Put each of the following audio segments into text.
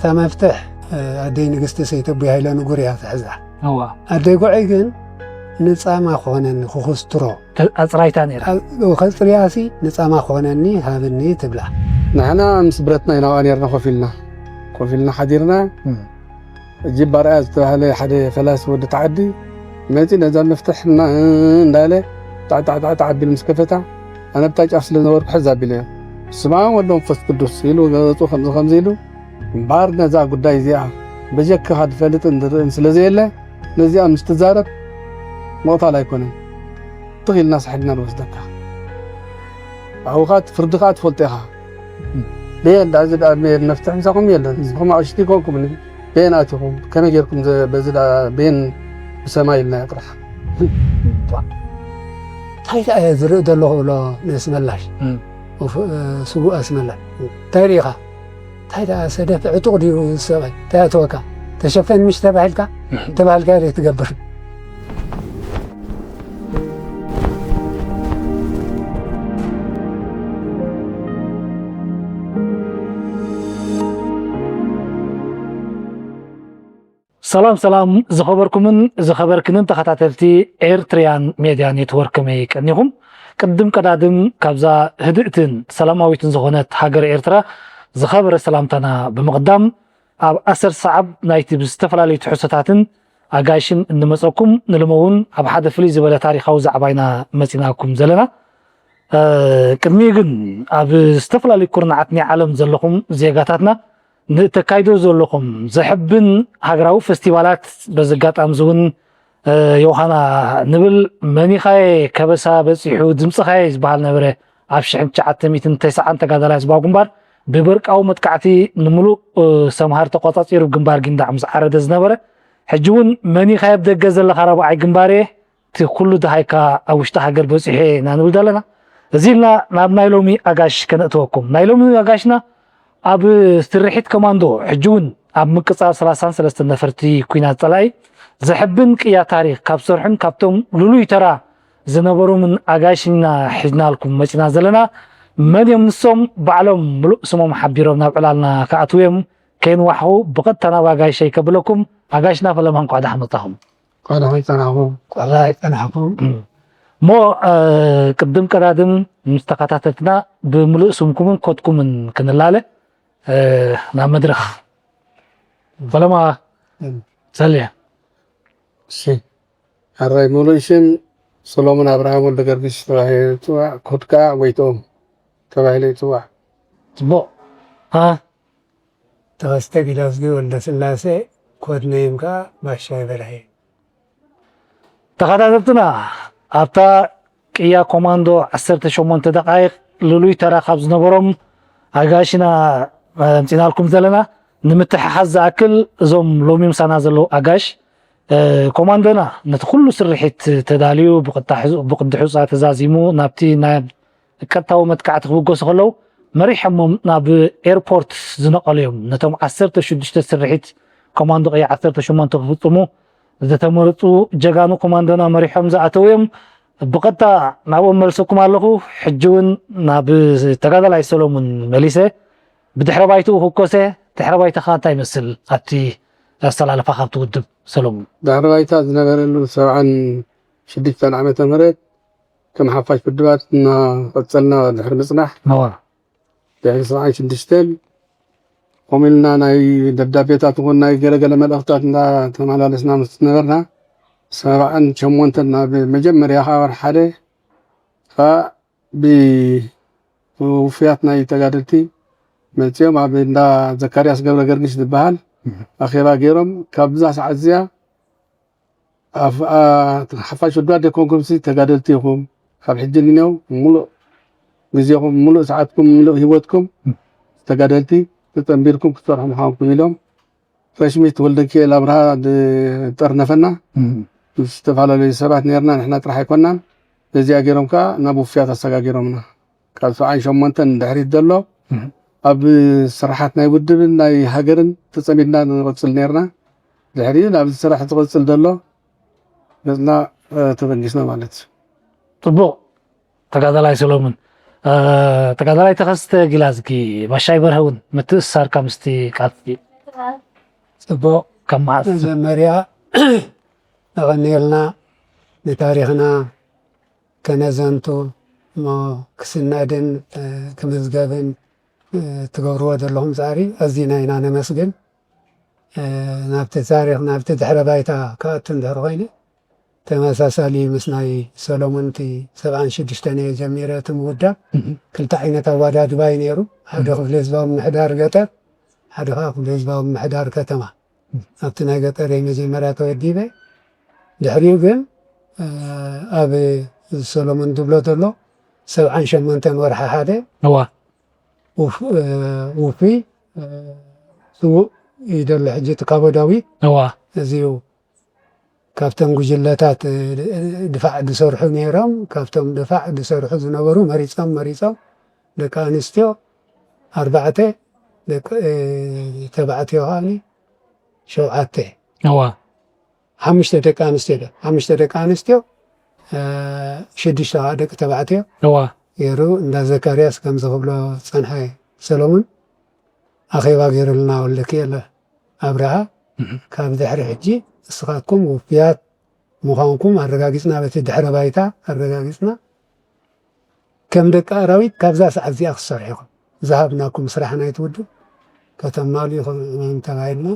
እታ መፍትሕ ኣደይ ንግስቲ ሰይተቡይ ሃይለ ንጉር እያ ትሕዛ። እዋ ኣደይ ጉዐይ ግን ንጻማ ክኾነኒ ክኹስትሮ ኣጽራይታ ነይራ። ከጽርያሲ ንጻማ ክኾነኒ ሃብኒ ትብላ። ንሕና ምስ ብረትና ኢና ኣብኣ ነርና ኮፍ ኢልና ኮፍ ኢልና ሓዲርና። እጅብ ባርኣያ ዝተባህለ ሓደ ፈላሲ ወዲ ተዓዲ መፂ ነዛ መፍትሕ እና እንዳለ ጣዕጣዕጣዕጣዕ ኣቢሉ ምስ ከፈታ ኣነ ብታ ጫፍ ስለ ዝነበርኩ ሕዝ ኣቢለዮ። ስማ ወሎ መንፈስ ቅዱስ ኢሉ ገፁ ከምዚ ከምዚ ኢሉ እምበኣር ነዛ ጉዳይ እዚኣ በጀክኻ ዝፈልጥን ዝርእን ስለ ዘየለ ነዚኣ ምስ ትዛረብ ምቕታል ኣይኮነን ትኺልና ሳሕድና ንወስደካ ኣብኡ ኸዓ ፍርዲ ኸዓ ትፈልጦ ኢኻ። በየን ዳኣ እዚ ዳኣ መፍትሒ ምሳኹም የለን ንስኹም ኣቕሽቲ ኮንኩም በየን ኣቲኹም ከመይ ጌርኩም በዚ ዳኣ በየን ብሰማይ ኢልና ጥራሕ። እንታይ ደኣ እየ ዝርኢ ዘለኹ ብሎ ነስመላሽ ስቡእ ኣስመላሽ እንታይ ርኢኻ እንታይ ደኣ ሰደፍ ዕጡቕ ድዩ ሰብኣይ እንታይ ኣተወካ ተሸፈን ምሽ ተባሂልካ ተባሂልካ ርእ ትገብር። ሰላም ሰላም ዝኸበርኩምን ዝኸበርክንን ተኸታተልቲ ኤርትሪያን ሜድያ ኔትወርክ ከመይ ቀኒኹም? ቅድም ቀዳድም ካብዛ ህድእትን ሰላማዊትን ዝኾነት ሃገር ኤርትራ ዝኸበረ ሰላምታና ብምቕዳም ኣብ ኣሰር ሰዓብ ናይቲ ብዝተፈላለዩ ትሕዝቶታትን ኣጋይሽን እንመፀኩም ንልመ እውን ኣብ ሓደ ፍልይ ዝበለ ታሪኻዊ ዛዕባ ኢና መፂናኩም ዘለና። ቅድሚኡ ግን ኣብ ዝተፈላለዩ ኩርናዓት ናይ ዓለም ዘለኹም ዜጋታትና ንእተካይዶ ዘለኹም ዘሕብን ሃገራዊ ፈስቲቫላት በዚ ኣጋጣሚ እዚ እውን ዮሃና ንብል መኒኻየ ከበሳ በፂሑ ድምፅኻየ ዝበሃል ነበረ ኣብ ሽሕን ትሽዓተ ሚእትን ተስዓን ተጋዳላይ ህዝባዊ ግንባር ብበርቃዊ መጥቃዕቲ ንምሉእ ሰምሃር ተቆፃፂሩ ግንባር ጊንዳዕ ምስ ዓረደ ዝነበረ ሕጂ እውን መኒኻየ ኣብ ደገ ዘለኻ ረብዓይ ግንባር እየ እቲ ኩሉ ደሃይካ ኣብ ውሽጢ ሃገር በፂሑ እየ ኢና ንብል ዘለና። እዚ ኢልና ናብ ናይ ሎሚ ኣጋሽ ከነእትወኩም። ናይ ሎሚ ኣጋሽና ኣብ ስርሒት ኮማንዶ ሕጂ እውን ኣብ ምቅፃል ሰላሳን ሰለስተን ነፈርቲ ኲናት ፀላኢ ዘሕብን ቅያ ታሪክ ካብ ዝሰርሑን ካብቶም ልሉይ ተራ ዝነበሮምን ኣጋይሽ ኢና ሒዝናልኩም መፂና ዘለና። መን እዮም ንሶም? ባዕሎም ምሉእ ስሞም ሓቢሮም ናብ ዕላልና ክኣትዉ እዮም። ከይንዋሕኹ ብቐጥታ ናብ ኣጋይሸይ ከብለኩም። ኣጋይሽና ፈለማ እንኳዕ ደሓን መፃኹም። ቋዳ ሆይ ጸናኹም። ቋራይ ጸናሕኩም። እሞ ቅድም ቀዳድም ምስ ተኸታተልትና ብምሉእ ስምኩምን ኮትኩምን ክንላለ ናብ መድረኽ ፈለማ ሰልየ። እሺ ኣራይ ሙሉእ ሽም ሰሎሞን ኣብርሃም ወልደ ገርግሽ ተባሂሉ ይጽዋዕ። ኮድ ከዓ ጎይትኦም ተባሂሉ ይጽዋዕ። ጽቡቕ። ተኸስተ ጊላዝጊ ወልደስላሴ ኮድ ነይም ከዓ ባሻይ በርሀ። ተኸታተልትና ኣብታ ቅያ ኮማንዶ ዓሰርተ ሸሞንተ ደቃይቕ ልሉይ ተራ ካብ ዝነበሮም ኣጋይሽና ኣምፂናልኩም ዘለና ንምትሕሓዝ ዝኣክል እዞም ሎሚ ምሳና ዘለዉ ኣጋይሽ ኮማንዶና ነቲ ኩሉ ስርሒት ተዳልዩ ብቕዲ ሑፃ ተዛዚሙ ናብቲ ናይ ቀጥታዊ መጥቃዕቲ ክብገሱ ከለዉ መሪሖሞም ናብ ኤርፖርት ዝነቐሉ እዮም። ነቶም ዓሰርተ ሽዱሽተ ስርሒት ኮማንዶ ቅያ ዓሰርተ ሸሞንተ ክፍፅሙ ዝተመረፁ ጀጋኑ ኮማንዶና መሪሖም ዝኣተዉ እዮም። ብቐጥታ ናብኦም መልሰኩም ኣለኹ። ሕጂ እውን ናብ ተጋዳላይ ሰሎሙን መሊሰ ብድሕረ ባይትኡ ክኮሰ ድሕረ ባይታኻ እንታይ ይመስል ኣብቲ ኣሰላልፋ ካብቲ ውድብ ሰሎሙን? ድሕረ ባይታ ዝነበረሉ ሰብዓን ሽዱሽተን ዓመተ ምህረት ከም ሓፋሽ ውድባት እናቐፀልና ድሕሪ ምፅናሕ ነዋ ድሕሪ ሰብዓን ሽዱሽተን ከምኡ ኢልና ናይ ደብዳቤታት ይኹን ናይ ገለገለ መልእኽታት እንዳተመላለስና ምስ ነበርና ሰብዓን ሸሞንተን ናብ መጀመርያ ከዓ ወርሒ ሓደ ከዓ ብውፉያት ናይ ተጋደልቲ መፂኦም ኣብ እንዳ ዘካርያስ ገብረ ገርግሽ ዝበሃል ኣኼባ ገይሮም ካብዛ ሰዓት እዚኣ ሓፋሽ ወድባት ደኮንኩም ሲ ተጋደልቲ ኢኹም ካብ ሕጂ ንኔው ሙሉእ ግዜኹም ሙሉእ ሰዓትኩም ሙሉእ ህይወትኩም ተጋደልቲ ተፀንቢርኩም ክትሰርሑ ምዃንኩም ኢሎም ረሽሚት ወልደኪኤል ኣብርሃ ዝጠርነፈና ምስ ዝተፈላለዩ ሰባት ነርና ንሕና ጥራሕ ኣይኮናን በዚኣ ገይሮም ከዓ ናብ ውፍያት ኣሰጋጊሮምና ካብ ሰብዓን ሸሞንተን ድሕሪት ዘሎ ኣብ ስራሓት ናይ ውድብን ናይ ሃገርን ተፀሚድና ንቕፅል ነርና ድሕሪኡ ናብዚ ስራሕ ዝቕፅል ዘሎ ገፅና ተበጊስና ማለት እዩ ፅቡቕ ተጋዳላይ ሰሎሙን ተጋዳላይ ተኸስተ ጊላዝጊ ባሻይ በርሀ እውን ምትእስሳርካ ምስቲ ቃልሲ ጽቡቕ። ካብ መዓስ? መጀመርያ ኣቐኒልና ንታሪኽና ከነዘንቱ እሞ ክስነድን ክምዝገብን ትገብርዎ ዘለኹም ፃዕሪ ኣዚና ኢና ነመስግን። ናብቲ ታሪኽ ናብቲ ድሕረ ባይታ ክኣቱ እንድሕር ኮይኑ ተመሳሳሊ ምስ ናይ ሰሎሙን እቲ ሰብዓን ሽዱሽተን እየ ጀሚረ እቲ ምውዳብ ክልተ ዓይነት ኣዋዳድባ እዩ ነይሩ። ሓደ ክፍሊ ህዝባዊ ምምሕዳር ገጠር፣ ሓደ ከዓ ክፍሊ ህዝባዊ ምምሕዳር ከተማ። ኣብቲ ናይ ገጠር እየ መጀመርያ ተወዲበ። ድሕሪኡ ግን ኣብ ሰሎሙን ዝብሎ ዘሎ ሰብዓን ሸሞንተን ወርሒ ሓደ እዋ ውፍ- ውፉይ ስዉእ እዩ ዘሎ ሕጂ እቲ ካቦ ዳዊት እዋ እዚዩ ካብተን ጉጅለታት ድፋዕ ዝሰርሑ ነይሮም። ካብቶም ድፋዕ ዝሰርሑ ዝነበሩ መሪፆም መሪፆም ደቂ ኣንስትዮ ኣርባዕተ፣ ደቂ ተባዕትዮ ከዓ ሸውዓተ። እዋ ሓሙሽተ ደቂ ኣንስትዮ ዶ ሓሙሽተ ደቂ ኣንስትዮ፣ ሽዱሽተ ከዓ ደቂ ተባዕትዮ እዋ ገይሩ እንዳ ዘካርያስ ከምዚ ክብሎ ዝፀንሐ ሰሎሙን ኣኼባ ገይሩልና ወልደኪኤል ኣብርሃ። ካብ ድሕሪ ሕጂ እስኻትኩም ውፍያት ምዃንኩም ኣረጋጊፅና፣ በቲ ድሕረ ባይታ ኣረጋጊፅና። ከም ደቂ ኣራዊት ካብዛ ሰዓት እዚኣ ክትሰርሑ ኢኹም። ዝሃብናኩም ስራሕ ናይቲ ውድብ ከተማልኡ ኢኹም ኢኹም ተባሂልና።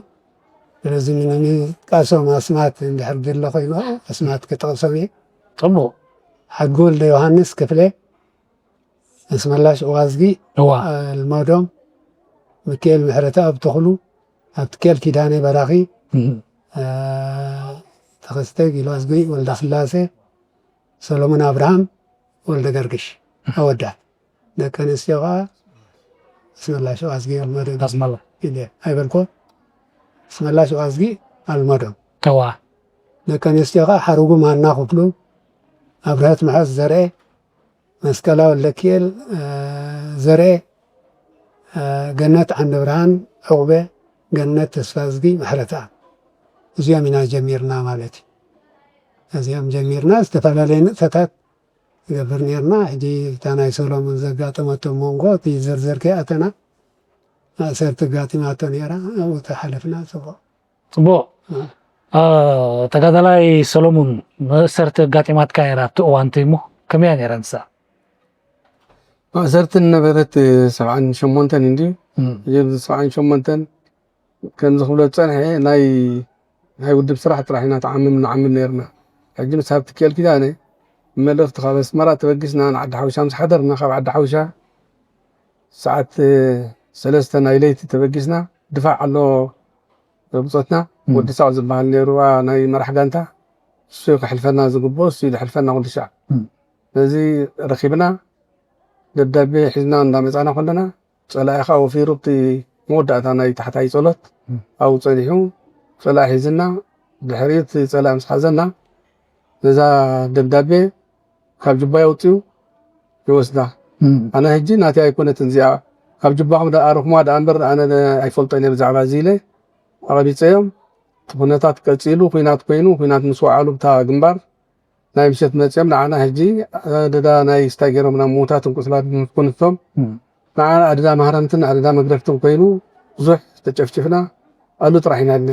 ስለዚ ንምጥቃሶም ኣስማት እንድሕር ድለ ኮይኑ ኣስማት ክጠቕሶም እየ። ጽቡቕ ሓድጊ ወልደ ዮሃንስ ክፍለ፣ ኣስመላሽ እዋዝጊ፣ እዋ ኣልመዶም፣ ሚካኤል ምሕረተኣብ ተኽሉ፣ ኣብትኬል ኪዳነ በራኺ፣ እህ፣ ተኸስተ ጊልዋዝጊ፣ ወልደስላሴ፣ ሰሎሞን ኣብርሃም፣ ወልደ ገርግሽ ኣወዳት። ደቂ ኣንስትዮ ከዓ ኣስመላሽ እዋዝጊ፣ ኣልመዶም ኣስመላ ኢለ ኣይበልኮ። ኣስመላሽ እዋዝጊ፣ ኣልመዶም እዋ ደቂ ኣንስትዮ ከዓ ሓሩጉ ማና ክፍሉ፣ ኣብርሀት ምሐዝ ዘርኤ፣ መስቀላ ወልደኪኤል ዘርኤ፣ ገነት ዓንደብርሃን ዑቕበ፣ ገነት ተስፋዝጊ ምሕረተኣብ። እዚኦም ኢና ጀሚርና ማለት እዩ። እዚኦም ጀሚርና ዝተፈላለየ ንጥፈታት ንገብር ነርና። ሕጂ እታ ናይ ሰሎሞን ዘጋጠመቶ መንጎ እቲ ዝርዝር ከይኣተና ማእሰርቲ ኣጋጢማቶ ነይራ፣ ኣብኡ ተሓለፍና። ፅቡቕ ጽቡቕ። ተጋዳላይ ሰሎሙን፣ መእሰርቲ ኣጋጢማትካ ነይራ ኣብቲ እዋን እቲ እሞ፣ ከመይ እያ ነይራ ንሳ? ማእሰርቲ ነበረት ሰብዓን ሸሞንተን እንዲ። እም። እዚ ሰብዓን ሸሞንተን ከም ዝኽብሎ ዝጸንሐ ናይ ናይ ውድብ ስራሕ ጥራሕ ኢና ተዓምም ንዓምም ነርና። ሕጂ ምስ ሃብቲ ኪኤል ኪዳነ መልእኽቲ ካብ ኣስመራ ተበጊስና ንዓዲ ሓውሻ ምስ ሓደርና፣ ካብ ዓዲ ሓውሻ ሰዓት ሰለስተ ናይ ለይቲ ተበጊስና፣ ድፋዕ ኣሎ ብጾትና። እም። ወዲ ሳዕ ዝበሃል ነይሩ፣ ዋ ናይ መራሕ ጋንታ፣ እሱ እዩ ከሕልፈና ዝግብኦ፣ እሱ እዩ ዘሕልፈና ኩሉ ሻዕ። እም። ነዚ ረኺብና ደብዳቤ ሒዝና እንዳመጻና ከለና፣ ጸላኢ ኸኣ ወፊሩ ኣብቲ መወዳእታ ናይ ታሕታይ ጸሎት ኣብኡ ጸኒሑ ጸላኢ ሒዝና፣ ድሕሪኡ እቲ ጸላኢ ምስ ሓዘና፣ ነዛ ደብዳቤ ካብ ጁባይ ኣውጺኡ ይወስዳ። ኣነ ሕጂ ናተይ ኣይኮነትን እዚኣ፣ ካብ ጁባኹም ደኣ ኣረኹማ ደኣ እምበር ኣነ ኣይፈልጦን እየ ብዛዕባ እዚ ኢለ ኣቐቢጸዮም። እቲ ኩነታት ቀጺሉ፣ ኲናት ኮይኑ፣ ኲናት ምስ ወዓሉ ብታ ግንባር ናይ ምሸት መጺኦም ንዓና ሕጂ ኣደዳ ናይ ስታይ ገይሮምና ምዉታት ቁስላት ምስ ኮኑ እቶም ንዓና ኣደዳ ማህረምትን ኣደዳ መግረፍትን ኮይኑ ብዙሕ ተጨፍጭፍና ኣሉ ጥራሕ ኢና ኢልና።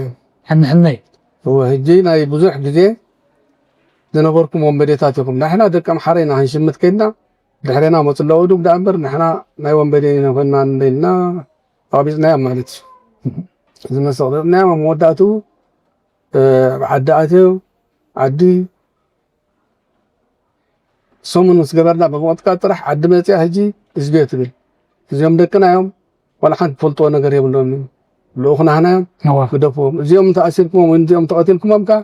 ሕንሕነይ እወ፣ ሕጂ ናይ ብዙሕ ግዜ ዝነበርኩም ወንበዴታት ኢኹም። ንሕና ደቂ ኣምሓራ ኢና ክንሽምት ከይድና ድሕሬና መጹ ኣለዉ ዱብ ደኣ እምበር ንሕና ናይ ወንበዴ ኢና ኮይንና ኢልና ኣቕቢጽናዮም ማለት እዩ። እዚ መስቕ ዘቕናዮም ኣብ መወዳእትኡ ኣብ ዓዲ ኣትዮ ዓዲ ሰሙን ምስ ገበርና ብምቕጥቃጥ ጥራሕ ዓዲ መፅያ ሕጂ ህዝቢ እየ ትብል። እዚኦም ደቅና እዮም፣ ዋላ ሓንቲ ትፈልጥዎ ነገር የብሎም። ልኡኽና ህና እዮም፣ እዋ ግደፍዎም። እዚኦም ተኣሲርኩሞም ወይ እዚኦም ተቐቲልኩሞም ከ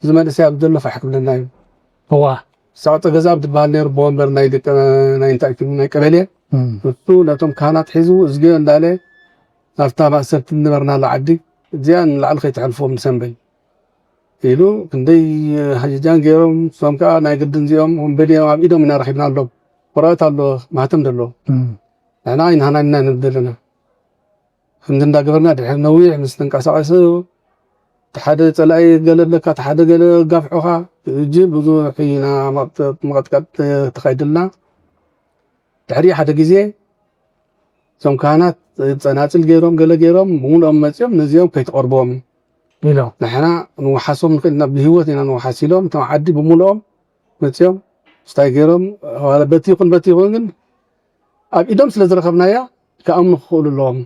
እዚ መንእሰይ ኣብ ዘሎ ፋሕ ክብለና እዩ። እዋ ሳቕጠ ገዛ ኣብ ዝበሃል ነይሩ ብወንበር ናይ ደቂ ናይ እንታይ ትብሉ ናይ ቀበሌ እም። እሱ ነቶም ካህናት ሒዙ እዝግዮ እንዳለ ናብታ ማእሰርቲ እንበርናላ ዓዲ እዚኣ ንላዕሊ ከይተሕልፍዎም ንሰንበይ ኢሉ ክንደይ ሃጀጃን ገይሮም እሶም ከዓ ናይ ግድን እዚኦም ወንበዴ እዮም ኣብ ኢዶም ኢና ረኺብናሎም። ወረቐት ኣሎ ማህተም ዘለዎ እም። ንሕና ኣይንሃናን ኢና ንብል ዘለና። ከምዚ እንዳገበርና ድሕሪ ነዊሕ ምስ ተንቀሳቐሱ እቲ ሓደ ፀላኢ ገለ ኣለካ፣ እቲ ሓደ ገለ ኣጋፍሑኻ እጅ ብዙሕ ኢና መቕጠ- መቐጥቀጥ ተኻይድልና። ድሕሪ ሓደ ግዜ እዞም ካህናት ጸናጽል ገይሮም፣ ገለ ገይሮም፣ ብምሉኦም መጺኦም ነዚኦም ከይትቐርብዎም፣ ኢሎም። ንሕና ንውሓሶም ንኽእል ኢና፣ ብህይወት ኢና ንውሓስ ኢሎም፣ እቶም ዓዲ ብምሉኦም መጺኦም፣ ስታይ ገይሮም፣ ዋላ በቲ ይኹን በቲ ይኹን ግን ኣብ ኢዶም ስለ ዝረኸብናያ ክኣምኑ ክኽእሉ ኣለዎም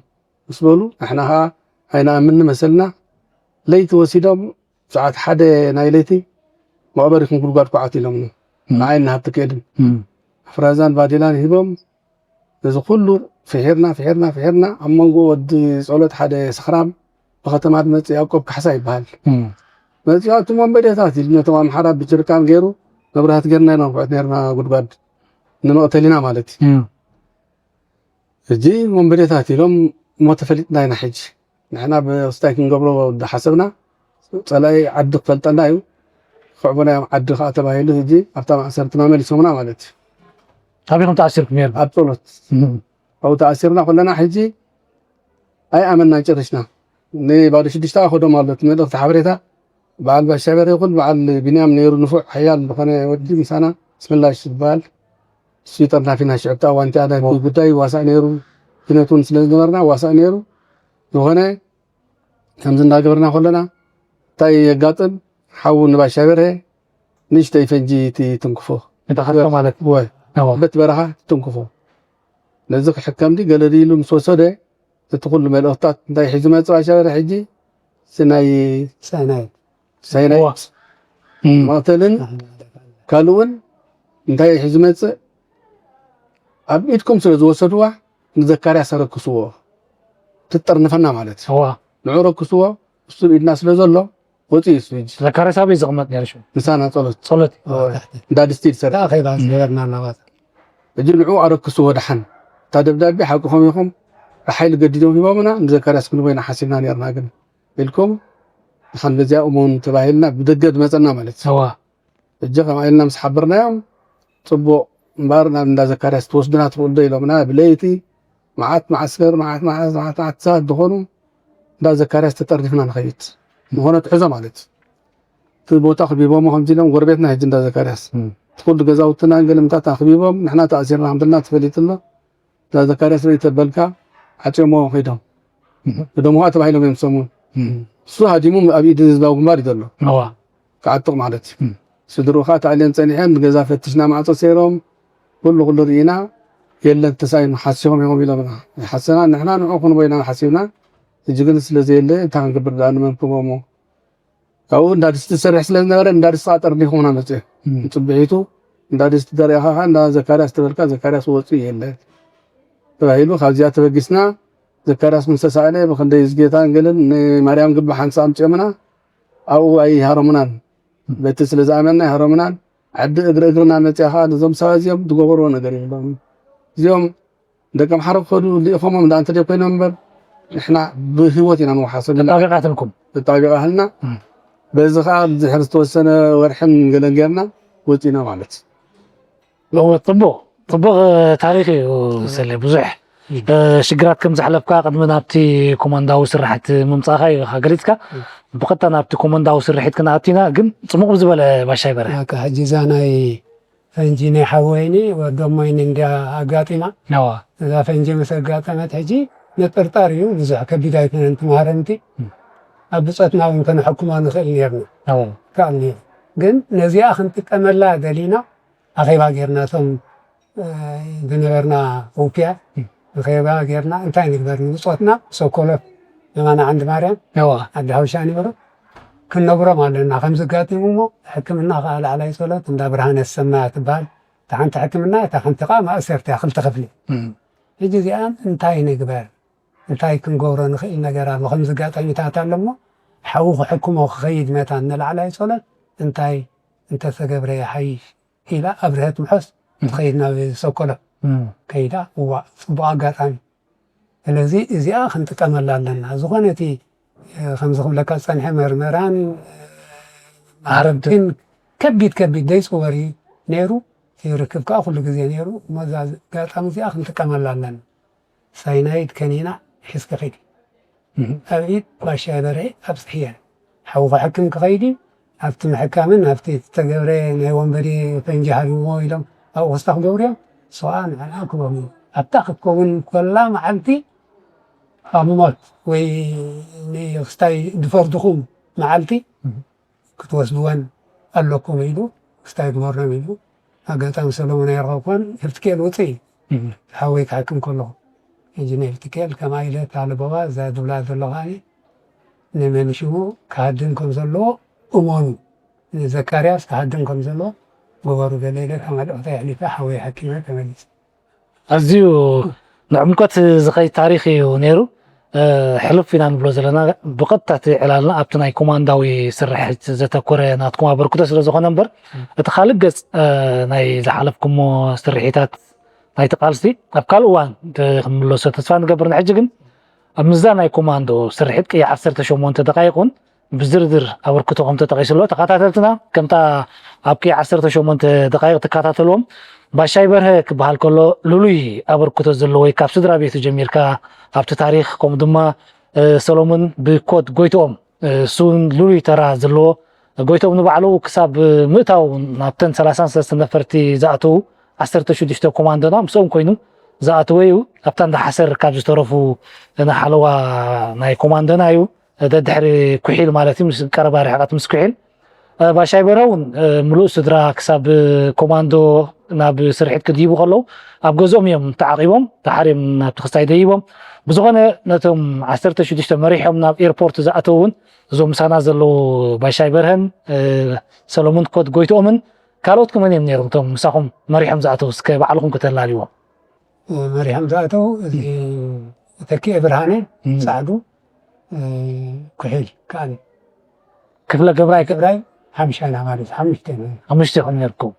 ምስ በሉ፣ ንሕና ኸዓ ኣይንኣምንን መሰልና። ለይቲ ወሲዶም፣ ሰዓት ሓደ ናይ ለይቲ መቐበሪኹም ጉድጓድ ኳዓት ኢሎምኒ። እም። ንዓይ ንሃብቲ ክኤድን። እም። ኣፍራዛን ባዴላን ሂቦም፣ ነዚ ኩሉ ፍሒርና፣ ፍሒርና፣ ፍሒርና፣ ኣብ መንጎ ወዲ ጸሎት ሓደ ሰኽራም ብኸተማ ዝመጽእ ያዕቆብ ካሕሳ ይበሃል። እም። መጺኡ፣ "ኣቱም ወንበዴታት" ኢሉ ነቶም ኣምሓራ ብጀሪካን ገይሩ መብራህቲ ገይርና ኢና ንኹዕት ነርና ጉድጓድ ንመቕተሊና ማለት እዩ። እም። ሕጂ ወንበዴታት ኢሎም እሞ ተፈሊጥና ኢና። ሕጂ ንሕና ብስታይ ክንገብሮ ዝሓሰብና ጸላኢ ዓዲ ክፈልጠና እዩ፣ ክዕቡና እዮም ዓዲ ከኣ ተባሂሉ፣ ሕጂ ኣብታ ማእሰርትና መሊሶምና ማለት እዩ። ኣበይ ከም ተኣሲርኩም ነይርኩም? ኣብ ጸሎት። እም። ኣብኡ ተኣሲርና ኩለና። ሕጂ ኣይኣመንናን ጨሪሽና። ንባዶ ሽዱሽተ ከዶም ኣሎ እቲ መልእኽቲ ሓበሬታ። በዓል ባሻ በርሀ ይኹን በዓል ቢንያም ነይሩ፣ ንፉዕ ሓያል ዝኾነ ወዲ ምሳና፣ ኣስመላሽ ዝበሃል። እሱ ይጠርናፊና ሽዕብቲ ኣዋንቲ ኣዳይ ኦ። ጉዳይ ዋሳእ ነይሩ። ኪነት እውን ስለ ዝነበርና ዋሳእ ነይሩ። ዝኾነ ከምዚ እንዳገበርና ከለና እንታይ የጋጥም? ሓዉ ንባሻ በርሀ ንእሽተይ ፈንጂ ትትንክፎ። እታ ካርታ ማለት? ወይ። ኣዎ። በት በረኻ ትትንክፎ። ነዚ ክሕከም ድዩ ገለ ድዩ ኢሉ ምስ ወሰደ፣ እቲ ኩሉ መልእኽታት እንታይ ሒዙ መጽእ ባሻ በርሀ ሕጂ? እቲ ናይ ሳይናይድ። ሳይናይድ እዋ። እም። መቕተልን ካልእውን እንታይ ሒዙ መጽእ? ኣብ ኢድኩም ስለ ዝወሰድዋ ንዘካርያስ ኣረክስዎ። ትጠርንፈና ማለት እዩ። እዋ። ንዑ ረክስዎ፣ እሱ ኢድና ስለ ዘሎ፣ ወፂኡ እሱ ሕጂ። ዘካርያስ ኣበይ ዝቕመጥ ነይሩ ሽሙ? ምሳና ጸሎት። ጸሎት። እዋ። እንዳ ድስቲ ዝሰርሕ። እንታይ ኣኼባ ዝገበርና እናባታ? ሕጂ ንዑ ኣረክስዎ ደሓን። እታ ደብዳቤ ሓቅኹም ኢኹም፣ ብሓይሊ ገዲዶም ሂቦምና፣ ንዘካርያስ ክንቦ ኢና ሓሲብና ነርና ግን ኢልኩም፣ ደሓን በዚኣ እሙን ተባሂልና ብደገ ዝመጸና ማለት እዩ። እዋ። ሕጂ ከምኣ ኢልና ምስ ሓበርናዮም፣ ጽቡቕ እምበኣር ናብ እንዳ ዘካርያስ ትወስዱና ትኽእሉ ዶ ኢሎምና። ብለይቲ መዓት መዓስከር፣ መዓት መዓት፣ መዓት መዓት ሰባት ዝኾኑ እንዳ ዘካርያስ ተጠርኒፍና ንኸይድ። ዝኾነ ትሕዞ ማለት እዩ። እቲ ቦታ ክቢቦሞ ከምዚ ኢሎም፣ ጎረቤትና ሕጂ እንዳ ዘካርያስ። እም። እቲ ኩሉ ገዛውትና ገለምታት ኣኽቢቦም፣ ንሕና ተኣሲርና ከም ዘለና ተፈሊጡ ኣሎ። እዛ ዘካርያስ ርእይ ተበልካ ዓጽዮሞ ከይዶም። እህ። ህደሙ ኸዓ ተባሂሎም እዮም ሰሙን። እህ። እሱ ሃዲሙ ኣብ ኢድ ህዝባዊ ግንባር እዩ ዘሎ። እዋ። ክዓጥቕ ማለት እዩ። እህ። ስድርኡ ኸዓ ተኣልየን ጸኒሐን ንገዛ ፈትሽና ማዕጾ ሰይሮም ኩሉ ኩሉ ርኢና የለን ተሳኢኑ ሓሲቦም እዮም ኢሎምና። ይሓሰና ንሕና ንዑ ክንቦ ኢና ሓሲብና። ሕጂ ግን ስለ ዘየለ እንታይ ክንገብር ደኣ ንመን ክህቦሞ? ካብኡ እንዳ ድስቲ ዝሰርሕ ስለ ዝነበረ እንዳ ድስቲ ኸዓ ጠርኒፉና መጽእ። እም። ጽብሒቱ እንዳ ድስቲ ተሪእኻ ኸዓ እንዳ ዘካርያስ ተበልካ ዘካርያስ ወጽኡ የለ ተባሂሉ ካብዚኣ ተበጊስና ዘካርያስ ምስ ተሳእለ ብኽንደይ ዝጌታን ገለን ንማርያም ግቢ ሓንሳ ኣምጽኦምና ኣብኡ ኣይሃረሙናን። በቲ ስለ ዝኣመንና ኣይሃረሙናን። ዓዲ እግሪ እግርና መጽኣ ኸዓ ነዞም ሰባት እዚኦም ዝገበርዎ ነገር የብሎም። እዚኦም ደቂ ኣምሓሩ ክኸዱ ልኢኾሞም ደኣ እንተ ደይኮይኖም እምበር ንሕና ብህይወት ኢና ንወሓሶም። ተጣቢቓትልኩም? ተጣቢቓትና። እም። በዚ ኸዓ ድሕሪ ዝተወሰነ ወርሕን ገለን ጌርና ወጺና ማለት እዩ። እወ፣ ጽቡቕ፣ ጽቡቕ ታሪኽ እዩ ሰሌ። ብዙሕ፣ እ፣ ሽግራት ከም ዘሕለፍካ ቅድሚ ናብቲ ኮማንዳዊ ስርሓት ምምጻእካ እዩ ገሊጽካ። እም። ብቐጥታ ናብቲ ኮማንዳዊ ስርሒት ክንኣቱ ኢና፣ ግን ጽሙቕ ብዝበለ ባሻይ በርሀ። በቃ፣ ሕጂ እዛ ናይ ፈንጂ ናይ ሓወይኒ ወዶሞይኒ እንድያ ኣጋጢማ። እዋ። እዛ ፈንጂ ምስ ኣጋጠመት ሕጂ ምጥርጣር እዩ፣ ብዙሕ ከቢድ ኣይኮነን። እቲ ማህረምቲ እም። ኣብ ብጾትና እውን ከነሐክሞ ንኽእል ነርና። እዋ። ከኣል ነይሩ። ግን ነዚኣ ክንጥቀመላ ደሊና ኣኼባ ጌርና፣ እቶም፣ እ፣ ዝነበርና ውፍያት እም። ኣኼባ ጌርና፣ እንታይ ንግበር ንብጾትና፣ ሶኮሎፍ፣ የማነ ዓንዲ ማርያም፣ እዋ። ዓዲ ሓውሻ ነይሩ። ክንነግሮም ኣለና። ከም ዘጋጢሙ እሞ ሕክምና ከኣ ላዕላይ ጸሎት እንዳ ብርሃነ ዝሰማያ ትበሃል። እታ ሓንቲ ሕክምና፣ እታ ሓንቲ ከኣ ማእሰርቲ እያ፣ ክልተ ክፍሊ። እም። ሕጂ እዚኣን እንታይ ንግበር? እንታይ ክንገብሮ ንኽእል ነገር ኣሎ? ከም ዘጋጣሚታት ኣሎ እሞ ሓዉ ክሕክሞ ክኸይድ መታን ንላዕላይ ጸሎት እንታይ እንተተገብረ ይሓይሽ? ኢላ ኣብርሀት ምሖስ እም። ትኸይድ ናብ ሰኮሎ። እም። ከይዳ፣ እዋእ፣ ጽቡቕ ኣጋጣሚ። ስለዚ እዚኣ ክንጥቀመላ ኣለና። ዝኾነ እቲ፣ እ፣ ከምዚ ክብለካ ዝጸንሐ መርመራን፣ እ፣ ማህረምትን ከቢድ ከቢድ ደይጽወር እዩ ነይሩ። እቲ ርክብ ከኣ ኩሉ ግዜ ነይሩ። እሞ እዛ ኣጋጣሚ እዚኣ ክንጥቀመላ ኣለና። ሳይናይድ ከኒና ሒዝኪ ኺዲ። እህ። ኣብ ኢድ ባሻይ በርሀ ኣብጽሕየን። ሓው ክሕክም ክኸይድ እዩ። ኣብቲ ምሕካምን ኣብቲ ዝተገብረ ናይ ወንበዴ ፈንጂ ሃልዎ ኢሎም ኣብኡ ክስታ ክገብሩ እዮም። እሱ ኸኣ ንዕና ክቦም እዩ። ኣብታ ክትከውን ከላ መዓልቲ ኣብ ሞት ወይ ንክስታይ ዝፈርድኹም መዓልቲ ክትወስድወን ኣለኩም ኢሉ ክስታይ ግበርሎም ኢሉ። ኣጋጣሚ ሰሎሞን ኣይረኸብኳን። ህርትኬል ውፅእ እዩ ሓወይ ክሓክም ከለኹ። ሕጂ ንህርትኬል ከማይ ኢለ እታ ለበዋ እዛ ዝብላ ዘለኹ ኣነ ንመን ሽሙ ክሃድም ከም ዘለዎ እመኑ፣ ንዘካርያስ ክሃድም ከም ዘለዎ ግበሩ ገለ ኢለ እታ መልእኽቲ ኣሕሊፈ ሓወይ ሓኪመ ተመሊሰ። ኣዝዩ ንዕምቆት ዝኸይድ ታሪኽ እዩ ነይሩ። ሕልፍ ኢና ንብሎ ዘለና። ብቐጥታ እቲ ዕላልና ኣብቲ ናይ ኮማንዳዊ ስርሒት ዘተኮረ ናትኩም ኣበርክቶ ስለ ዝኾነ እምበር፣ እቲ ካልእ ገጽ ናይ ዝሓለፍኩሞ ስርሒታት ናይቲ ቃልሲ ኣብ ካልእ እዋን ክንምለሶ ተስፋ ንገብር። ንሕጂ ግን ኣብ ምዛ ናይ ኮማንዶ ስርሒት ቅያ ዓሰርተ ሸሞንተ ደቃይቕ እውን ብዝርዝር ኣበርክቶኹም ተጠቒሱ ኣሎ። ተኸታተልትና ከምታ ኣብ ቅያ ዓሰርተ ሸሞንተ ደቃይቕ ትከታተልዎም ባሻይ በርሀ ክበሃል ከሎ ልሉይ ኣበርክቶ ዘለዎ እዩ። ካብ ስድራ ቤቱ ጀሚርካ ኣብቲ ታሪኽ ከምኡ ድማ ሰሎሙን ብኮድ ጎይትኦም እሱ እውን ልሉይ ተራ ዘለዎ ጎይትኦም ንባዕሉ ክሳብ ምእታው ናብተን ሰላሳን ሰለስተን ነፈርቲ ዝኣተዉ ዓሰርተ ሽዱሽተ ኮማንዶና ምስኦም ኮይኑ ዝኣተወ እዩ። ኣብታ እንዳ ሓሰር ካብ ዝተረፉ ንሓለዋ ናይ ኮማንዶና እዩ። ደድሕሪ ኩሒል ማለት እዩ፣ ምስ ቀረባ ርሕቀት ምስ ኩሒል ባሻይ በርሀ እውን ምሉእ ስድራ ክሳብ ኮማንዶ ናብ ስርሒት ክድይቡ ከለዉ ኣብ ገዝኦም እዮም ተዓቂቦም፣ ደሓር እዮም ናብቲ ክስታይ ደይቦም። ብዝኾነ ነቶም ዓሰርተ ሽዱሽተ መሪሖም ናብ ኤርፖርት ዝኣተዉ እውን እዞም ምሳና ዘለዉ ባሻይ በርሀን ሰሎሙን ኮት ጎይትኦምን ካልኦት ከመን እዮም ነይሮም እቶም ምሳኹም መሪሖም ዝኣተዉ እስከ ባዕልኹም ከተላልይዎም። መሪሖም ዝኣተዉ እዚ ተኪኤ ብርሃነ ፃዕዱ ኩሒል ከኣኒ ክፍለ ገብራይ ከ ገብራይ ሓምሻና ማለት ሓሙሽተ ኢና። ሓሙሽተ ኢኹም ነርኩም።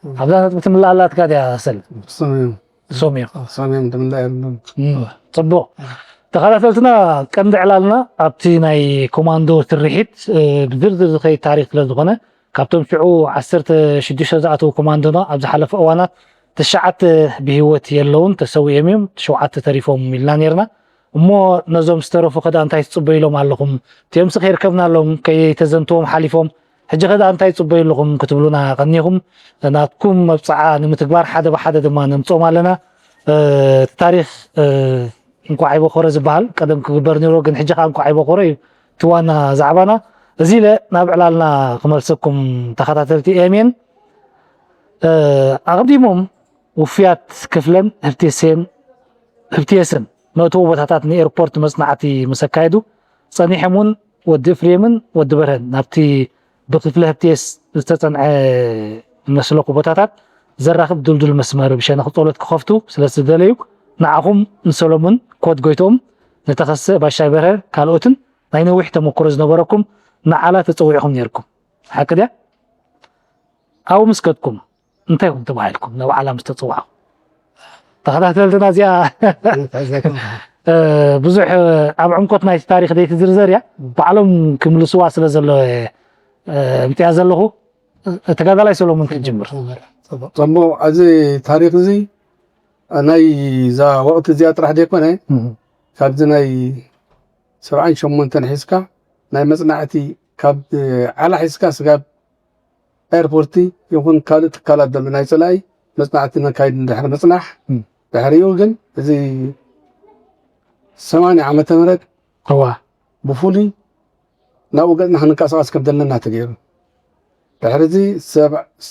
ኣብዛ ነጥቢ ትምልኣላትካ ድያ ሰል እሶም እዮም እሶም እዮም እሶም እዮም ትምልኣ የብሎም። ጽቡቕ ተኸታተልትና ቀንዲ ዕላልና ኣብቲ ናይ ኮማንዶ ስርሒት ብዝርዝር ዝኸይድ ታሪክ ስለ ዝኾነ ካብቶም ሽዑ ዓሰርተ ሽዱሽተ ዝኣተዉ ኮማንዶና ኣብ ዝሓለፈ እዋናት ትሽዓተ ብህይወት የለውን ተሰዊኦም እዮም ሸውዓተ ተሪፎም ኢልና ነርና እሞ ነዞም ዝተረፉ ከዳ እንታይ ትጽበዩሎም ኣለኹም እቲኦምስ ከይርከብናሎም ከይተዘንትዎም ሓሊፎም ሕጂ ከዳ እንታይ ትጽበዩ ኣለኹም ክትብሉና ቀኒኹም ናትኩም መብጽዓ ንምትግባር ሓደ ብሓደ ድማ ነምጽኦም ኣለና እቲ ታሪኽ እንኳዕ ኣይበኾረ ዝበሃል ቀደም ክግበር ነይሮ ግን ሕጂ ከዓ እንኳዕ ኣይበኾረ እዩ እቲ ዋና ዛዕባና እዚ ኢለ ናብ ዕላልና ክመልሰኩም ተኸታተልቲ ኤምኤን ኣቕዲሞም ውፍያት ክፍለን ህብቴስን መእተዊ ቦታታት ንኤርፖርት መፅናዕቲ ምስ ኣካየዱ ፀኒሖም እውን ወዲ እፍሬምን ወዲ በርሀን ናብቲ ብክፍለ ህብቴስ ዝተፀንዐ መስለኩ ቦታታት ዘራኽብ ድልዱል መስመር ብሸነኽ ፀሎት ክኸፍቱ ስለ ዝደለዩ ንዓኹም ንሰሎሙን ኮት ጎይትኦም ንተኸሰ ባሻይ በርሀ ካልኦትን ናይ ነዊሕ ተመክሮ ዝነበረኩም ንዓላ ተፀዊዕኹም ነይርኩም ሓቂ ድያ? ኣብኡ ምስ ከድኩም እንታይ ኢኹም ተባሂልኩም ናብ ዓላ ምስ ተፅዋዕኹም? ተኸታተልትና እዚኣ ብዙሕ ኣብ ዕምቆት ናይቲ ታሪክ ዘይትዝርዘር እያ ባዕሎም ክምልስዋ ስለ ዘሎ ምፅያ ዘለኹ ተጋዳላይ ሰሎሙን ክትጅምር ፅቡቕ ኣብዚ ታሪክ እዚ ናይ እዛ ወቅቲ እዚኣ ጥራሕ ዘይኮነ ካብዚ ናይ ሰብዓን ሸሞንተን ሒዝካ ናይ መፅናዕቲ ካብ ዓላ ሒዝካ ስጋብ ኤርፖርቲ ይኹን ካልእ ትካላት ዘሎ ናይ ፀላኢ መፅናዕቲ ነካይድ ንድሕሪ ምፅናሕ ድሕሪኡ ግን እዚ ሰማንያ ዓመተ ምህረት እዋ ብፍሉይ ናብኡ ገፅና ክንንቀሳቐስ ከም ዘለና ተገይሩ ድሕሪ እዚ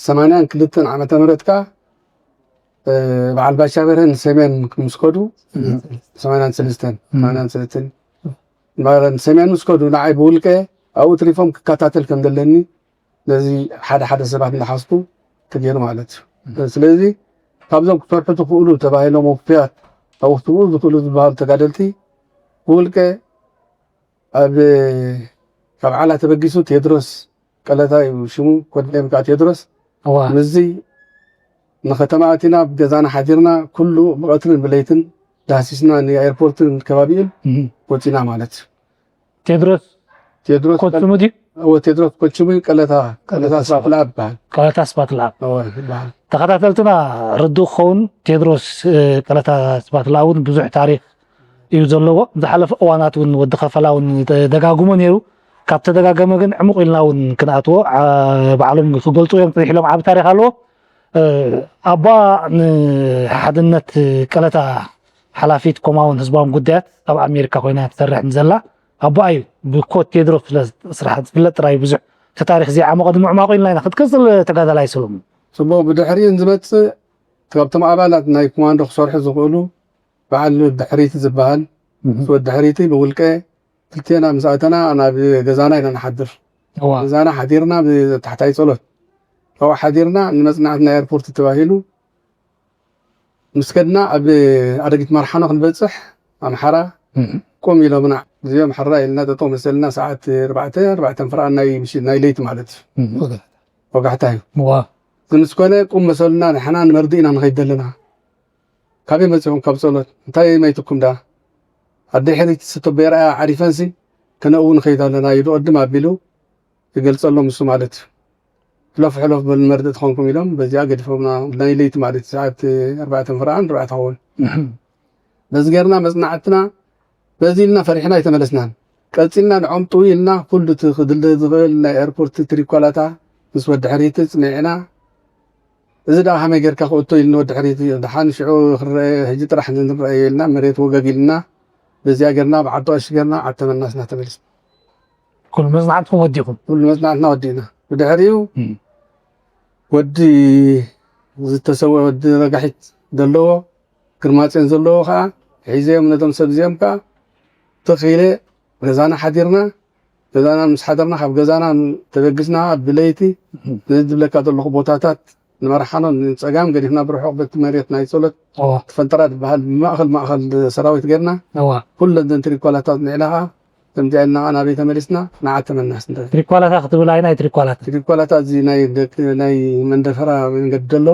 ሰማንያን ክልተን ዓመተ ምህረት ከዓ በዓል ባሻ በርሀ ንሰሜን ምስ ከዱ ሰማንያን ሰለስተን ሰማንያን ሰለስተን ንሰሜን ምስ ከዱ ንዓይ ብውልቀ ኣብኡ ትሪፎም ክከታተል ከም ዘለኒ ነዚ ሓደ ሓደ ሰባት እናሓዝኩ ተገይሩ ማለት እዩ ስለዚ ካብዞም ክሰርሑ ትኽእሉ ተባሂሎም ውፍያት ኣብኡ ክትብኡ ዝኽእሉ ዝበሃሉ ተጋደልቲ ብውልቀ ኣብ ካብ ዓላ ተበጊሱ ቴድሮስ ቀለታ እዩ ሽሙ ኮድኔም ከዓ ቴድሮስ ምስዚ ንከተማ ኣቲና ብገዛና ሓዲርና ኩሉ ብቐትርን ብለይትን ዳህሲስና ንኤርፖርትን ከባቢኡን ወፂና ማለት እዩ ቴድሮስ ቴድሮስ ኮት ስሙ ድዩ? እወ ቴድሮስ ኮት ሽሙ ቀለታ ቀለታ ስፋት ለኣብ ይበሃል ቀለታ ስፋት ለኣብ ይበሃል ተኸታተልትና ርዱ ክኸውን ቴድሮስ ቀለታ ስፋት ለኣብ እውን ብዙሕ ታሪክ እዩ ዘለዎ ዝሓለፈ እዋናት እውን ወዲ ከፈላ እውን ደጋግሞ ነይሩ ካብ ተደጋገመ ግን ዕሙቕ ኢልና እውን ክንኣትዎ ባዕሎም ክገልፁ እዮም ፅኒሕ ኢሎም ዓብ ታሪክ ኣለዎ ኣቦኣ ንሓድነት ቀለታ ሓላፊት ከምኡውን ህዝባዊ ጉዳያት ኣብ ኣሜሪካ ኮይና ትሰርሕ ንዘላ ኣቦኣ እዩ። ብኮት ቴድሮስ ስለ ስራሕ ዝፍለጥ ጥራይ ብዙሕ እቲ ታሪክ ዘይዓመቐ ንምዕማቑ ኢልና ኢና ክትቅፅል። ተጋዳላይ ሰሎሙን። ፅቡቕ። ብድሕሪኡ ዝመፅእ ካብቶም ኣባላት ናይ ኮማንዶ ክሰርሑ ዝኽእሉ በዓል ድሕሪት ዝበሃል፣ ምስ ወዲ ድሕሪት ብውልቀ ክልቴና ምስ ኣተና ናብ ገዛና ኢና ንሓድር። ገዛና ሓዲርና ብታሕታይ ጸሎት ካብኡ ሓዲርና ንመጽናዕቲ ናይ ኤርፖርት ተባሂሉ ምስ ከድና ኣብ ኣረጊት መርሓኖ ክንበጽሕ ኣምሓራ ቁም ኢሎምና። እዚኦም ሕራ ኢልና ጠጠው መሰልና ሰዓት ኣርባዕተ ኣርባዕተ ፍርቓን ናይ ምሽት ናይ ለይቲ ማለት እዩ። ወጋሕታ እዩ። እዚ ምስ ኮነ ቁም መሰሉና ንሕና ንመርድእ ኢና ንኸይድ ዘለና። ካበይ መጺኹም? ካብ ጸሎት። እንታይ መይትኩም ደኣ? ኣብ ድሕሪት ስቶ ቤርኣ ዓሪፈንሲ ክነእው ንኸይድ ኣለና ኢሉ ቅድም ኣቢሉ ይገልጸሎም እሱ ማለት እዩ። ሕለፉ ሕለፉ በሉ መርድእ ትኾንኩም ኢሎም በዚኣ ገዲፎምና ናይ ለይቲ ማለት እዩ። ሰዓት ኣርባዕተ ፍርቓን ኣርባዕተ ክኸውን። በዚ ጌርና መጽናዕትና በዚ ኢልና ፈሪሕና ኣይተመለስናን። ቀጺልና ንዖም ጥው ኢልና ኩሉ እቲ ክድለ ዝኽእል ናይ ኤርፖርት ትሪኳላታ ምስ ወዲ ሕሪቲ ጽኒዕና እዚ ደኣ ከመይ ጌርካ ክእቶ ኢልኒ ወዲ ሕሪቲ ደሓን ሽዑ ክረአ ሕጂ ጥራሕ ንረኣዮ ኢልና መሬት ወገግ ኢልና በዚኣ ጌርና ብዓዲ ቀሺ ጌርና ዓተመናስና ተመሊስና። ኩሉ መጽናዕትኩም ወዲኹም? ኩሉ መጽናዕትና ወዲእና። ብድሕሪኡ ወዲ ዝተሰወ ወዲ ረጋሒት ዘለዎ ግርማጽዮን ዘለዎ ኸዓ ሒዘዮም ነቶም ሰብ እዚኦም ከኣ ትኽ ኢለ ገዛና ሓዲርና። ገዛና ምስ ሓደርና ካብ ገዛና ተበጊስና ብለይቲ ነዚ ዝብለካ ዘለኹ ቦታታት ንመርሓኖ ንጸጋም ገዲፍና ብርሑቕ ቤት መሬት ናይ ጸሎት ትፈንጠራ ትበሃል ብማእኸል ማእኸል ሰራዊት ጌርና ኩለን ዘን ትሪኳላታት ንዕላ ኸዓ ከምዚኣ ኢልና ኸዓ ናበይ ተመሊስና ንዓተመናስ እንተ ትሪኳላታ ክትብል ኣይ ናይ ትሪኳላታ ትሪኳላታ እዚ ናይ ደቂ ናይ መንደፈራ መንገዲ ዘሎ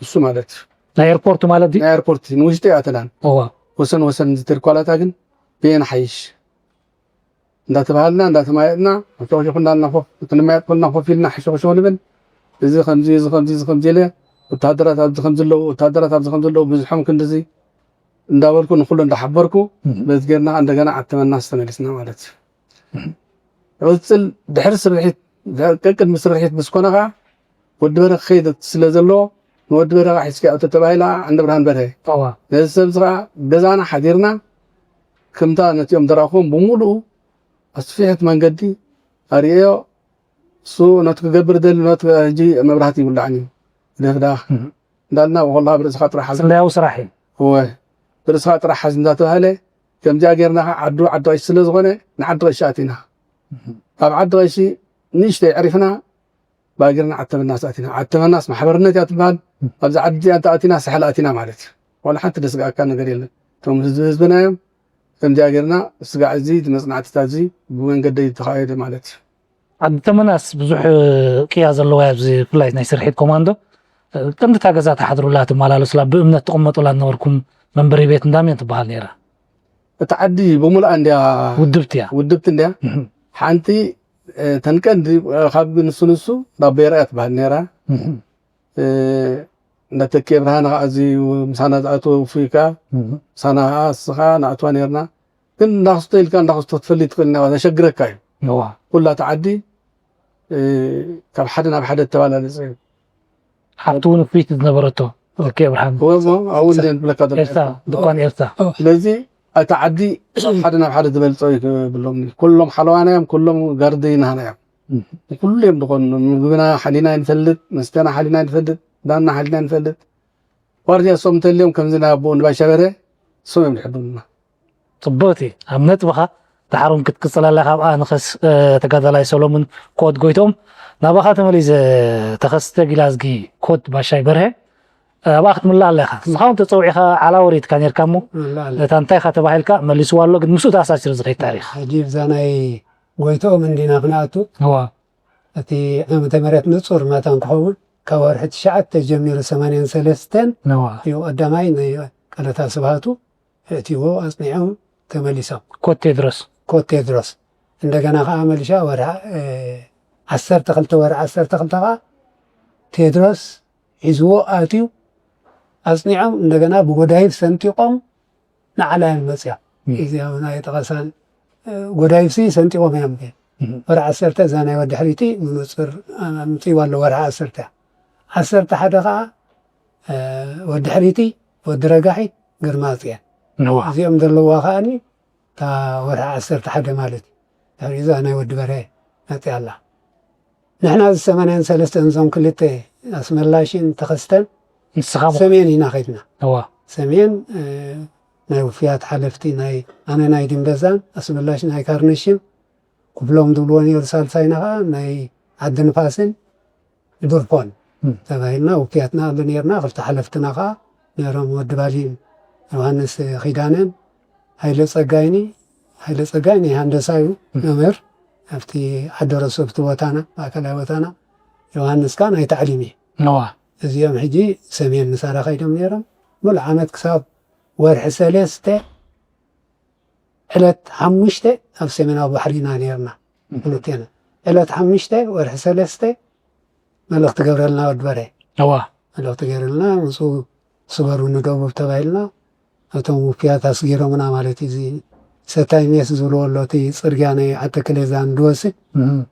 እሱ ማለት እዩ። ናይ ኤርፖርት ማለት ድዩ? ናይ ኤርፖርት ንውሽጢ ኣይኣተናን። እዋ። ወሰን ወሰን እዚ ትሪኳላታ ግን ብየን ሓይሽ እንዳተባሃልና እንዳተማየጥና ሕሾኽሾኽ እንዳልና ኮፍ ክንማየጥ ኮልና ኮፍ ኢልና ሕሾኽሾኽ ንብል። እዚ ከምዚ እዚ ከምዚ እዚ ከምዚ ኢለ ወታደራት ኣብዚ ከምዚ ኣለዉ ወታደራት ኣብዚ ከምዚ ኣለዉ ብዝሖም ክንድዚ እንዳበልኩ ንኩሉ እንዳሓበርኩ በዚ ጌርና እንደገና ዓተመናስ ተመሊስና ማለት እዩ። ይቕጽል ድሕሪ ስርሒት ቀቅድሚ ስርሒት ምስ ኮነ ኸዓ ወዲ በረ ክኸይድ ስለ ዘለዎ ንወዲ በረ ሒዝኪ ኣቶ ተባሂላ ዓንደ ብርሃን በርሀ ነዚ ሰብ እዚ ኸዓ ገዛና ሓዲርና ክምታ ነቲኦም ዘራእኹዎም ብምሉኡ ኣስፊሕት መንገዲ ኣርእዮ እሱ ነቲ ክገብር ደሊ ነት ሕጂ መብራህቲ ይውላዕኒ ደፍዳ እንዳልና ወላ ብርእስኻ ጥራሕ ሓዝ ስለያዊ ስራሕ እዩ። እወ ብርእስኻ ጥራሕ ሓዝ እንዳተባህለ ከምዚኣ ጌርና ኸዓ ዓዱ ዓዲ ቀሺ ስለ ዝኾነ ንዓዲ ቀሺ ኣቲና። ኣብ ዓዲ ቀሺ ንእሽተይ ዕሪፍና ባጊርና ዓተመናስ ኣቲና። ዓተመናስ ማሕበርነት እያ ትበሃል። ኣብዚ ዓዲ እዚኣ እንተ ኣቲና ሳሕል ኣቲና ማለት እዩ። ዋላ ሓንቲ ደስግኣካ ነገር የለን። እቶም ህዝቢ ህዝብና እዮም። ከምዚኣ ጌርና ስጋዕ እዚ እቲ መጽናዕትታት እዚ ብመንገደይ ተኻየደ ማለት እዩ። ዓዲ ተመናስ ብዙሕ ቅያ ዘለዋ ኣብዚ ብፍላይ ናይ ስርሒት ኮማንዶ ቀንዲ እታ ገዛ ትሓድሩላ ትመላለሱላ ብእምነት ትቕመጡላ ዝነበርኩም መንበሪ ቤት እንዳመን ትበሃል ነይራ? እታ ዓዲ ብምሉኣ እንድያ ውድብቲ እያ። ውድብቲ እንድያ ሓንቲ ተን ቀንዲ ካብ ንሱ ንሱ ናብ ቤራ እያ ትበሃል ነይራ። እንዳተኪኤ ብርሃነ ከዓ እዚ ምሳና ዝኣተወ ውፉይ ከዓ ምሳና ከዓ እስኻ ንኣትዋ ነርና ግን እንዳክስቶ ኢልካ እንዳክስቶ ትፈልጥ ትኽእል ኢና ዘሸግረካ እዩ። ኩላ እቲ ዓዲ ካብ ሓደ ናብ ሓደ ተባላለፀ እዩ። ሓፍቲ እውን ፍይቲ ዝነበረቶ ተኪኤ ብርሃነ ኣብኡ እንደ ብለካ ኤልሳ ድኳን ኤልሳ ስለዚ እቲ ዓዲ ሓደ ናብ ሓደ ዝበልፀ እዩ ክብሎም ኩሎም ሓለዋና እዮም ኩሎም ጋርደይናና እዮም። ኩሉ እዮም ዝኾኑ ምግብና ሓሊና ይንፈልጥ መስተና ሓሊና ይንፈልጥ ዳና ሓሊና ይንፈልጥ ዋርድያ እሶም እንተልዮም ከምዚ ናይ ኣቦኡ ንባሻበረ እሶም እዮም ዝሕብሩና። ፅቡቅቲ ኣብ ነጥብኻ ዳሕሮም ክትቅፅል ኣለካ ኣብኣ ንኸስ ተጋዳላይ ሰሎሙን ኮት ጎይቶም ናባኻ ተመሊዘ ተኸስተ ጊላዝጊ ኮት ባሻይ በርሀ ኣብኣ ክትምላ ኣለኻ ንስኻ እውን ተፀውዒኻ ዓላ ወሪድካ ነርካ እሞ እታ እንታይ ኢኻ ተባሂልካ መሊስዋ ኣሎ ግን ምስኡ ተኣሳሲሩ ዝኸይድ ታሪኽ ሕጂ ብዛ ናይ ጎይትኦም እንዲና ክንኣቱ እዋ እቲ ዓመተ ምህረት ንጹር መታን ክኸውን ካብ ወርሒ ትሽዓተ ጀሚሩ ሰማንያን ሰለስተን እዋ እዩ ቀዳማይ ናይ ቀለታ ስብሃቱ ኣእትይዎ ኣጽኒዖም ተመሊሶም። ኮት ቴድሮስ። ኮት ቴድሮስ እንደገና ከኣ መሊሻ ወርሒ ዓሰርተ ክልተ ወርሒ ዓሰርተ ክልተ ከኣ ቴድሮስ ሒዝዎ ኣትዩ ኣጽኒዖም እንደገና ብጎዳይፍ ሰንጢቖም ንዓላ እየን መጽያ እዚኣ እውን ኣይጠቐሳን ጎዳይፍሲ ሰንጢቖም እዮም ወርሒ ዓሰርተ እዛ ናይ ወዲ ሕሪቲ ብመፅር ኣምፅዋ ኣሎ ወርሒ ዓሰርተ ዓሰርተ ሓደ ከዓ ወዲ ሕሪቲ፣ ወዲ ረጋሒ፣ ግርማ ኣፅየን። እዚኦም ዘለዋ ከዓኒ እታ ወርሒ ዓሰርተ ሓደ ማለት እዩ። ድሕሪኡ እዛ ናይ ወዲ በርሀ መፅያ ኣላ። ንሕና እዚ ሰማንያን ሰለስተን እዞም ክልተ ኣስመላሽን ተኸስተን ንስኻ ሰሜን ኢና ከድና። ሰሜን ናይ ውፍያት ሓለፍቲ ናይ ኣነ ናይ ድንበዛን ኣስመላሽ ናይ ካርነሽን ክፍሎም ዝብልዎ ነይሩ። ሳልሳይና ከዓ ናይ ዓዲ ንፋስን ዱርፖን ተባሂልና ውፍያትና ኣሉ ነርና። ክልተ ሓለፍትና ከዓ ነሮም ወዲ ባሊን ዮሃንስ ኪዳነን ሃይለ ፀጋይኒ። ሃይለ ፀጋይ ናይ ሃንደሳ እዩ መምህር ኣብቲ ዓደረሱ ኣብቲ ቦታና ማእከላይ ቦታና። ዮሃንስ ከዓ ናይ ታዕሊም እዩ። እዚኦም ሕጂ ሰሜን ምሳና ከይዶም ነይሮም። ሙሉእ ዓመት ክሳብ ወርሒ ሰለስተ ዕለት ሓሙሽተ ኣብ ሰሜናዊ ባሕሪ ኢና ነርና። ክልቴና ዕለት ሓሙሽተ ወርሒ ሰለስተ መልእኽቲ ገብረልና ወድበረ። እዋ። መልእኽቲ ገይሩልና፣ ምስ ስገሩ ንደቡብ ተባሂልና። እቶም ውፍያት ኣስጊሮምና ማለት እዩ። እዚ ሰታይ ሜስ ዝብልዎ ኣሎ፣ እቲ ፅርግያ ናይ ዓተክሌዛን ዝወስድ፣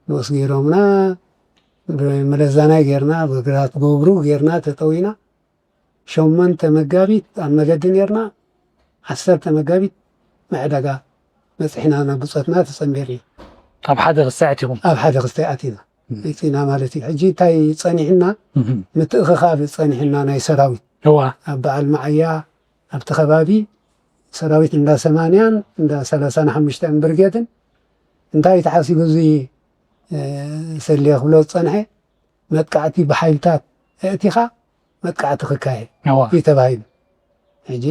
ንኡስ ገይሮምና። መለዛናይ ገይርና፣ ብግራት ጎብሩ ገይርና ተጠዊና። ሸሞንተ መጋቢት ኣብ መገዲ ነርና። ዓሰርተ መጋቢት መዕዳጋ በፂሕና ናብ ብፆትና ተፀንቢርና። ኣብ ሓደ ክስታይ ኣቲኹም? ኣብ ሓደ ክስታይ ኣቲና። መፂና ማለት እዩ። ሕጂ እንታይ ፀኒሕና? ምትእኽኻብ ፀኒሕና ናይ ሰራዊት። እዋ። ኣብ በዓል መዓያ ኣብቲ ከባቢ ሰራዊት እንዳ ሰማንያን እንዳ ሰላሳን ሓሙሽተን ብርጌድን እንታይ ተሓሲቡ እዚ ሰልየ ክብሎ ዝፀንሐ መጥቃዕቲ ብሓይልታት ኣእቲኻ መጥቃዕቲ ክካየድ እዩ ተባሂሉ። ሕጂ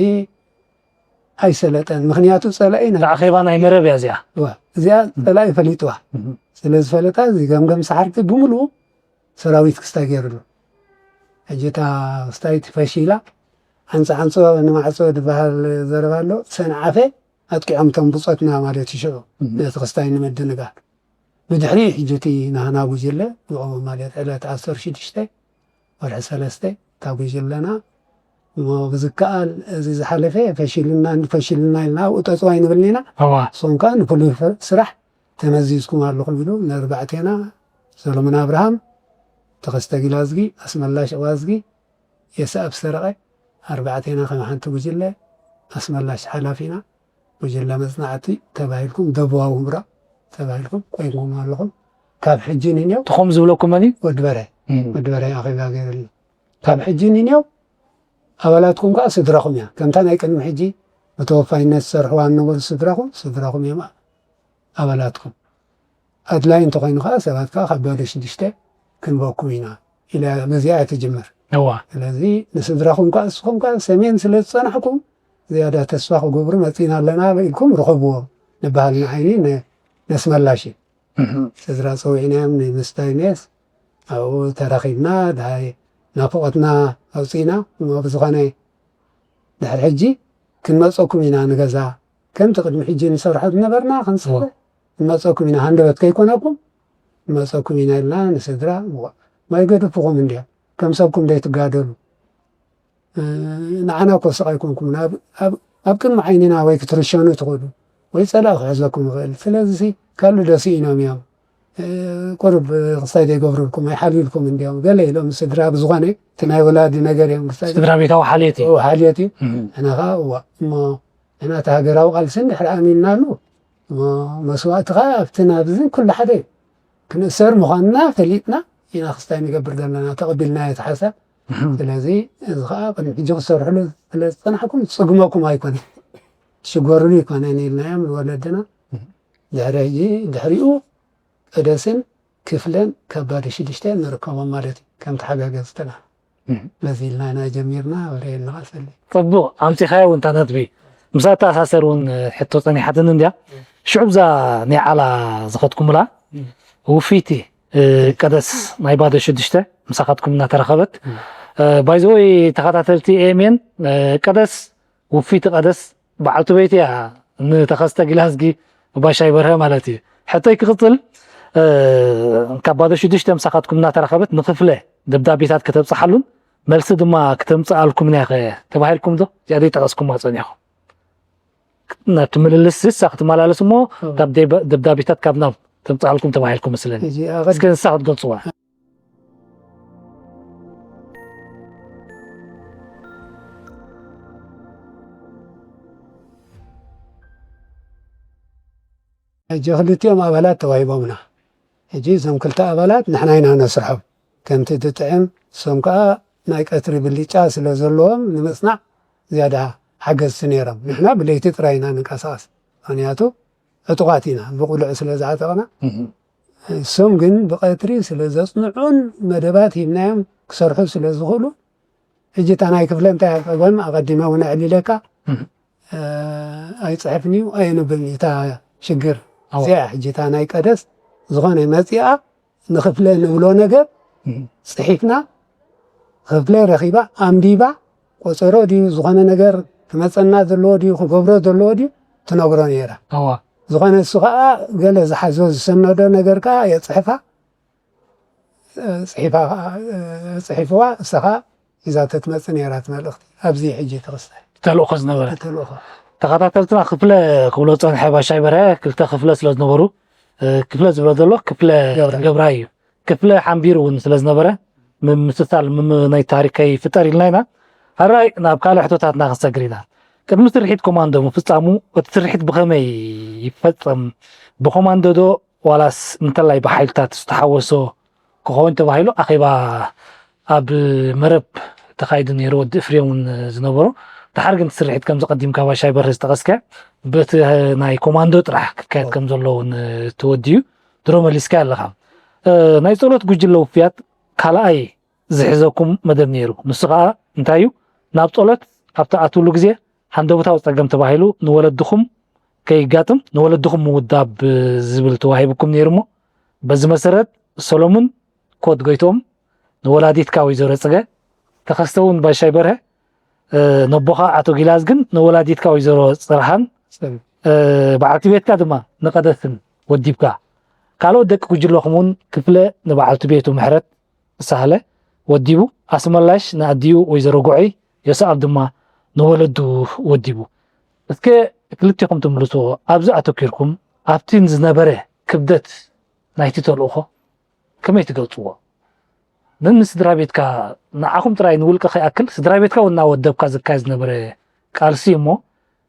ኣይሰለጠን። ምኽንያቱ ጸላኢ ናይ ኣኼባ ናይ መረብ እያ እዚኣ። እዚኣ ጸላኢ ፈሊጥዋ። ስለ ዝፈለጣ እዚ ገምገም ሰሓርቲ ብምሉኡ ሰራዊት ክስታይ ገይሩሉ። ሕጂ እታ ክስታይቲ ፈሺላ። ዓንጸ ዓንጾ ንማዕጾ ዝበሃል ዘረባ ኣሎ። ሰንዓፈ ኣጥቂዖም እቶም ብጾትና ማለት እዩ ሽዑ ነቲ ክስታይ ንምድንጋር። ብድሕሪ ሕጂ እቲ ናህና ጉጅለ ዝቐወም ማለት ዕለት ዓሰርተ ሽዱሽተ ወርሒ ሰለስተ እታ ጉጅለና እሞ ብዝከኣል እዚ ዝሓለፈ ፈሽልና ፈሽልና ኢልና ኣብኡ ጠጠው ኣይንብልን ኢና። ንስኹም ከዓ ንፍሉይ ስራሕ ተመዚዝኩም ኣለኹም ኢሉ ነርባዕቴና ሰሎሞን ኣብርሃም፣ ተኸስተ ጊላዝጊ፣ ኣስመላሽ እዋዝጊ፣ የሰኣብ ሰረቐ ኣርባዕቴና ከም ሓንቲ ጉጅለ ኣስመላሽ ሓላፊና ጉጅለ መጽናዕቲ ተባሂልኩም ደቡባዊ ምብራቕ ተባሂልኩም ኮይንኩም ኣለኹም። ካብ ሕጂ ንንየው ትኾም ዝብለኩም መን እዩ? ወዲ በረ። ወዲ በረ ኣኼባ ገይሩልና። ካብ ሕጂ ንንየው ኣባላትኩም ከዓ ስድራኹም እያ። ከምታ ናይ ቅድሚ ሕጂ ብተወፋይነት ዝሰርሕዋ ዝነበሩ ስድራኹም፣ ስድራኹም እዮም ኣባላትኩም። ኣድላይ እንተኾይኑ ከዓ ሰባት ከዓ ካብ ባዶ ሽዱሽተ ክንበኩም ኢና ኢላ በዚኣ እያ ትጅምር። እዋ። ስለዚ ንስድራኹም ከዓ ንስኹም ከዓ ሰሜን ስለ ዝጸናሕኩም ዝያዳ ተስፋ ክገብሩ መጺና ኣለና ኢልኩም ርኸብዎም ንበሃል ንዓይኒ ነ-፣ ነስመላሽ እዩ። ስድራ ጸዊዕናዮም ንምስታይ ሜስ ኣብኡ ተራኺብና፣ ደሃይ ናፍቖትና ኣውጺእና። እሞ ብዝኾነ ድሕሪ ሕጂ ክንመጸኩም ኢና ንገዛ። ከምቲ ቅድሚ ሕጂ ንሰርሖ ዝነበርና ክንሰርሕ ንመጸኩም ኢና። ሃንደበት ከይኮነኩም ንመጸኩም ኢና ኢልና ንስድራ ምዋ-፣ ማይ ገድፍኹም እንድዮም። ከም ሰብኩም ደይትጋደሉ። እ፣ ንዓና እኮ ስቕ ኣይኮንኩምን። ኣብ፣ ኣብ፣ ኣብ ቅድሚ ዓይንና ወይ ክትርሸኑ ትኽእሉ፣ ወይ ጸላኢ ክሕዘኩም ይኽእል። ስለዚ ሲ ካልእ ዶ ስኢኖም እዮም? እ፣ ቁሩብ ክስታይ ዘይገብሩልኩም፣ ኣይሓልዩልኩም እንድዮም። ገለ ኢሎም ስድራ ብዝኾነ፣ እቲ ናይ ወላዲ ነገር እዮም። ክስታይ ስድራ ቤታዊ ሓልዮት እዩ። ኦ፣ ሓልዮት እዩ። እም። ንሕና ኸዓ፣ እዋ፣ እሞ ንሕና እቲ ሃገራዊ ቃልሲ እንድሕር ኣሚንናሉ፣ እሞ መስዋእቲ ኸዓ ኣብቲ ናብዚ ኩሉ ሓደ እዩ። ክንእሰር ምዃንና ፈሊጥና ኢና ክስታይ ንገብር ዘለና፣ ተቐቢልናዮ እቲ ሓሳብ። እም። ስለዚ እዚ ኸዓ ቅድሚ ሕጂ ክትሰርሕሉ ስለ ዝጸናሕኩም፣ ዝጽግመኩም ኣይኮነን። ትሽገሩሉ ኣይኮነን ኢልናዮም ንወለድና። እም። ድሕሪ ሕጂ፣ ድሕሪኡ ቀደስን ክፍለን ካብ ባዶ ሽዱሽተ ንርከቦም ማለት እዩ፣ ከም ተሓጋገዝትና። እም። በዚ ኢልና ኢና ጀሚርና፣ ወረ የንቓጸሊ። ጽቡቕ፣ ኣምጺኻዮ እውን እታ ነጥቢ። ምስኣ እተኣሳሰር እውን ሕቶ ጸኒሓትኒ እንድያ። እም። ሽዑ ብዛ ናይ ዓላ ዝኸድኩምላ እም። ውፍይቲ፣ እ፣ ቀደስ ናይ ባዶ ሽዱሽተ ምሳኻትኩም እናተረኸበት። እም። እ፣ ባይዘወይ ተኸታተልቲ ኤሜን፣ እ፣ ቀደስ ውፍይቲ ቀደስ በዓልቲ ቤት እያ፣ ንተኸስተ ጊላዝጊ ባሻይ በርሀ ማለት እዩ። ሕቶይ ክቕጽል፣ እ፣ ካብ ባዶ ሽዱሽተ ምሳኻትኩም እናተራኸበት ንክፍለ ደብዳቤታት ከተብጽሓሉን መልሲ ድማ ክተምጽኣልኩምን እያ ኸ ተባሂልኩም ዶ? እዚኣ ዘይጠቐስኩማ ጸኒሕኩም። ናብቲ ምልልስ ንሳ ክትመላለስ እሞ እዎ። ካብ ደብ-፣ ደብዳቤታት ካብ ናብ ተምጽኣልኩም ተባሂልኩም መስለኒ። እዚ ኣቐድ- እስከ ንሳ ክትገልጽዋ። ሕጂ ክልቲኦም ኣባላት ተዋሂቦምና። ሕጂ እዞም ክልተ ኣባላት ንሕና ኢና ነስርሖም። ከምቲ ትጥዕም፣ እሶም ከኣ ናይ ቀትሪ ብልጫ ስለ ዘለዎም ንምጽናዕ ዝያዳ ሓገዝቲ ነይሮም። ንሕና ብለይቲ ጥራይ ኢና ንንቀሳቐስ። ምኽንያቱ ዕጡቓት ኢና፣ ብቑልዕ ስለ ዝዓጠቕና። እሶም ግን ብቐትሪ ስለ ዘጽንዑን መደባት ሂብናዮም ክሰርሑ ስለ ዝኽእሉ፣ ሕጂ እታ ናይ ክፍለ እንታይ ኣብ ጸገም ኣቐዲመ እውን ኣዕሊለካ፣ እ፣ ኣይጽሕፍን እዩ፣ ኣየንብብን እዩ እታ ሽግር። ኣዎ። እዚኣ ሕጂ እታ ናይ ቀደስ ዝኾነ መጺኣ ንክፍለ ንብሎ ነገር እም። ጽሒፍና፣ ክፍለ ረኺባ፣ ኣንቢባ፣ ቆጸሮ ድዩ ዝኾነ ነገር ክመጸና ዘለዎ ድዩ ክገብሮ ዘለዎ ድዩ ትነግሮ ነይራ። ኣዋ። ዝኾነ እሱ ኸኣ ገለ ዝሓዞ ዝሰነዶ ነገር ከኣ የጽሕፋ፣ እ፣ ጽሒፋ ኸኣ፣ እ፣ ጽሒፍዋ፣ እሳ ኸኣ ሒዛቶ ትመጽእ ነይራ እቲ መልእኽቲ። ኣብዚ ሕጂ ተኸስተ ተልእኾ ዝነበረ። ተልእኾ። ተኸታተልትና ክፍለ ክብሎ ዝጸንሐ ባሻይ በርሀ ክልተ ክፍለ ስለ ዝነበሩ፣ እ፣ ክፍለ ዝብሎ ዘሎ ክፍለ ገብራይ። ገብራይ እዩ። ክፍለ ሓምቢር እውን ስለ ዝነበረ፣ ምምስሳል ምም-፣ ናይ ታሪክ ከይፍጠር ኢልና ኢና። ሕራይ ናብ ካልእ ሕቶታትና ክንሰግር ኢና። ቅድሚ ስርሒት ኮማንዶ ምፍጻሙ፣ እቲ ስርሒት ብኸመይ ይፈጸም? ብኮማንዶ ዶ ዋላስ እንተላይ ብሓይልታት ዝተሓወሶ ክኸውን ተባሂሉ ኣኼባ ኣብ መረብ ተኻይዱ ነይሩ። ወዲ እፍሬም እውን ዝነበሩ። ድሓር ግን እቲ ስርሒት ከም ዘቐዲምካ ባሻይ በርሀ ዝጠቐስካዮ በቲ ናይ ኮማንዶ ጥራሕ ክካየድ ከም ዘሎ እውን ተወዲኡ ድሮ መሊስካዮ ኣለኻ። እ፣ ናይ ጸሎት ጉጅለ ውፍያት ካልኣይ ዝሕዘኩም መደብ ነይሩ። ንሱ ኸኣ እንታይ እዩ? ናብ ጸሎት ኣብ ትኣትውሉ ግዜ ሃንደበታዊ ጸገም ተባሂሉ ንወለድኹም ከይጋጥም ንወለድኹም ምውዳብ ዝብል ተዋሂብኩም ነይሩ እሞ፣ በዚ መሰረት ሰሎሙን ኮት ጎይትኦም ንወላዲትካ ወይዘሮ ጽገ፣ ተኸስተ እውን ባሻይ በርሀ፣ እ፣ ነቦኻ ኣቶ ጊላዝ ግን ንወላዲትካ ወይዘሮ ጽርሃን፣ ጸም። እ፣ በዓልቲ ቤትካ ድማ ንቀደስን ወዲብካ። ካልኦት ደቂ ጉጅለኹም እውን ክፍለ ንበዓልቲ ቤቱ ምሕረት ሳህለ ወዲቡ፣ ኣስመላሽ ንኣዲኡ ወይዘሮ ጉዐይ፣ ዮስኣብ ድማ ንወለዱ ወዲቡ። እስከ ክልቴኹም ትምልስዎ፣ ኣብዚ ኣተኲርኩም ኣብቲ ዝነበረ ክብደት ናይቲ ተልእኾ ከመይ ትገልጽዎ? ንስድራ ቤትካ፣ ንዓኹም ጥራይ ንውልቀ ከይኣክል ስድራ ቤትካ እውን እናወደብካ ዝካየድ ዝነበረ ቃልሲ እሞ፣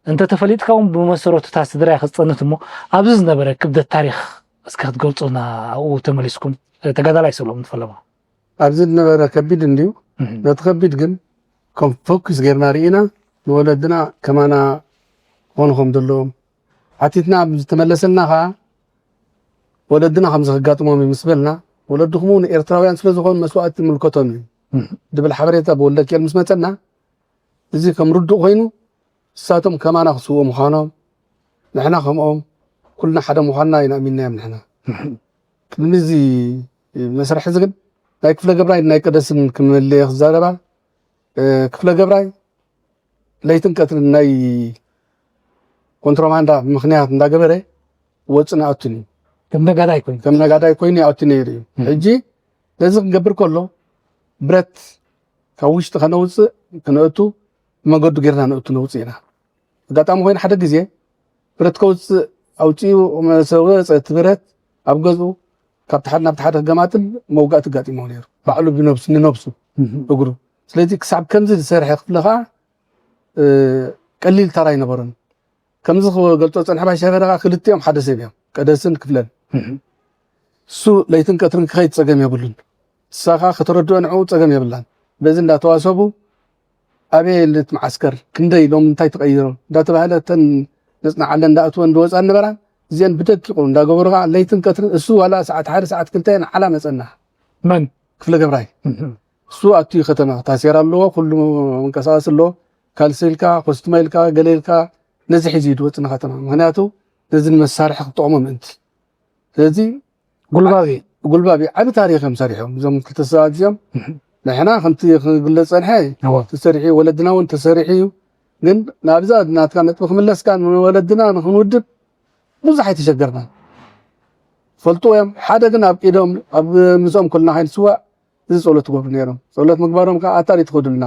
እንተተፈሊጥካ እውን ብመሰረቱ እታ ስድራ እያ ክትጸንት እሞ፣ ኣብዚ ዝነበረ ክብደት ታሪኽ እስከ ክትገልጹልና፣ ኣብኡ ተመሊስኩም፣ ተጋዳላይ ሰሎሙን ፈለማ። ኣብዚ ዝነበረ ከቢድ እንድዩ። እህ። ነቲ ከቢድ ግን ከም ፎኩስ ጌርና ርኢና፣ ንወለድና ከማና ክኾኑ ከም ዘለዎም ሓቲትና፣ ኣብ ዝተመለሰልና ኸዓ ወለድና ከምዚ ከጋጥሞም እዩ ምስ በልና፣ ወለድኹም እውን ኤርትራውያን ስለ ዝኾኑ መስዋእቲ ይምልከቶም እዩ እህ። ዝብል ሓበሬታ ብወልደኪኤል ምስ መጸና፣ እዚ ከም ርዱእ ኮይኑ፣ ንሳቶም ከማና ክስውኡ ምዃኖም፣ ንሕና ከምኦም ኩልና ሓደ ምዃንና ኢና ኣሚንናዮም ንሕና። ቅድሚ እዚ መስርሕ እዚ ግን ናይ ክፍለ ገብራይ ናይ ቀደስን ክምልየ ክዛረባ፣ እ፣ ክፍለ ገብራይ ለይትን ቀትርን ናይ ኮንትሮባንዳ ምኽንያት እንዳገበረ ወጽእ ንኣቱን እዩ። ከም ነጋዳይ ኮይኑ። ከም ነጋዳይ ኮይኑ ይኣቱ ነይሩ እዩ። እም። ሕጂ ነዚ ክገብር ከሎ ብረት ካብ ውሽጢ ከነውጽእ፣ ከነእቱ፣ መገዱ ጌርና ነእቱ ነውጽእ ኢና። ኣጋጣሚ ኮይኑ ሓደ ግዜ ብረት ከውጽእ ኣውጺኡ መሰ-፣ ወጸ እቲ ብረት ኣብ ገዝኡ ካብ ሓደ ናብቲ ሓደ ክገማጥል መውጋእቲ ኣጋጢሞ ነይሩ። ባዕሉ ብነብሱ፣ ንነብሱ እህ። እግሩ። ስለዚ ክሳብ ከምዚ ዝሰርሐ ክፍለ ኸዓ፣ እ፣ ቀሊል ተራ ኣይነበሮን። ከምዚ ክገልጾ ዝጸንሐ ባሻይ በርሀ ክልቲኦም ሓደ ሰብ እዮም። ቀደስን ክፍለን። እህ። እሱ ለይትን ቀትርን ክኸይድ ጸገም የብሉን። እሳ ኸዓ ከተረድኦ ንዕኡ ጸገም የብላን። በዚ እንዳተዋሰቡ ኣበይ ልት መዓስከር፣ ክንደይ ኢሎም፣ እንታይ ተቐይሮም እንዳተባህለ እተን ነጽንዓለን እንዳኣትወን ዝወጻ ነበራ። እዚአን ብደቂቑ እንዳገበሩ ኸዓ ለይትን ቀትርን እሱ ዋላ ሰዓት ሓደ ሰዓት ክልተ ንዓላ መጸና። መን? ክፍለ ገብራይ። እህ። እሱ ኣቱ ከተማ ታሴራ ኣለዎ፣ ኩሉ መንቀሳቐሲ ኣለዎ። ካልሲ ኢልካ፣ ኮስትሞ ኢልካ፣ ገለ ኢልካ ነዚ ሒዙ እዩ ዝወጽእ ንከተማ። ምኽንያቱ ነዚ ንመሳርሒ ክጠቕሞ ምእንቲ። ስለዚ ጉልባብ እዩ። ጉልባብ እዩ። ዓቢ ታሪኽ እዮም ሰሪሖም። እዞም ክልተ ሰባት እዚኦም እህ። ንሕና ከምቲ ክግለጽ ጸንሐ እወ። ተሰሪሑ እዩ፣ ወለድና እውን ተሰሪሑ እዩ። ግን ናብዛ ናትካ ነጥቢ ክምለስካ ንወለድና ንኽንውድብ ብዙሕ ኣይተሸገርናን። ፈልጡ እዮም። ሓደ ግን ኣብ ኢዶም፣ ኣብ ምስኦም ኮልና ከይንስዋእ እዚ ጸሎት ትገብሩ ነይሮም። ጸሎት ምግባሮም ከኣ ኣታሪ ትኸዱልና።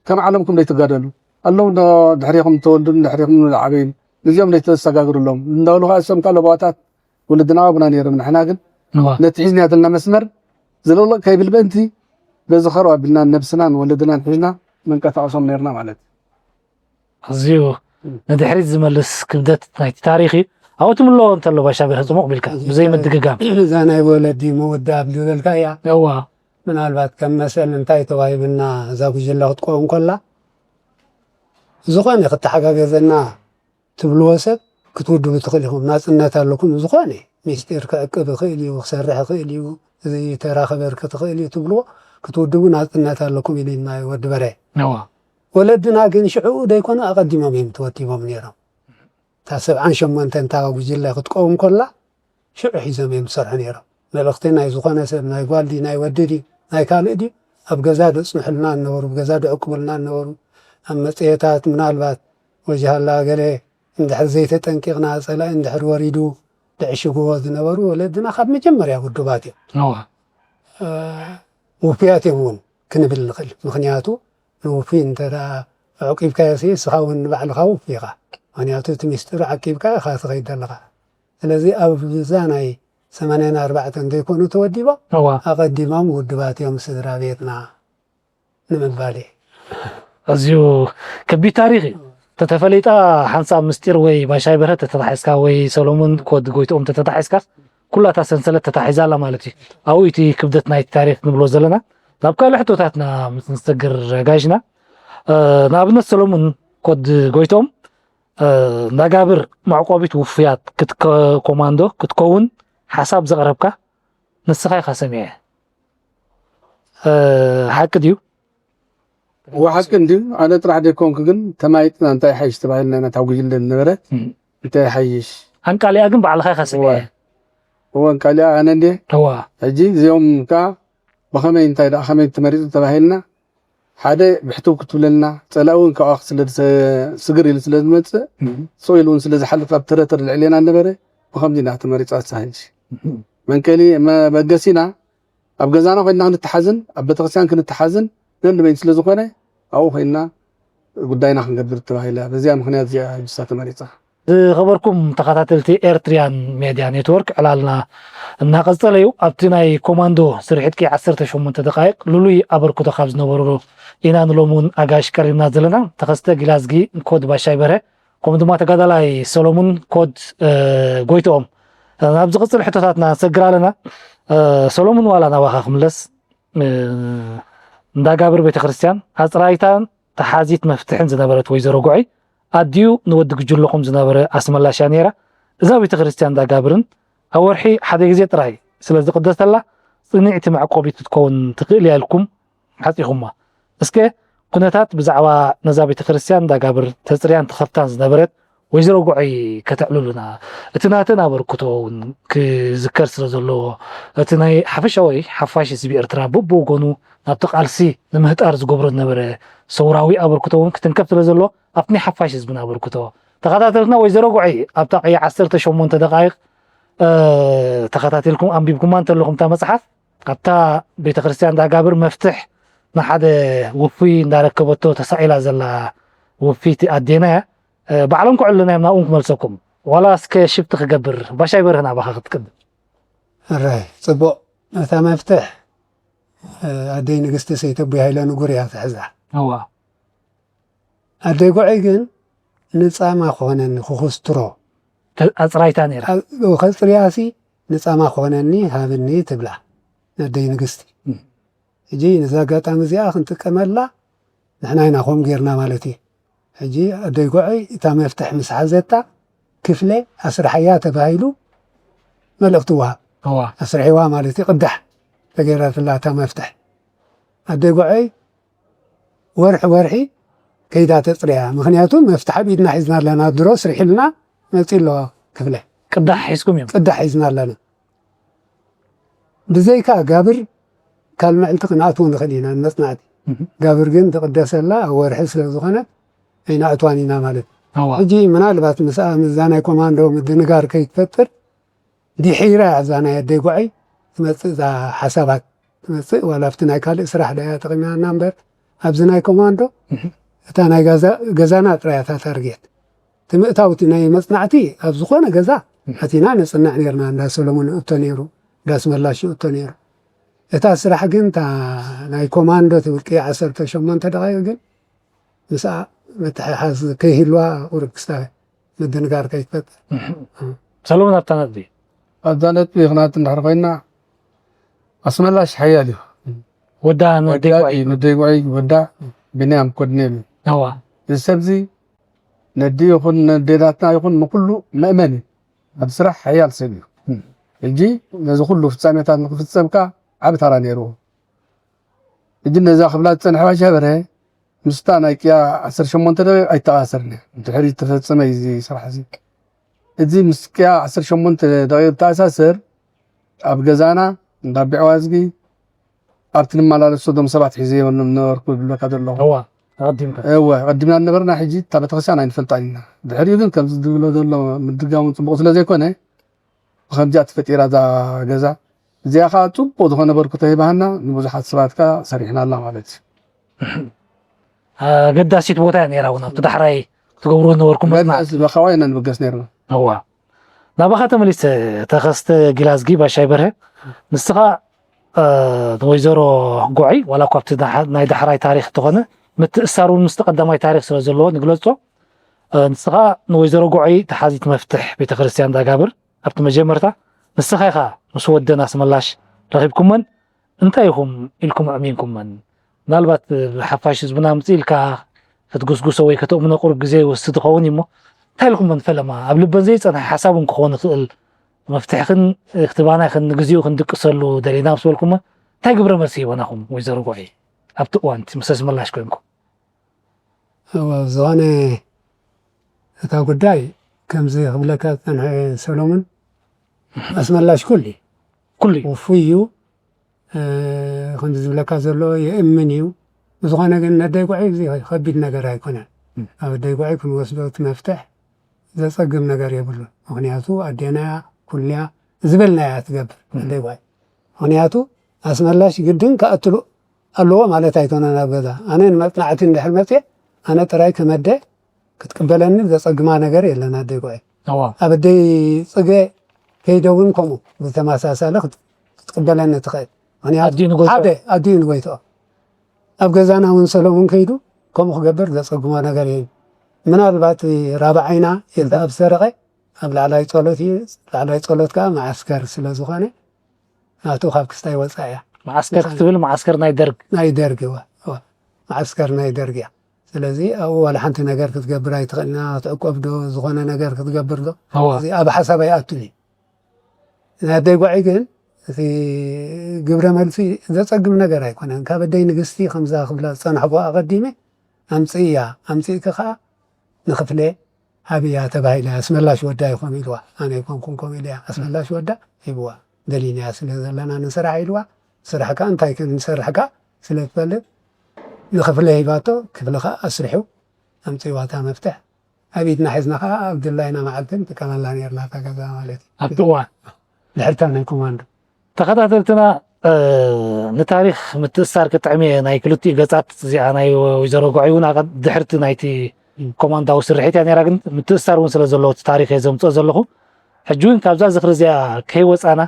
ከም ዓለምኩም ዘይትጋደሉ። ኣለዉ እንዶ ድሕሬኹም ዝተወልዱን ድሕሬኹም ዝዓበዩን። ነዚኦም ዘይተሰጋግሩሎም። እንዳበሉ ከኣ እሶም ከኣ ለባዋታት ወለድና ኣቡና ነይሮም። ንሕና ግን እዋ። ነቲ ሒዝናዮ ዘለና መስመር ዝልቕልቕ ከይብል ምእንቲ በዚ ኸርው ኣቢልና ነብስናን ወለድናን ሒዝና መንቀሳቐሶም ነይርና ማለት እዩ። ኣዝዩ እም። ንድሕሪት ዝመልስ ክብደት ናይቲ ታሪኽ እዩ። ኣብኡ ትምልኦ እንተሎ ባሻ በርሀ ጽሙቕ ቢልካ፣ ብዘይ ምድግጋም። እዛ ናይ ወለዲ ምውዳብ ዝበልካያ፣ እዋ። ምናልባት ከም መሰል እንታይ ተዋሂብና እዛ ጉጅለ ክትቆም ከላ፣ ዝኾነ ክተሓጋገዘና ትብልዎ ሰብ ክትውድቡ ትኽእል ኢኹም። ናጽነት ኣለኩም። ዝኾነ ሚስጢር ክዕቅብ ይኽእል እዩ፣ ክሰርሕ ይኽእል እዩ፣ እዚ ተራኸበርክ ትኽእል እዩ ትብልዎ ክትውድቡ ናጽነት ኣለኩም ኢሉና እዩ ወዲ በርሀ። እዋ። ወለድና ግን ሽዕኡ ደይኮነ ኣቐዲሞም እዮም ተወዲቦም ነይሮም። እታ ሰብዓን ሸሞንተን እታ ጉጅለ ክትቀውም ከላ ሽዑ ሒዞም እዮም ዝሰርሑ ነይሮም። መልእኽቲ ናይ ዝኾነ ሰብ፣ ናይ ጓል ድዩ፣ ናይ ወዲ ድዩ፣ ናይ ካልእ ድዩ፣ ኣብ ገዛ ደጽንሑልና ነበሩ፣ ብገዛ ደዕቅቡልና ነበሩ። ኣብ መጽሔታት ምናልባት ወጅሃላ ገለ እንድሕር ዘይተጠንቂቕና፣ ጸላኢ እንድሕር ወሪዱ ደዕሽግዎ ዝነበሩ ወለድና ካብ መጀመርያ ውዱባት እዮም። እዋ። ውፉያት እዮም እውን ክንብል ንኽእል። ምኽንያቱ ንውፉይ እንተ ደኣ ኣዕቂብካዮ ሲ እስኻ እውን ንባዕልኻ ውፉይ ኢኻ። ምኽንያቱ እቲ ሚስጢር ዓቂብካ ኢኻ ትኸይድ ዘለኻ። ስለዚ ኣብዛ ናይ ሰማንያን ኣርባዕተን ዘይኮኑ ተወዲቦም እዋ። ኣቐዲሞም ውድባት እዮም ስድራ ቤትና ንምባል እየ። ኣዝዩ ከቢድ ታሪኽ እዩ። ተተፈሊጣ ሓንሳብ ምስጢር ወይ ባሻይ በርሀ ተተታሒዝካ ወይ ሰሎሞን ኮድ ጎይትኦም ተተታሒዝካ ኩላ እታ ሰንሰለት ተታሒዛ ኣላ ማለት እዩ። ኣብኡ እቲ ክብደት ናይቲ ታሪኽ ንብሎ ዘለና። ናብ ካልእ ሕቶታትና ምስ ንሰግር ኣጋይሽና፣ እ፣ ንኣብነት ሰሎሞን ኮድ ጎይትኦም፣ እ፣ እንዳጋብር መዕቆቢት ውፉያት ክትከ-፣ ኮማንዶ ክትከውን ሓሳብ ዘቕረብካ ንስኻ ኢኻ ሰሚዐ። እ፣ ሓቂ ድዩ? እወ ሓቂ እንድዩ። ኣነ ጥራሕ ዘይኮንኩ ግን ተማይጥና እንታይ ይሓይሽ ተባሂልና ኢና እታ ጉጅለ ዝነበረ እም። እንታይ ይሓይሽ ኣንቃልያ ግን ባዕልኻ ኢኻ ስሚዐ። እወ። እወ ኣንቃልያ ኣነ እንድየ። እዋ። ሕጂ እዚኦም ከዓ ብኸመይ እንታይ ደኣ ከመይ ተመሪፁ ተባሂልና ሓደ ብሕትው ክትብለልና ፀላኢ እውን ካብኣ ስለ ዝሰ- ስግር ኢሉ ስለ ዝመፅእ እም። ስቕ ኢሉ እውን ስለ ዝሓልፍ ኣብ ተረተር ልዕሌና ነበረ ብኸምዚ ኢና ተመሪፃ ሳይንስ መንቀሊ መበገሲና ኣብ ገዛና ኮይንና ክንተሓዝን ኣብ ቤተክርስትያን ክንተሓዝን ነንበይን ስለ ዝኾነ ኣብኡ ኮይንና ጉዳይና ክንገብር ተባሂላ በዚኣ ምክንያት እዚኣ ጅሳ ተመሪፃ። ዝኸበርኩም ተኸታተልቲ ኤርትሪያን ሜድያ ኔትወርክ ዕላልና እናቐጸለ እዩ። ኣብቲ ናይ ኮማንዶ ስርሒት ዓሰርተ ሸሞንተ ደቃይቕ ልሉይ ኣበርክቶ ካብ ዝነበሩ ኢና ንሎሚ እውን ኣጋይሽ ቀሪብና ዘለና። ተኸስተ ጊላዝጊ ኮድ ባሻይ በርሀ ከምኡ ድማ ተጋዳላይ ሰሎሙን ኮድ ጎይትኦም ናብ ዝቕጽል ሕቶታትና ንሰግር ኣለና። ሰሎሙን ዋላ ናባኻ ክምለስ እንዳጋብር ቤተክርስትያን ኣጽራይታን ተሓዚት መፍትሕን ዝነበረት ወይዘሮ ጉዐይ ኣዲኡ ንወዲ ጉጅለኹም ዝነበረ ኣስመላሽ እያ ነይራ። እዛ ቤተክርስትያን እንዳጋብርን ኣብ ወርሒ ሓደ ግዜ ጥራይ ስለ ዝቕደሰላ ጽንዕቲ መዕቆቢት ክትከውን ትኽእል እያ ኢልኩም ሓጺኹማ። እስከ ኩነታት ብዛዕባ ነዛ ቤተክርስትያን እንዳጋብር ተጽርያን ትኸፍታን ዝነበረት ወይዘሮ ጉዐይ ከተዕልሉና። እቲ ናተን ኣበርክቶ እውን ክዝከር ስለ ዘለዎ እቲ ናይ ሓፈሻዊ ሓፋሽ ህዝቢ ኤርትራ በብወገኑ ናብቲ ቃልሲ ንምህጣር ዝገብሮ ዝነበረ ሰውራዊ ኣበርክቶ እውን ክትንከፍ ስለ ዘለዎ ኣብቲ ናይ ሓፋሽ ህዝብን ኣበርክቶ ተኸታተልትና ወይዘሮ ጉዐይ ኣብታ ቀይ ዓሰርተ ሸሞንተ ደቃይቕ ተኸታቲልኩም ኣንቢብኩማ እንተለኹም እታ መፅሓፍ ኣብታ ቤተክርስትያን ዳጋብር መፍትሕ ንሓደ ውፉይ እንዳረከበቶ ተሳኢላ ዘላ ውፍይቲ ኣዴና እያ። ባዕሎም ክዕሉና እዮም ናብኡን ክመልሰኩም። ዋላ እስከ ሽፍቲ ክገብር ባሻይ በርህ ናባኻ ክትቅድም። ሕራይ ፅቡቕ። እታ መፍትሕ ኣደይ ንግስቲ ሰይተቦይ ሃይለ ንጉር እያ ትሕዛ። እዋ ኣደይ ጉዐይ ግን ንጻማ ክኾነኒ ክኹስትሮ ኣጽራይታ ነይራ። ከጽርያሲ ንጻማ ክኾነኒ ሃብኒ ትብላ ነደይ ንግስቲ። ሕጂ ነዛ ኣጋጣሚ እዚኣ ክንጥቀመላ ንሕና ኢና ከምኡ ጌርና ማለት እዩ። ሕጂ ኣደይ ጉዐይ እታ መፍትሕ ምስ ሓዘታ ክፍለ ኣስርሓያ ተባሂሉ መልእኽቲ ወሃብ። እዋ። ኣስርሒዋ ማለት እዩ ቅዳሕ ተገይራትላ እታ መፍትሕ። ኣደይ ጉዐይ ወርሒ ወርሒ ከይዳ ተፅርያ። ምክንያቱ መፍትሕ ኣብ ኢድና ሒዝና ኣለና። ድሮ ስሪሕልና መፂ ኣለዋ ክፍለ። ቅዳሕ ሒዝኩም እዮም? ቅዳሕ ሒዝና ኣለና። ብዘይካ ጋብር ካልእ መዕልቲ ክንኣትዎ ንኽእል ኢና መፅናዕቲ። ጋብር ግን ትቕደሰላ ኣብ ወርሒ ስለ ዝኾነት ኣይንኣትዋን ኢና ማለት እዩ። ሕጂ ምናልባት ምስኣ ምስዛ ናይ ኮማንዶ ምድንጋር ከይትፈጥር ድሒራ እዛ ናይ ኣደይ ጓዓይ ትመጽእ እዛ ሓሳባት ትመጽእ ዋላ ኣብቲ ናይ ካልእ ስራሕ ዳያ ተቐሚናና እምበር ኣብዚ ናይ ኮማንዶ እታ ናይ ገዛና ጥራይ እታ ታርጌት እቲ ምእታው እቲ ናይ መጽናዕቲ ኣብ ዝኾነ ገዛ ኣቲና ነጽንዕ ኔርና እንዳ ሰሎሞን ይእቶ ኔሩ እንዳ ኣስመላሽ ይእቶ ኔሩ እታ ስራሕ ግን እታ ናይ ኮማንዶ ትብል ቀይ ዓሰርተ ሸሞንተ ደቓይቕ ግን ምስኣ ምትሕሓዝ ከይህልዋ ቁሩብ ክስታ ምድንጋር ከይትፈጥር። ሰለሙን ኣብታ ነጥቢ ኣብዛ ነጥቢ ክንኣቱ እንድሕር ኮይና ኣስመላሽ ሓያል እዩ። ወዳ ነደይ ወዳ ጓዒ እዩ፣ ነደይ ጓዒ ወዳ ቢንያም ኮድኔል እዩ። እዋ እዚ ሰብዚ ነዲ ይኹን ነዴታትና ይኹን ንኩሉ መእመን እዩ። ኣብ ስራሕ ሓያል ሰብ እዩ። ሕጂ ነዚ ኩሉ ፍጻሜታት ንክፍጸም ከኣ ዓቢ ታራ ነይርዎ። ሕጂ ነዛ ክብላ ዝጸንሐ ባሻ በርሀ ምስታ ናይ ቅያ ዓሰርተ ሸሞንተ ደቂቕ ኣይተኣሳሰርና። ድሕሪ ዝተፈጸመ እዩ እዚ ስራሕ እዚ። እዚ ምስ ቅያ ዓሰርተ ሸሞንተ ደቂቕ ተኣሳስር ኣብ ገዛና እንዳ ኣቢ ዕዋዝጊ ኣብቲ ንመላለሶ ዶም ሰባት ሒዘዮም ነበርኩ ዝብለካ ዘለኹ። እዋ ኣቐዲምካ እወ ቀዲምና ነበርና። ሕጂ እታ ቤተክርስትያን ኣይንፈልጣን ኢና። ድሕሪኡ ግን ከምዚ ዝብሎ ዘሎ ምድጋሙ ፅቡቕ ስለ ዘይኮነ ብኸምዚኣ ተፈጢራ እዛ ገዛ እዚኣ ከዓ ፅቡቕ ዝኾነ በርኩቶ ሂባሃና ንብዙሓት ሰባት ከዓ ሰሪሕናላ ማለት እዩ። ኣገዳሲት ቦታ እያ ነይራ እውን ኣብቲ ዳሕራይ ትገብርዎ ነበርኩም መፅናዕቲ። በካዋ ኢና ንብገስ ነርና። እዋ ናባኻ ተመሊሰ ተኸስተ ጊላዝጊ ባሻይ በርሀ ንስኻ ንወይዘሮ ጎዒ ዋላ እኳ ኣብቲ ናይ ዳሕራይ ታሪክ እንተኾነ ምትእሳር እውን ምስቲ ቀዳማይ ታሪክ ስለ ዘለዎ ንግለጾ። ንስኻ ንወይዘሮ ጎዒ ተሓዚት መፍትሕ ቤተክርስትያን ዳጋብር ኣብቲ መጀመርታ ንስኻ ኢኻ ምስ ወደን ኣስመላሽ ረኺብኩመን እንታይ ኢኹም ኢልኩም ኣእሚንኩመን? ምናልባት ብሓፋሽ ህዝብና ኣምፅእ ኢልካ ክትጉስጉሶ ወይ ከተእምኖ ቁሩብ ግዜ ይወስድ ይኸውን እዩ እሞ እንታይ ኢልኩመን ፈለማ ኣብ ልበን ዘይፀንሐ ሓሳብ እውን ክኸውን ይኽእል መፍትሕኽን ክትባና ይኽን ንግዚኡ ክንድቅሰሉ ደሊና ምስ በልኩመን እንታይ ግብረ መልሲ ሂበናኹም ወይዘሮ ጎዒ ኣብቲ እዋን እቲ ምስ ኣስመላሽ ኮይንኩም? እወ ዝኾነ እታ ጉዳይ ከምዚ ክብለካ ዝጸንሐ ሰሎሙን ኣስመላሽ ኩሉ እዩ ኩሉ እዩ። ውፉይ እዩ ከምዚ ዝብለካ ዘሎ የእምን እዩ። ብዝኾነ ግን ነደይ ጓዒ እዚ ከቢድ ነገር ኣይኮነን። ኣብ ኣደይ ጓዒ ክንወስዶ እቲ መፍትሕ ዘጸግም ነገር የብሉን። ምኽንያቱ ኣዴና እያ ኩሉ እያ ዝበልናያ እያ ትገብር ኣደይ ጓዒ። ምኽንያቱ ኣስመላሽ ግድን ክኣትሉ ኣለዎ ማለት ኣይኮነን ኣብ ገዛ። ኣነ ንመጽናዕቲ እንድሕር መጽየ ኣነ ጥራይ ከም ኣደ ክትቅበለኒ ዘጸግማ ነገር የለን ኣደይ ጓዒ። እዋ ኣብ ኣደይ ጽገ ከይደ እውን ከምኡ ብተመሳሳሊ ክት- ክትቅበለኒ ትኽእል። ምኽንያቱ ኣዲኡ ንጎይትኦ። ሓደ ኣዲኡ ንጎይትኦ ኣብ ገዛና እውን ሰሎሙን ከይዱ ከምኡ ክገብር ዘጸግሞ ነገር የን። ምናልባት ራብዓይና የለ ኣብ ሰረቐ ኣብ ላዕላይ ጸሎት እዩ። ላዕላይ ጸሎት ከዓ መዓስከር ስለ ዝኾነ ናቱ ካብ ክስታይ ወፃእ እያ። መዓስከር ክትብል መዓስከር ናይ ደርግ ናይ ደርግ እወ እወ መዓስከር ናይ ደርግ እያ። ስለዚ ኣብኡ ዋላ ሓንቲ ነገር ክትገብር ኣይትኽእልና ክትዕቆብ ዶ ዝኾነ ነገር ክትገብር ዶ እወ እዚ ኣብ ሓሳብ ኣይኣቱን እዩ። ናይ ኣደይ ጓዒ ግን እቲ ግብረ መልሲ ዘፀግም ነገር ኣይኮነን። ካብ ኣደይ ንግስቲ ከምዛ ክብላ ዝፀናሕኩ ኣቐዲመ ኣምፅእያ ኣምፅእኪ ከዓ ንክፍለ ሃብያ ተባሂለ ኣስመላሽ ወዳ ይኾን ኢልዋ ኣነ ኣይኮንኩን ከምኡ ኢለያ ኣስመላሽ ወዳ ሂብዋ ደሊናያ ስለ ዘለና ንስራሕ ኢልዋ ስራሕ ከዓ እንታይ ክንሰርሕ ከዓ ስለ ትፈልጥ ንክፍለ ሂባቶ ክፍለ ከዓ ኣስሪሑ ኣምፅእዋ እታ መፍትሕ ኣብ ኢድና ሒዝና ከዓ ኣብ ድላይና መዓልቲ ንጥቀመላ ነርና እታ ገዛ ማለት እዩ ኣብቲ እዋን ድሕርታ ናይ ኮማንዶ ተኸታተልትና ንታሪኽ ምትእስሳር ክጥዕም እየ ናይ ክልቲኡ ገጻት እዚኣ ናይ ወይዘሮ ጎዒ እውን ድሕርቲ ናይቲ ኮማንዳዊ ስርሒት እያ ነራ ግን ምትእስሳር እውን ስለ ዘለዎ እቲ ታሪኽ እየ ዘምፅኦ ዘለኹ ሕጂ እውን ካብዛ ዝኽሪ እዚኣ ከይወፃና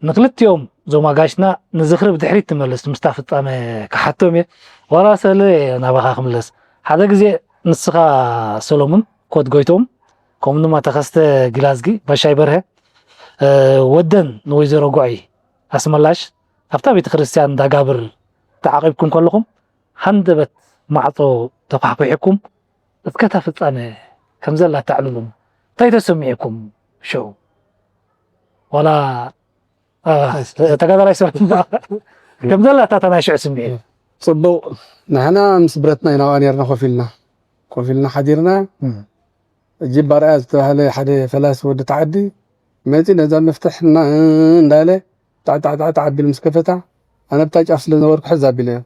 ንክልቲኦም እዞም ኣጋሽና ንዝኽሪ ብድሕሪት ትመልስ ምስታ ፍፃመ ክሓቶም እየ ዋላ ሰለ ናባኻ ክምለስ ሓደ ግዜ ንስኻ ሰሎሙን ኮት ጎይቶም ከምኡ ድማ ተኸስተ ግላዝጊ ባሻይ በርሀ ወደን ንወይዘሮ ጎዒ ኣስመላሽ ኣብታ ቤተ ክርስቲያን እንዳጋብር ተዓቒብኩም ከለኹም ሃንደበት ማዕጾ ተኳሕኲሕኩም እስከ እታ ፍጻመ ከም ዘላ ተዕልሉና እንታይ ተሰሚዕኩም ሽዑ ዋላ ተጋዳላይ ሰብ ከም ዘላ እታ ናይ ሽዑ ስምዒት ጽቡቕ ንሕና ምስ ብረትና ኢና ኔርና ኮፍ ኢልና ኮፍ ኢልና ሓዲርና ጅብ ኣርኣያ ዝተባህለ ሓደ ፈላሲ ወዲ ተዓዲ መፂ ነዛ መፍትሕ እና እንዳለ ጣዕጣዕጣዕጣዕ ኣቢሉ ምስ ከፈታ ኣነ ብታ ጫፍ ስለ ዝነበርኩ ሕዝ ኣቢለዮ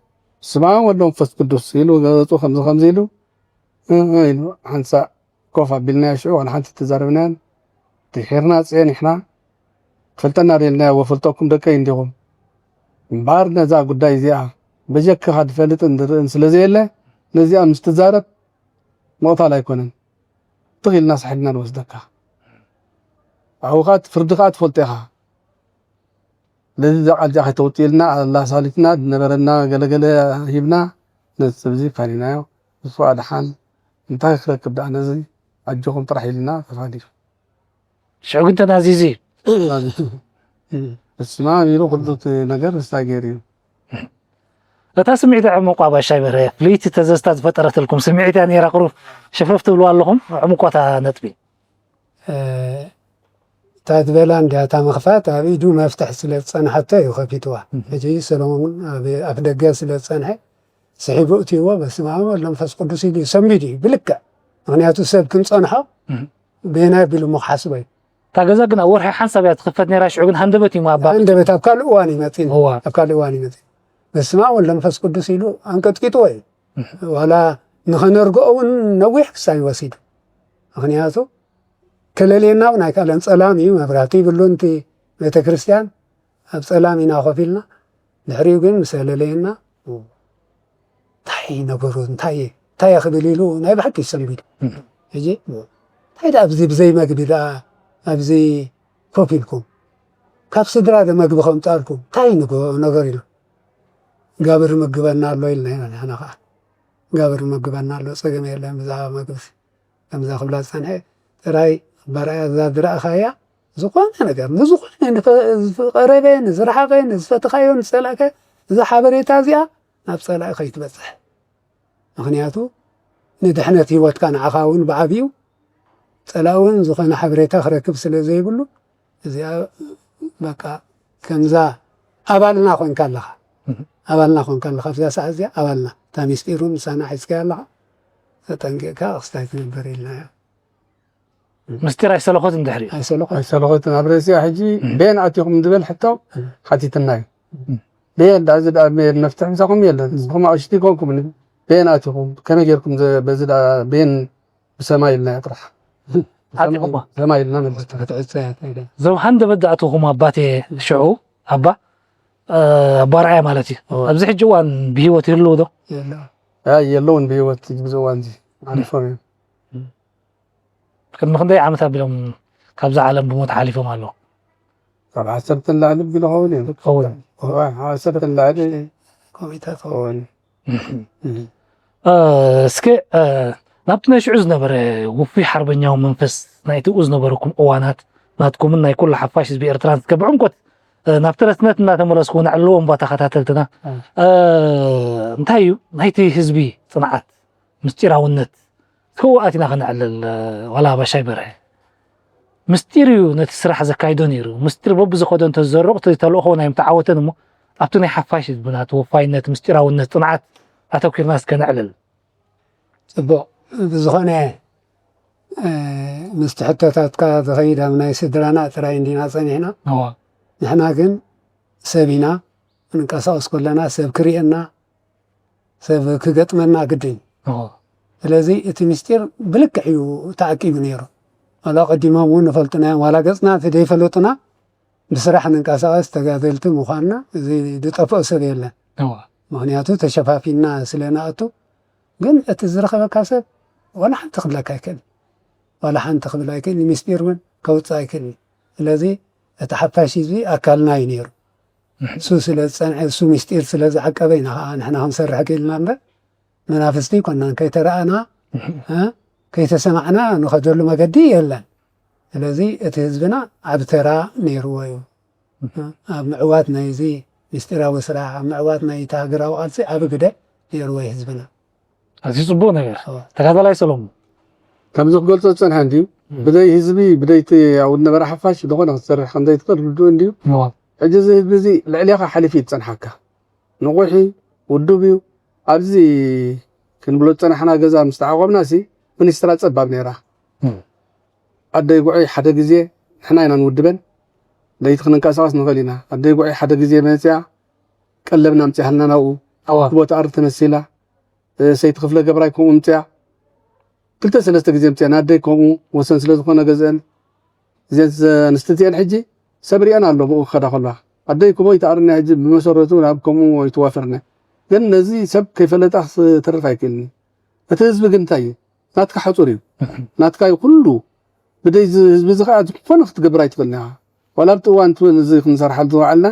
ስማ ወሎ መንፈስ ቅዱስ ኢሉ ገፁ ከምዚ ከምዚ ኢሉ ኢሉ ሓንሳእ ኮፍ ኣቢልናዮ ሽዑ ዋላ ሓንቲ ተዛረብናያን ድሒርና ፀኒሕና ፈልጠና ደልናዮ ወፈልጠኩም ደቀይ እንዲኹም እምበኣር ነዛ ጉዳይ እዚኣ በጀክኻ ዝፈልጥን ዝርእን ስለ ዘየለ ነዚኣ ምስ ትዛረብ ምቕታል ኣይኮነን ትኽ ኢልና ሳሒልና ንወስደካ ኣብኡ ከዓ ፍርዲ ከዓ ትፈልጦ ኢኻ ስለዚ እዛ ቃል እዚኣ ከይተውፅእልና ኣላሳሊትና ዝነበረና ገለገለ ሂብና ነዚ ሰብ እዚ ካሊናዮ ንሱ ከዓ ደሓን እንታይ ክረክብ ደኣ ነዚ ኣጆኹም ጥራሕ ኢልና ተፋሊሱ ሽዑ ግን ተናዚዙ እዩ። እስማ ኢሉ ኩሉ እቲ ነገር ንሳ ገይሩ እዩ። እታ ስምዒት ኣዕሙቋ ባሻይ በርሀ ፍልይቲ ተዘዝታ ዝፈጠረትልኩም ስምዒት እያ ነይራ። ቁሩብ ሽፍፍ ትብልዋ ኣለኹም ኣዕሙቋታ ነጥቢ። እታ ዝበላ እንዲያ እታ ምኽፋት ኣብ ኢዱ መፍትሕ ስለ ዝፀንሓቶ እዩ ከፊትዋ። ሕጂ ሰሎሞን ኣብ ኣፍ ደገ ስለ ዝፀንሐ ስሒቡ እትይዎ በስመ ኣብ ወወልድ ወመንፈስ ቅዱስ ኢሉ እዩ ሰንቢዱ እዩ ብልክዕ። ምክንያቱ ሰብ ክንፀንሖ ቤና ቢሉ እሞ ክሓስቦ እዩ። እታ ገዛ ግን ኣብ ወርሒ ሓንሳብ እያ ትኽፈት ነይራ። ሽዑ ግን ሃንደበት እዩ ኣባ። ሃንደበት ኣብ ካልእ እዋን ይመፅእ እዋ ኣብ ካልእ እዋን ይመፅእ። በስመ ኣብ ወወልድ ወመንፈስ ቅዱስ ኢሉ ኣንቀጥቂጥዎ እዩ። ዋላ ንኸነርግኦ እውን ነዊሕ ክሳብ ይወሲዱ። ምክንያቱ ከለልየና እውን ኣይከኣለን። ፀላም እዩ፣ መብራህቲ ይብሉን እቲ ቤተክርስትያን ኣብ ፀላም ኢና ኮፍ ኢልና። ድሕሪኡ ግን ምስ ኣለለየና እንታይ እዩ ነገሩ እንታይ እየ እንታይ እየ ክብል ኢሉ ናይ ብሓቂ ይሰንቢዱ። ሕጂ እንታይ ደኣ ኣብዚ ብዘይ መግቢ ደኣ ኣብዚ ኮፍ ኢልኩም ካብ ስድራ ዶ መግቢ ከምፃልኩም እንታይ እዩ ንግ- ነገር ኢሉ ጋብር ምግበና ኣሎ ኢልና ኢና ንሕና ከዓ ጋብር ምግበና ኣሎ ፀገም የለን ብዛዕባ መግቢ ከምዛ ክብላ ዝፀንሐ ጥራይ ባርኣያ እዛ ዝረእኻያ ዝኾነ ነገር ንዝኾነ ንፈ- ዝቀረበ ንዝረሓቐ ንዝፈትኻዮ ንፀላእከ እዛ ሓበሬታ እዚኣ ናብ ፀላኢ ከይትበፅሕ ምኽንያቱ ንድሕነት ህይወትካ ንዓኻ እውን ብዓብዩ ፀላእ እውን ዝኾነ ሓበሬታ ክረክብ ስለ ዘይብሉ እዚኣ በቃ ከምዛ ኣባልና ኮንካ ኣለኻ ኣባልና ኮንካ ኣለኻ ኣብዛ ሰዓት እዚኣ ኣባልና እታ ሚስጢሩ ምሳና ሒዝካያ ኣለኻ ተጠንቂቕካ ክስታይ ትነበር ኢልናዮ ምስጢር ኣይሰለኾትን ድሕሪ ኣይሰለኾት ኣይሰለኾትን ኣብ ርእሲኣ ሕጂ ቤን ኣቲኹም ዝበል ሕቶ ሓቲትና እዩ ቤን ዳዚ ዳ ቤን መፍትሕ ምሳኹም የለን ንስኹም ኣሽቲ ኮንኩም ቤን ኣቲኹም ከመይ ጌርኩም ዘ- በዚ ዳ ቤን ብሰማይ ኢልና ጥራሕ ኣቲኹማ ሰማይ ኢልና መልስ ክትዕፀ እያ ትብል እዞም ሃንደበት ዝኣተኹም ኣባቴ ሽዑ ኣባ ኣባርኣያ ማለት እዩ ኣብዚ ሕጂ እዋን ብሂወት ይህልው ዶ የለውን ብሂወት ግብዚ እዋን እዚ ሓሊፎም እዮም ቅድሚ ክንደይ ዓመት ኣቢሎም ካብዛ ዓለም ብሞት ሓሊፎም ኣለዉ ካብ ዓሰርተ ንላዕሊ ቢሉ ኸውን እዮም ዓሰርተ ንላዕሊ ኮሚታት ኸውን እስከ ናብቲ ናይ ሽዑ ዝነበረ ውፉይ ሓርበኛዊ መንፈስ ናይቲ ብኡ ዝነበረኩም እዋናት ናትኩምን ናይ ኩሉ ሓፋሽ ህዝቢ ኤርትራን እስከ ብዕምቆት ናብቲ ረስነት እናተመለስኩ ነዕልዎ እምባ ተኸታተልትና እንታይ እዩ ናይቲ ህዝቢ ፅንዓት ምስጢራውነት ተውኣት ኢና ከነዕልል ዋላ ባሻይ በርሀ ምስጢር እዩ ነቲ ስራሕ ዘካይዶ ነይሩ ምስጢር በብዝኸዶ እንተዘረቑ ተልእኾ ናይ ምተዓወተን እሞ ኣብቲ ናይ ሓፋሽ ህዝብና ተወፋይነት ምስጢራውነት ፅንዓት ኣተኪርና እስከ ነዕልል ፅቡቕ ብዝኾነ ምስቲ ሕቶታትካ ዝኸይድ ኣብ ናይ ስድራና ጥራይ እንዲና ፀኒሕና ንሕና ግን ሰብ ኢና ክንንቀሳቀስ ከለና ሰብ ክርእየና ሰብ ክገጥመና ግድን ስለዚ እቲ ምስጢር ብልክዕ እዩ ተዓቂቡ ነይሩ ዋላ ቀዲሞም እውን ንፈልጡና እዮም ዋላ ገፅና እቲ ዘይፈለጡና ብስራሕ ንንቀሳቀስ ተጋደልቲ ምዃንና እዚ ዝጠፍኦ ሰብ የለን ምክንያቱ ተሸፋፊና ስለ ንኣቱ ግን እቲ ዝረኸበካ ሰብ ዋላ ሓንቲ ክብለካ ኣይክእል ዋላ ሓንቲ ክብል ኣይክእል ምስጢር እውን ከውፅእ ኣይክእል ስለዚ እቲ ሓፋሽ ህዝቢ ኣካልና እዩ ነይሩ እሱ ስለ ዝፀንሐ እሱ ምስጢር ስለ ዝዓቀበ ኢና ከዓ ንሕና ክንሰርሕ ክኢልና እምበር መናፍስቲ ኣይኮናን ከይተረኣና ከይተሰማዕና ንኸደሉ መገዲ የለን ስለዚ እቲ ህዝብና ዓብ ተራ ነይርዎ እዩ ኣብ ምዕዋት ናይዚ ምስጢራዊ ስራሕ ኣብ ምዕዋት ናይቲ ሃገራዊ ቃልሲ ዓብ ግደ ነይርዎ እዩ ህዝብና ኣዝዩ ፅቡቅ ነገር ተጋዳላይ ሰሎሙ ከምዚ ክገልፆ ዝፀንሐ እንድዩ ብደይ ህዝቢ ብደይቲ ኣብኡ ዝነበረ ሓፋሽ ዝኾነ ክትሰርሕ ከምዘይትኽእል ርዱእ እንድዩ ሕጂ እዚ ህዝቢ እዚ ልዕሌኻ ሓሊፉ እዩ ዝፀንሓካ ንቑሕ እዩ ውዱብ እዩ ኣብዚ ክንብሎ ዝፀናሕና ገዛ ምስ ተዓቆብና ሲ ሚኒስትራ ፀባብ ነይራ ኣደይ ጉዑይ ሓደ ግዜ ንሕና ኢና ንውድበን ለይቲ ክንንቀሳቀስ ንኽእል ኢና ኣደይ ጉዑይ ሓደ ግዜ መፅያ ቀለብና ኣምፅያልና ናብኡ ኣዋ ክቦ ተኣርድ ተመሲላ ሰይቲ ክፍለ ገብራይ ከምኡ ምፅያ ክልተ ሰለስተ ግዜ ምፅያ ናደይ ከምኡ ወሰን ስለ ዝኾነ ገዝአን እዘን ኣንስቲ እዚአን ሕጂ ሰብ ሪአን ኣሎ ብኡ ክኸዳ ከለዋ ኣደይ ክቦ ይተኣርኒ ሕጂ ብመሰረቱ ናብ ከምኡ ይትዋፈርኒ ግን ነዚ ሰብ ከይፈለጣ ክትተርፍ ኣይክእልኒ እቲ ህዝቢ ግን እንታይ እዩ ናትካ ሓፁር እዩ ናትካ እዩ ኩሉ ብደይ ህዝቢ እዚ ከዓ ዝኾነ ክትገብር ኣይትኽእልን ኢኻ ዋላ ኣብቲ እዋን ትብል እዚ ክንሰርሓሉ ዝወዓልና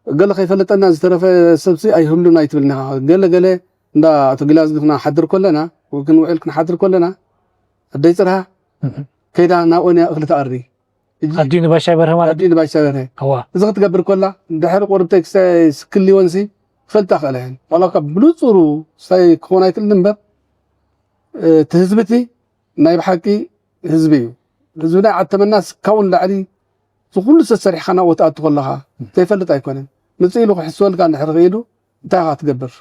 ገለ ከይፈለጠና ዝተረፈ ሰብሲ ኣይህሉን ኣይትብልን ኢኻ ገለ ገለ እንዳ ኣቶ ጊላዝጊ ክነሓድር ከለና ክንውዕል ክንሓድር ከለና ኣደይ ፅርሃ ከይዳ ናብኦን እያ እኽሊ ትኣሪ ኣዲኡ ንባሻይ በርሀ ማለት ኣዲኡ ንባሻይ በርሀ እዋ እዚ ክትገብር ከላ ድሕሪ ቁርብተይ ክሳይ ስክል ሊወንሲ ክፈልጣ ክእለ እየን ዋላ ካብ ብንፁሩ ሳይ ክኾን ኣይክእል እምበር እቲ ህዝቢ እቲ ናይ ብሓቂ ህዝቢ እዩ ህዝብና ዓተመና ስካውን ላዕሊ ዝኩሉ ሰሰሪሕካ ናብኡ ትኣቱ ከለኻ ዘይፈልጥ ኣይኮነን ምፅእ ኢሉ ክሕስወልካ እንድሕር ክኢሉ እንታይ ኢኻ ትገብር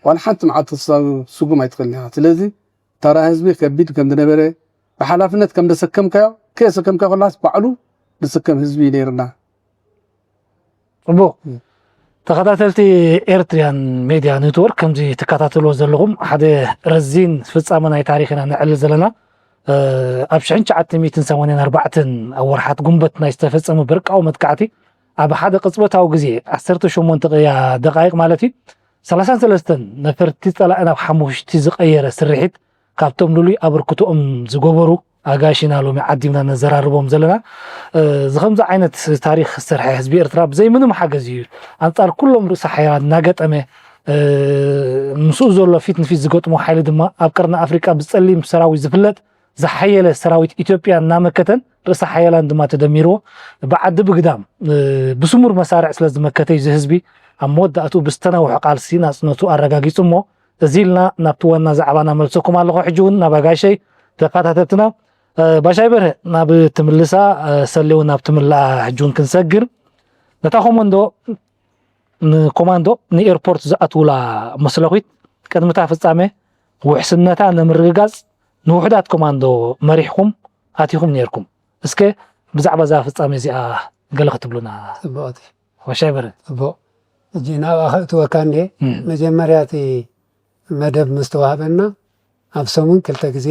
ዋላ ሓንቲ መዓልቲ ክሳብ ስጉም ኣይትኽእልን ኢኻ ስለዚ ታራ ህዝቢ ከቢድ ከም ዝነበረ ብሓላፍነት ከም ዘሰከምካዮ ከየሰከምካዮ ከላስ ባዕሉ ዝስከም ህዝቢ እዩ ነይርና ፅቡቅ ተኸታተልቲ ኤርትሪያን ሜድያ ኔትወርክ ከምዚ ትከታተልዎ ዘለኹም ሓደ ረዚን ፍፃመ ናይ ታሪክ ኢና ነዕልል ዘለና ኣብ ሽሕን ትሽዓተ ሚእትን ሰማንያን ኣርባዕተን ኣብ ወርሓት ጉንበት ናይ ዝተፈፀመ በርቃዊ መጥቃዕቲ ኣብ ሓደ ቅፅበታዊ ግዜ ዓሰርተ ሸሞንተ ቅያ ደቃይቅ ማለት እዩ ሰላሳን ሰለስተን ነፈርቲ ፀላኢ ናብ ሓሙሽቲ ዝቀየረ ስርሒት ካብቶም ልሉይ ኣበርክቶኦም ዝገበሩ ኣጋይሽ ኢና ሎሚ ዓዲምና ነዘራርቦም ዘለና። እዚ ከምዚ ዓይነት ታሪኽ ዝሰርሐ ህዝቢ ኤርትራ ብዘይ ምንም ሓገዝ እዩ ኣንጻር ኩሎም ርእሰ ሓያላት እናገጠመ ምስኡ ዘሎ ፊት ንፊት ዝገጥሞ ሓይሊ ድማ ኣብ ቀርኒ ኣፍሪቃ ብጸሊም ሰራዊት ዝፍለጥ ዝሓየለ ሰራዊት ኢትዮጵያ እናመከተን ርእሰ ሓያላን ድማ ተደሚርዎ ብዓዲ ብግዳም ብስሙር መሳርዕ ስለ ዝመከተ እዩ እዚ ህዝቢ ኣብ መወዳእትኡ ብዝተናውሐ ቃልሲ ናጽነቱ ኣረጋጊጹ እሞ እዚ ኢልና ናብቲ ዋና ዛዕባ ናመልሰኩም ኣለኹ ሕጂ እውን ናብ ኣጋይሸይ ተካታተልትና ባሻይ በርሀ ናብ ትምልሳ ሰሌው ናብ ትምልኣ ሕጂ እውን ክንሰግር ነታ ኮመንዶ ንኮማንዶ ንኤርፖርት ዝኣትውላ መስለኺት ቅድምታ ፍጻሜ ውሕስነታ ንምርግጋጽ ንውሕዳት ኮማንዶ መሪሕኩም ኣቲኹም ነርኩም እስከ ብዛዕባ እዛ ፍጻሜ እዚኣ ገለ ክትብሉና ጽቡቕ ወሻይ በረ ጽቡቕ ሕጂ ናብኣ ከእትወካ እንዴ መጀመርያ እቲ መደብ ምስ ተዋህበና ኣብ ሰሙን ክልተ ግዜ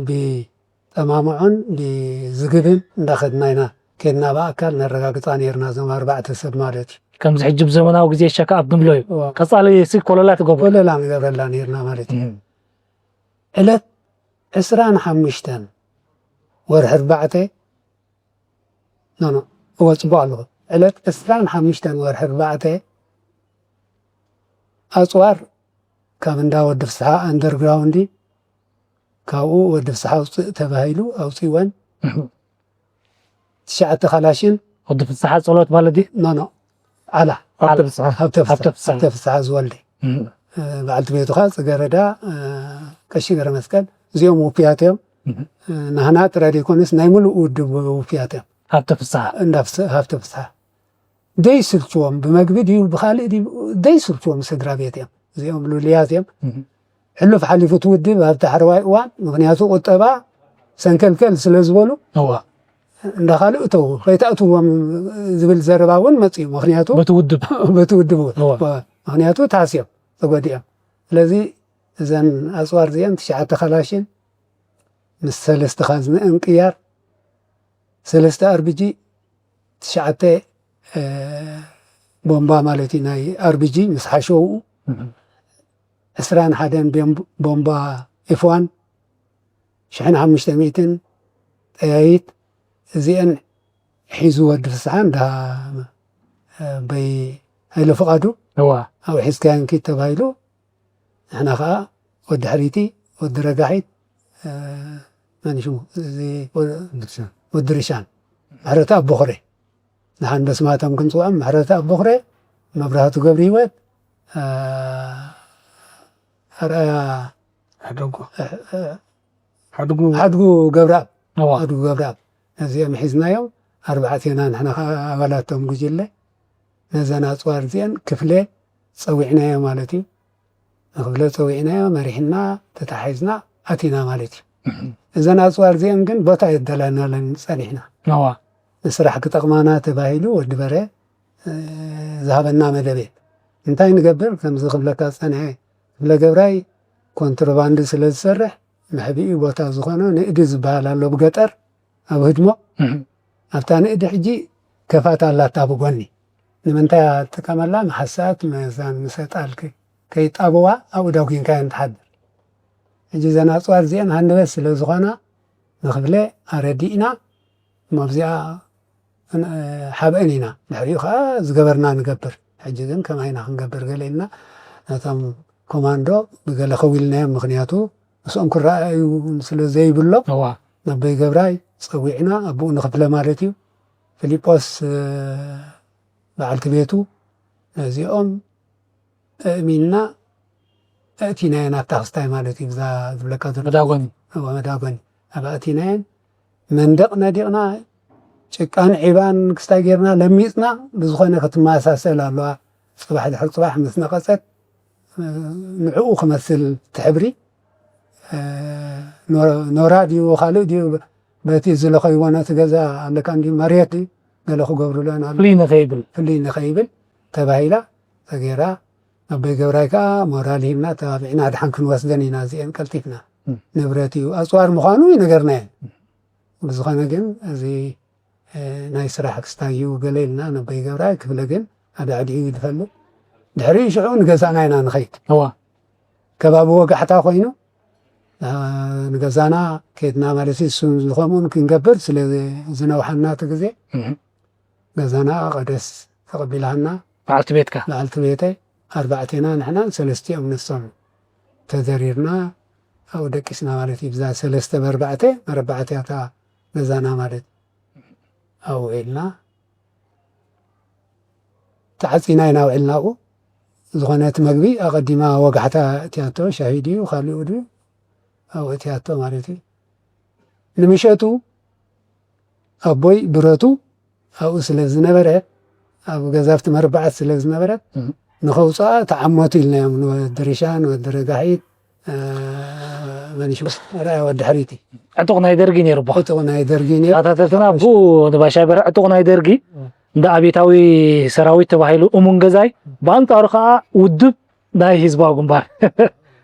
ብጠማምዖን ብዝግብን እንዳኸድና ኢና ከድና ብኣካል ነረጋግፃ ነርና እዞም ኣርባዕተ ሰብ ማለት እዩ ከምዚ ሕጂ ብዘመናዊ ግዜ ሸካ ኣብ ንብሎ እዩ ቀፃሊ ሲ ኮለላ ትገብሩ ኮለላ ንገብረላ ነርና ማለት እዩ ዕለት ዕስራን ሓሙሽተን ወርሒ ኣርባዕተ ኖኖ እወ ፅቡቅ ኣለኹ ዕለት ዕስራን ሓሙሽተን ወርሒ ኣርባዕተ ኣፅዋር ካብ እንዳ ወዲ ፍስሓ ኣንደርግራውንዲ ካብኡ ወዲ ፍስሓ ኣውፅእ ተባሂሉ ኣውፅእወን ትሽዓተ ካላሽን ወዲ ፍስሓ ፀሎት ማለት ድዩ ኖኖ ዓላ ሃብተ ፍስሓ ሃብተ ፍስሓ ዝወልደ በዓልቲ ቤቱ ከዓ ፅገረዳ ቀሺ ገረ መስቀል እዚኦም ውፍያት እዮም ናህና ጥራይ ዘይኮነስ ናይ ሙሉእ ውድብ ውፍያት እዮም ሃብተ ፍስሓ እንዳ ፍስ- ሃብተ ፍስሓ ደይስልችዎም ብመግቢ ድዩ ብካልእ ድዩ ደይስልችዎም ስድራ ቤት እዮም እዚኦም ሉልያት እዮም ሕሉፍ ሓሊፉ እቲ ውድብ ኣብ ዳሕረዋይ እዋን ምክንያቱ ቁጠባ ሰንከልከል ስለ ዝበሉ እዋ እንዳ ካልእ እተው ከይተእትዎም ዝብል ዘረባ እውን መፅኡ ምክንያቱ በቲ ውድብ በቲ ውድብ እውን እዋ። እዋ። ምክንያቱ ታስዮም ተጎዲኦም ስለዚ እዘን ኣፅዋር እዚአን ትሽዓተ ካላሽን ምስ ሰለስተ ካዝንአን ቅያር ሰለስተ ኣርቢጂ ትሽዓተ ቦምባ ማለት እዩ ናይ ኣርቢጂ ምስ ሓሸውኡ ዕስራን ሓደን ቦምባ ኤፍዋን ሽሕን ሓሙሽተ ሚእትን ጠያይት እዚአን ሒዙ ወዲ ፍስሓ እንዳ በይ ሃይለ ፍቓዱ ኣብኡ ሒዝካየን ኪድ ተባሂሉ ንሕና ከዓ ወዲ ሕሪቲ ወዲ ረጋሒት መን ሽሙ እዚ ወዲ ርሻን ምሕረት ኣቦኽሬ ንሓንበስ ማቶም ክንፅውዖም ምሕረት ኣቦኽሬ መብራህቱ ገብሪ ህይወት ኣርኣያ ሓደጉ ሓድጉ ሓድጉ ገብረኣብ እዋ። ሓድጉ ገብረኣብ ነዚኦም ሒዝናዮም ኣርባዕቴና ንሕና ከዓ ኣባላቶም ጉጅለ ነዘን ኣፅዋር እዚአን ክፍለ ፀዊዕናዮ ማለት እዩ ንክፍለ ፀዊዕናዮ መሪሕና ተታሒዝና ኣቲና ማለት እዩ እዘን ኣፅዋር እዚአን ግን ቦታ የደላናለን ፀኒሕና እዋ። ንስራሕ ክጠቕማና ተባሂሉ ወዲ በረ ዝሃበና መደብ እየ እንታይ ንገብር ከምዚ ክብለካ ዝፀንሐ ክፍለ ገብራይ ኮንትሮባንዲ ስለ ዝሰርሕ መሕብኢ ቦታ ዝኾኖ ንእዲ ዝበሃል ኣሎ ብገጠር ኣብ ህድሞ ኣብታ ንእዲ ሕጂ ከፋት ኣላታ ብጎኒ ንምንታይ ኣትጥቀመላ መሓሳት መዛን ምሰጣል ከይጣብዋ ኣብኡ ዳጉንካ እየን ትሓድር ሕጂ ዘን ኣፅዋር እዚአን ሃንደበት ስለ ዝኾና ንክፍለ ኣረዲእና እሞ ኣብዚኣ ሓብአን ኢና ድሕሪኡ ከዓ ዝገበርና ንገብር ሕጂ ግን ከማይ ኢና ክንገብር ገለ ኢልና ነቶም ኮማንዶ ብገለ ከዊልናዮም ምክንያቱ ምስኦም ክረኣዩ ስለ ዘይብሎም ነቦይ ገብራይ ጸዊዕና፣ ኣቦኡ ንክፍለ ማለት እዩ፣ ፊሊጶስ በዓልቲ ቤቱ፣ ነዚኦም ኣእሚንና ኣእቲናየን ኣብታ ክስታይ ማለት እዩ። እዛ ዝብለካ ዘሎ መዳጎኒ። እዋ፣ መዳጎኒ ኣብ ኣእቲናየን፣ መንደቕ ነዲቕና፣ ጭቃን ዒባን ክስታይ ጌርና ለሚጽና፣ ብዝኾነ ክትመሳሰል ኣለዋ። ጽባሕ ድሕሪ ጽባሕ ምስ ነቐጸት፣ ንዕኡ ክመስል እቲ ሕብሪ፣ ኖራ ድዩ ካልእ ድዩ፣ በቲ ዝለኸይዎ ነቲ ገዛ ኣለካ እንዲ መሬት ድዩ ገለ ክገብሩለን ኣሎ፣ ፍልይ ንኸይብል። ፍልይ ንኸይብል ተባሂላ ተገይራ። ኣቦይ ገብራይ ከኣ ሞራል ሂብና፣ ተባቢዕና፣ ድሓን ክንወስደን ኢና እዚአን ቀልጢፍና። እም። ንብረት እዩ፣ ኣጽዋር ምዃኑ ይነገርናየን። እም። ብዝኾነ ግን እዚ፣ እ፣ ናይ ስራሕ ክስታይ እዩ ገለ ኢልና፣ ነቦይ ገብራይ ክፍለ ግን ኣዳዕዲዑ እዩ ዝፈልጥ። ድሕሪ ሽዑ ንገዛና ኢና ንኸይድ። እዋ። ከባቢ ወጋሕታ ኮይኑ፣ እ፣ ንገዛና ከድና ማለት እዩ። እሱን ዝኸምኡን ክንገብር ስለ ዝነውሓና እቲ ግዜ፣ እም። ገዛና ቀደስ ተቐቢላና። በዓልቲ ቤትካ? በዓልቲ ቤተይ፣ ኣርባዕቴና ንሕናን ሰለስቲኦም ንሶም ተዘሪርና ኣብኡ ደቂስና ማለት እዩ። ብዛ ሰለስተ ብኣርባዕተ፣ መረባዕቲ እያ እታ ገዛና ማለት ኣብኡ ውዒልና። ተዓጺና ኢና ውዒልና ኣብኡ። ዝኾነ እቲ መግቢ ኣቐዲማ ወጋሕታ እትያቶ፣ ሻሂ ድዩ፣ ካልኡ ድዩ፣ ኣብኡ እትያቶ ማለት እዩ። ንምሸቱ ኣቦይ ብረቱ ኣብኡ ስለ ዝነበረ፣ ኣብ ገዛፍቲ መርባዓት ስለ ዝነበረት፣ እም። ንኸውፅኣ ተዓመቱ ኢልናዮም፣ ንወዲ ሪሻ፣ ንወዲ ረጋሒት፣ እ፣ መን ሽሙ? ርኣያ ወዲ ሕሪቲ። ዕጡቕ ናይ ደርጊ ነይሩ እባ። ዕጡቕ ናይ ደርጊ ነይሩ። ተኸታተልትና፣ ብኡ ንባሻይ በርሀ ዕጡቕ ናይ ደርጊ፣ እም። እንዳ ኣብዮታዊ ሰራዊት ተባሂሉ እሙን ገዛይ፣ ብኣንጻሩ ከዓ ውድብ ናይ ህዝባዊ ግንባር።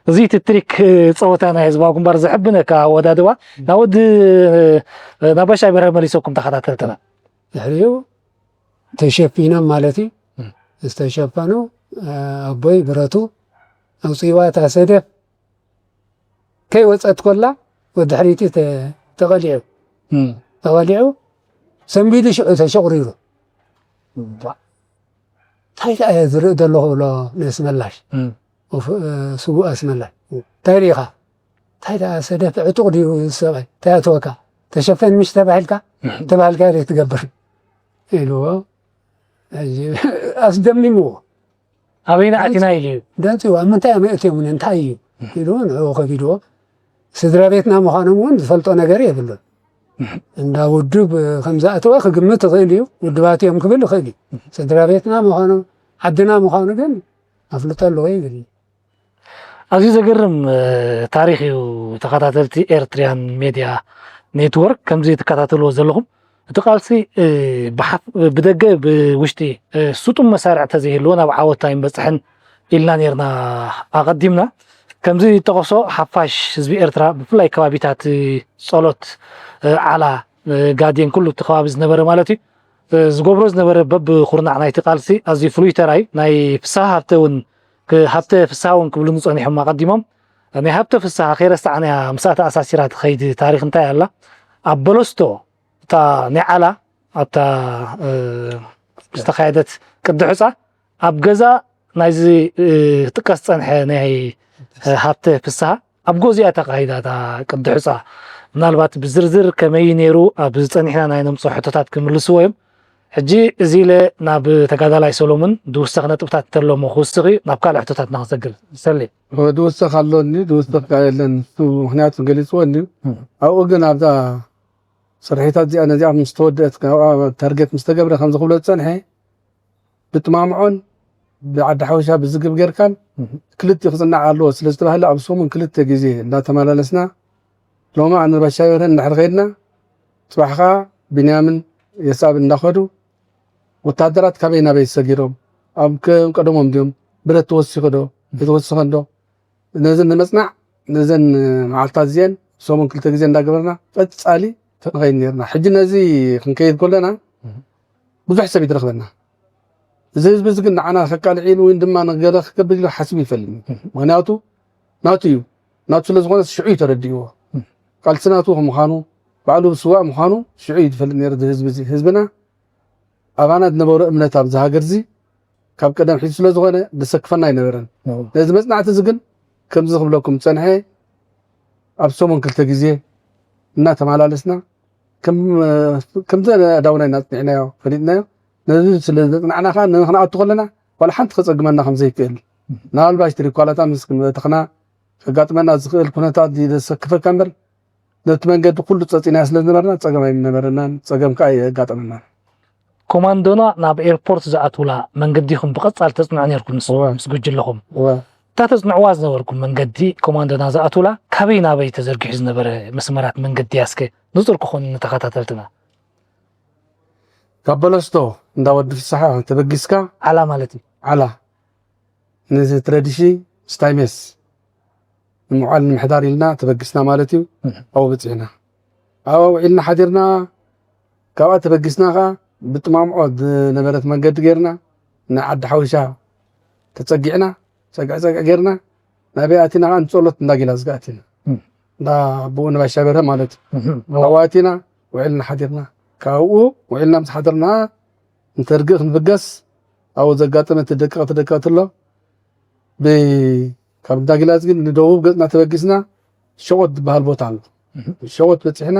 እዚ እቲ ትሪክ ጸወታ ናይ ህዝባዊ ግንባር ዘሕብነካ ኣወዳድባ። ናብ ወዲ፣ ናብ ባሻይ በርሀ መሊሰኩም ተኸታተልትና። ድሕሪኡ ተሸፊኖም ማለት እዩ። እም። ዝተሸፈኑ፣ እ፣ ኣቦይ ብረቱ ኣውፅእዋ እታ ሰደፍ ከይወፀት ኮላ ወዲ ሕሪቲ ተ-፣ ተቐሊዑ። እም። ተቐሊዑ ሰንቢዱ ሽዑ ተሸቑሪሩ። ባ-፣ እንታይ ደኣ እየ ዝርኢ ዘለኹ ብሎ ነስመላሽ። እም። ወፍ-፣ እ፣ ስዉእ ኣስመላሽ። እንታይ ርኢኻ? እንታይ ደኣ ሰደፍ ዕጡቕ ድዩ እዚ ሰብኣይ? እንታይ ኣተወካ? ተሸፈን ምሽ ተባሂልካ? እም። ተባሂልካ ርእ ትገብር ኢልዎ። ሕጂ ኣስደሚምዎ። ኣበይና ኣቲና ኢሉ እዩ። ደንፅዎ፣ ኣብ ምንታይ እዮም ኣእትዮምኒ? እንታይ እዩ? እም። ኢሉ ንዕኡ ከቢድዎ። ስድራ ቤትና ምዃኖም እውን ዝፈልጦ ነገር የብሉን። እም። እንዳ ውድብ ከም ዝኣተወ ክግምት ይኽእል እዩ። ውድባት እዮም ክብል ይኽእል እዩ። እም። ስድራ ቤትና ምዃኖም፣ ዓድና ምዃኑ ግን ኣፍልጦ ኣለዎ ይብል። ኣዝዩ ዘገርም፣ እ፣ ታሪኽ እዩ። ተኸታተልቲ ኤርትሪያን ሜድያ ኔትወርክ ከምዚ ትከታተልዎ ዘለኹም፣ እቲ ቃልሲ፣ እ፣ ብሓፍ-፣ ብደገ ብውሽጢ፣ እ፣ ስጡም መሳርዕ ተዘይህልዎ ናብ ዓወት ኣይንበጽሕን ኢልና ኔርና ኣቐዲምና። ከምዚ ጠቐሶ ሓፋሽ ህዝቢ ኤርትራ ብፍላይ ከባቢታት ጸሎት፣ እ፣ ዓላ፣ እ፣ ጋዴን ኩሉ እቲ ከባቢ ዝነበረ ማለት እዩ፣ እ፣ ዝገብሮ ዝነበረ በብኹርናዕ ናይቲ ቃልሲ ኣዝዩ ፍሉይ ተራ እዩ። ናይ ፍስሃ ሃብተ እውን ክ-፣ ሃብተ ፍስሃ እውን ክብሉኒ ጸኒሖም ኣቐዲሞም። ናይ ሃብተ ፍስሃ ከይረሳዕናያ ምስኣ ተኣሳሲራ ትኸይድ ታሪኽ እንታይ ኣላ? ኣብ በለስቶ እታ ናይ ዓላ ኣብታ፣ እ፣ ዝተኻየደት ቅዲ ሑጻ ኣብ ገዛ ናይዚ፣ እ፣ ክጥቀስ ጸንሐ ናይ፣ እ፣ ሃብተ ፍስሃ ኣብ ጎዚኣ ተኻሂዳ እታ ቅዲ ሑጻ። ምናልባት ብዝርዝር ከመይ ነይሩ ኣብ ዝጸኒሕና ናይ ነምጾ ሕቶታት ክምልስዎ እዮም። ሕጂ እዚ ኢለ ናብ ተጋዳላይ ሰሎሙን ዝውሰኽ ነጥብታት እንተሎሞ ክውስኽ እዩ፣ ናብ ካልእ ሕቶታት እናኽሰግር። ሰሌ። ዝውሰኽ ኣሎኒ፣ ዝውሰኽ ከኣ የለን። እሱ ምኽንያቱ ገሊጽዎ እንድዩ። እም። ኣብኡ ግን ኣብዛ ስርሒታት እዚኣ ነዚኣ ምስ ተወደአት፣ ካብኣ ታርጌት ምስ ተገብረ፣ ከምዚ ክብሎ ዝጸንሐ፣ ብጥማምዖን ብዓዲ ሓበሻ ብዝግብ ጌርካን እም። ክልቲኡ ክጽናዕ ኣለዎ ስለ ዝተባህለ፣ ኣብ ሰሙን ክልተ ግዜ እንዳተመላለስና፣ ሎሚ ኣነ ባሻይ በርሀን እንድሕር ኸይድና፣ ጽባሕ ኸኣ ቢንያምን የሳብ እንዳኸዱ፣ ወታደራት ካበይ ናበይ ሰጊሮም፣ ኣብ ከ-፣ ቀደሞም ድዮም፣ ብረት ተወሲኹ ዶ፣ ኣይተወሰኸን ዶ፣ ነዘን ንምጽናዕ፣ ነዘን መዓልታት እዚአን ሰሙን ክልተ ግዜ እንዳገበርና ቀጻሊ ክንኸይድ ነርና። ሕጂ ነዚ ክንከይድ ከለና እህ። ብዙሕ ሰብ ይትረኽበና። እዚ ህዝቢ እዚ ግን ንዓና ከቃልዕ ኢሉ ወይ ድማ ንገለ ክገብር ኢሉ ሓሲቡ ይፈልጥኒ። እህ። ምኽንያቱ ናቱ እዩ። ናቱ ስለ ዝኾነ ሽዑ እዩ ተረዲእዎ። እህ። ቃልሲ ናቱ ከም ምዃኑ፣ ባዕሉ ስዋእ ምዃኑ ሽዑ እዩ ዝፈልጥ ነይሩ እዚ ህዝቢ እዚ። ህዝብና ኣባና ዝነበሮ እምነት ኣብዚ ሃገር እዚ ካብ ቀደም ሒዙ ስለ ዝኾነ ዘሰክፈና ኣይነበረን። እዎ። ነዚ መጽናዕቲ እዚ ግን ከምዚ ክብለኩም ዝጸንሐ ኣብ ሰሙን ክልተ ግዜ እናተመላለስና ከም ከምዚ ኣእዳውና ኢና ኣጽኒዕናዮ፣ ፈሊጥናዮ። ነዚ ስለ ዘጽናዕና ከኣ ንኽንኣቱ ከለና ዋላ ሓንቲ ከጸግመና ከም ዘይክእል፣ ናልባሽ ትሪኳላታ ምስ ክንበተኽና ከጋጥመና ዝኽእል ኩነታት ዘሰክፈካ እምበር፣ ነቲ መንገዲ ኩሉ ጸጺናዮ ስለ ዝነበርና ጸገም ኣይነበረናን፣ ጸገም ከኣ ኣየጋጠመናን። ኮማንዶና ናብ ኤርፖርት ዝኣትውላ መንገዲ ኢኹም ብቐጻሊ ተጽንዑ ነይርኩም ምስ እወ። ምስ ጉጅለኹም። እወ። እታ ተጽንዕዋ ዝነበርኩም መንገዲ ኮማንዶና ዝኣትውላ ካበይ ናበይ ተዘርጊሑ ዝነበረ መስመራት መንገዲ እያ? እስከ ንጹር ክኾን ንተኸታተልትና። ካብ በለስቶ እንዳ ወዲ ፍስሓ ተበጊስካ ዓላ ማለት እዩ። ዓላ፣ ንዚ ትረዲሺ ስታይሜስ ንምውዓል ንምሕዳር ኢልና ተበጊስና ማለት እዩ። እህ። ኣብኡ በጺሕና። ኣብኣ ውዒልና ሓዲርና፣ ካብኣ ተበጊስና ኸኣ ብጥማምዖ ዝነበረት መንገዲ ጌርና ንዓዲ ሓውሻ ተጸጊዕና፣ ጸግዕ ጸግዕ ጌርና፣ ናበይ ኣቲና ኸኣ ንጸሎት እንዳ ጊላዝጋ ኣቲና። እም። እንዳ ኣቦኡ ንባሻ በርሀ ማለት እዩ። እም። ኣብኡ ኣቲና፣ ውዒልና ሓዲርና። ካብኡ ውዒልና ምስ ሓደርና፣ እንተ ርግእ ክንብገስ፣ ኣብኡ ዘጋጠመት ደቀቕ ትደቀቕ ትሎ። ብ-፣ ካብ እንዳ ጊላዝ ግን ንደቡብ ገጽና ተበጊስና፣ ሸቖት ዝበሃል ቦታ ኣሎ። እህ። ሸቖት በጺሕና፣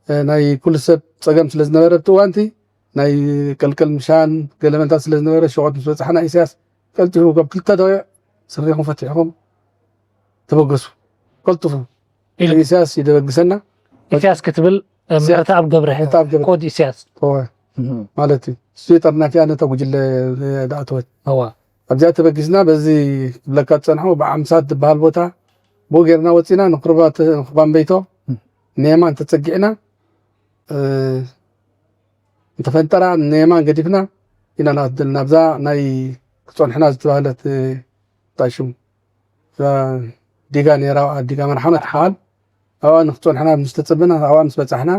እ፣ ናይ ኩሉ ሰብ ጸገም ስለ ዝነበረ ኣብቲ እዋንቲ፣ ናይ ቀልቀል ምሻን ገለመንታት ስለ ዝነበረ፣ ሸቖት ምስ በጻሕና፣ ኢሳያስ ቀልጢፉ ካብ ክልተ ደቂቕ ስሪኹም ፈቲሕኩም ተበገሱ፣ ቀልጥፉ። ኢሉ። ኢሳያስ ይደበግሰና። ኢሳያስ ክትብል፣ እ፣ ኢሳያስ። ምሕረተኣብ ገብረ፣ ምሕረተኣብ ገብረ። ኮድ ኢሳያስ። እወ። እህ። ማለት እዩ። እሱ የጠርናፊያ ነታ ጉጅለ ዝኣተወት። እወ። ኣብዚኣ ተበጊስና፣ በዚ ክብለካ ዝጸንሑ ብዓምሳት ዝበሃል ቦታ ብኡ ጌርና ወጺና ንኽርባት-፣ ንኽባንበይቶ እም። ንየማን ተጸጊዕና፣ እ፣ እንተፈንጠራ ንየማን ገዲፍና ኢና ናት-፣ ናብዛ ናይ ክጸንሑና ዝተባህለት፣ እ፣ እንታይ ሽሙ? እዛ ዲጋ ነይራ፣ ኣብኣ ዲጋ መርሓኖ ትበሃል። ኣብኣ ንክጸንሑና ምስ ተጸበና፣ ኣብኣ ምስ በጻሕና፣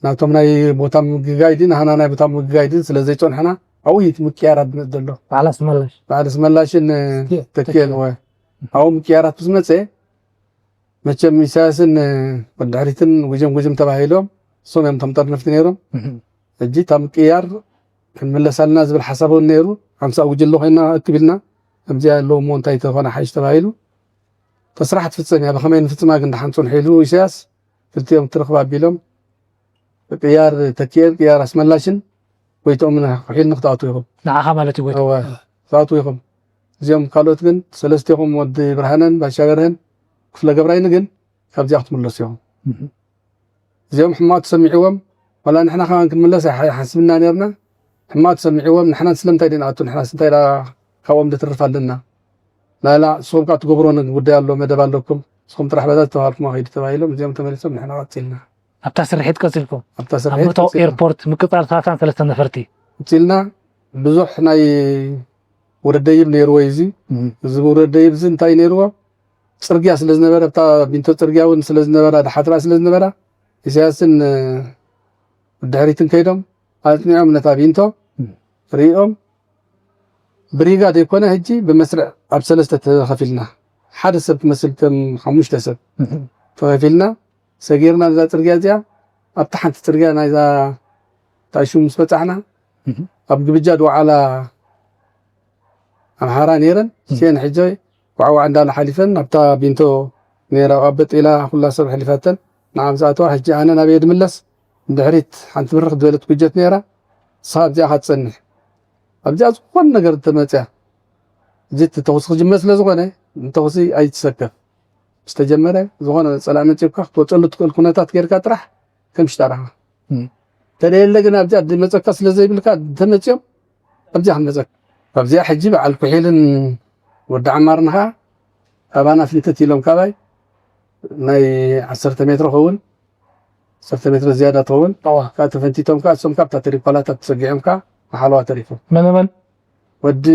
ናቶም ናይ ቦታ ምግጋይ ድን፣ ሃና ናይ ቦታ ምግጋይ ድን ስለ ዘይጸንሑና፣ ኣብኡ እዩ እቲ ምቅያራት ዝመጽእ ዘሎ። በዓል ኣስመላሽ። በዓል ኣስመላሽን፣ እ፣ ተኪኤ፣ ተኪኤን፣ ተኪኤ። ወ-፣ ኣብኡ ምቅያራት ምስ መጸ፣ መቸም ኢሳያስን፣ እ፣ ወዲ ድሕሪትን ጉጀም ጉጀም ተባሂሎም፣ እሶም እዮም እቶም ጠርነፍቲ ነይሮም። እህ። ሕጂ እታ ምቅያር ክንምለስ ኣለና ዝብል ሓሳብ እውን ነይሩ። ሓምሳ ጉጅለ ኮይና እክብ ኢልና፣ ከምዚኣ ኣለዎ እሞ እንታይ ተኾነ ሓይሽ ተባሂሉ። እታ ስራሕ ትፍጸም እያ፣ ብኸመይ ንፍጽማ ግን ደሓን ጽንሑ ኢሉ ኢሳያስ፣ ክልቲኦም ትርኽብ ኣቢሎም፣ ቅያር ተኪኤን ቅያር ኣስመላሽን ጎይትኦምን ኩሒልኒ ክትኣትዉ ኢኹም። ንዓኻ ማለት እዩ ጎይትኦም? እወ፣ ክትኣትዉ ኢኹም። እዚኦም ካልኦት ግን ሰለስቴኹም፣ ወዲ ብርሃነን ባሻ በርሀን ክፍለ ገብራይን ግን ካብዚኣ ክትምለሱ ኢኹም። እህ። እዚኦም ሕማቕ ተሰሚዕዎም፣ ዋላ ንሕና ከማን ክንምለስ ኣይሓ-፣ ኣይሓስብና ነርና። ሕማቕ ተሰሚዕዎም፣ ንሕና ስለምንታይ ድንኣቱ፣ ንሕና ስንታይ ደኣ ካብኦም ድትርፍ ኣለና? ላላ፣ ንስኹም ከኣ ትገብሮ ነ-፣ ጉዳይ ኣሎ፣ መደብ ኣለኩም። ንስኹም ጥራሕ በዛ ዝተባሃልኩም ከይዱ ተባሂሎም፣ እዚኦም ተመሊሶም፣ ንሕና ቀጺልና። ኣብታ ስርሒት ቀጺልኩም? ኣብታ ኣብ ስርሒት መእተዊ ቀጺልና። ኤርፖርት ምቅጻል ሰላሳን ሰለስተን ነፈርቲ? ቀጺልና፣ ብዙሕ ናይ ውረድ ደይብ ነይርዎ እዩ እዚ። እም። እዚ ውረድ ደይብ እዚ እንታይ ነይርዎ? ጽርግያ ስለ ዝነበረ፣ ኣብታ ቢንቶ ጽርግያ እውን ስለ ዝነበራ፣ ድሓትራ ስለ ዝነበራ፣ ኢሳያስን፣ እ፣ ብድሕሪትን ከይዶም ኣጽኒዖም ነታ ቢንቶ እም። ሪኦም፣ ብሪጋ ዘይኮነ ሕጂ ብመስርዕ ኣብ ሰለስተ ተኸፊልና፣ ሓደ ሰብ ክመስል ከም ሓሙሽተ ሰብ እም። ተኸፊልና፣ ሰጊርና ነዛ ጽርግያ እዚኣ፣ ኣብታ ሓንቲ ጽርግያ ናይዛ ታሹ ምስ በጻሕና፣ እም። ኣብ ግብጃ ድወዓላ ኣምሓራ ነይረን፣ እም። ሲኤን ሕጂ ዋዕዋዕ እንዳለ ሓሊፈን፣ ኣብታ ቢንቶ ነይራ፣ ኣብ በጤላ ኩላ ሰብ ኣሕሊፋተን፣ ንዓ ምስ ኣተዋ፣ ሕጂ ኣነ ናበይ ድምለስ? ንድሕሪት ሓንቲ ብርኽ ዝበለት ጉጀት ነይራ፣ ንስኻ ኣብዚኣ ኢኻ ትጸንሕ። ኣብዚኣ ዝኾነ ነገር እንተመጽያ፣ እዚ እቲ ተኹሲ ክጅመር ስለ ዝኾነ፣ ንተኹሲ ኣይትሰከፍ። ምስ ተጀመረ፣ ዝኾነ ጸላኢ መጺኡካ ክትወጸሉ ትኽእል ኩነታት ጌርካ ጥራሕ ከም ሽጣራኻ። እም። ተደየለ ግን ኣብዚኣ ዝመጸካ ስለ ዘይብልካ፣ እንተመጺኦም ኣብዚኣ ክንመጸካ። ኣብዚኣ ሕጂ በዓል ኩሒልን ወዲ ዓማርን ኸኣ ካባና ፍልተት ኢሎም ካባይ ናይ ዓሰርተ ሜትሮ ኸውን፣ ዓሰርተ ሜትሮ ዝያዳ ትኸውን። እዋ። ካብ ተፈንቲቶም ከኣ እሶም ካብ እታ ተሪኳላታ ተጸጊዖም ከኣ ንሓለዋ ተሪፎም። መን መን? ወዲ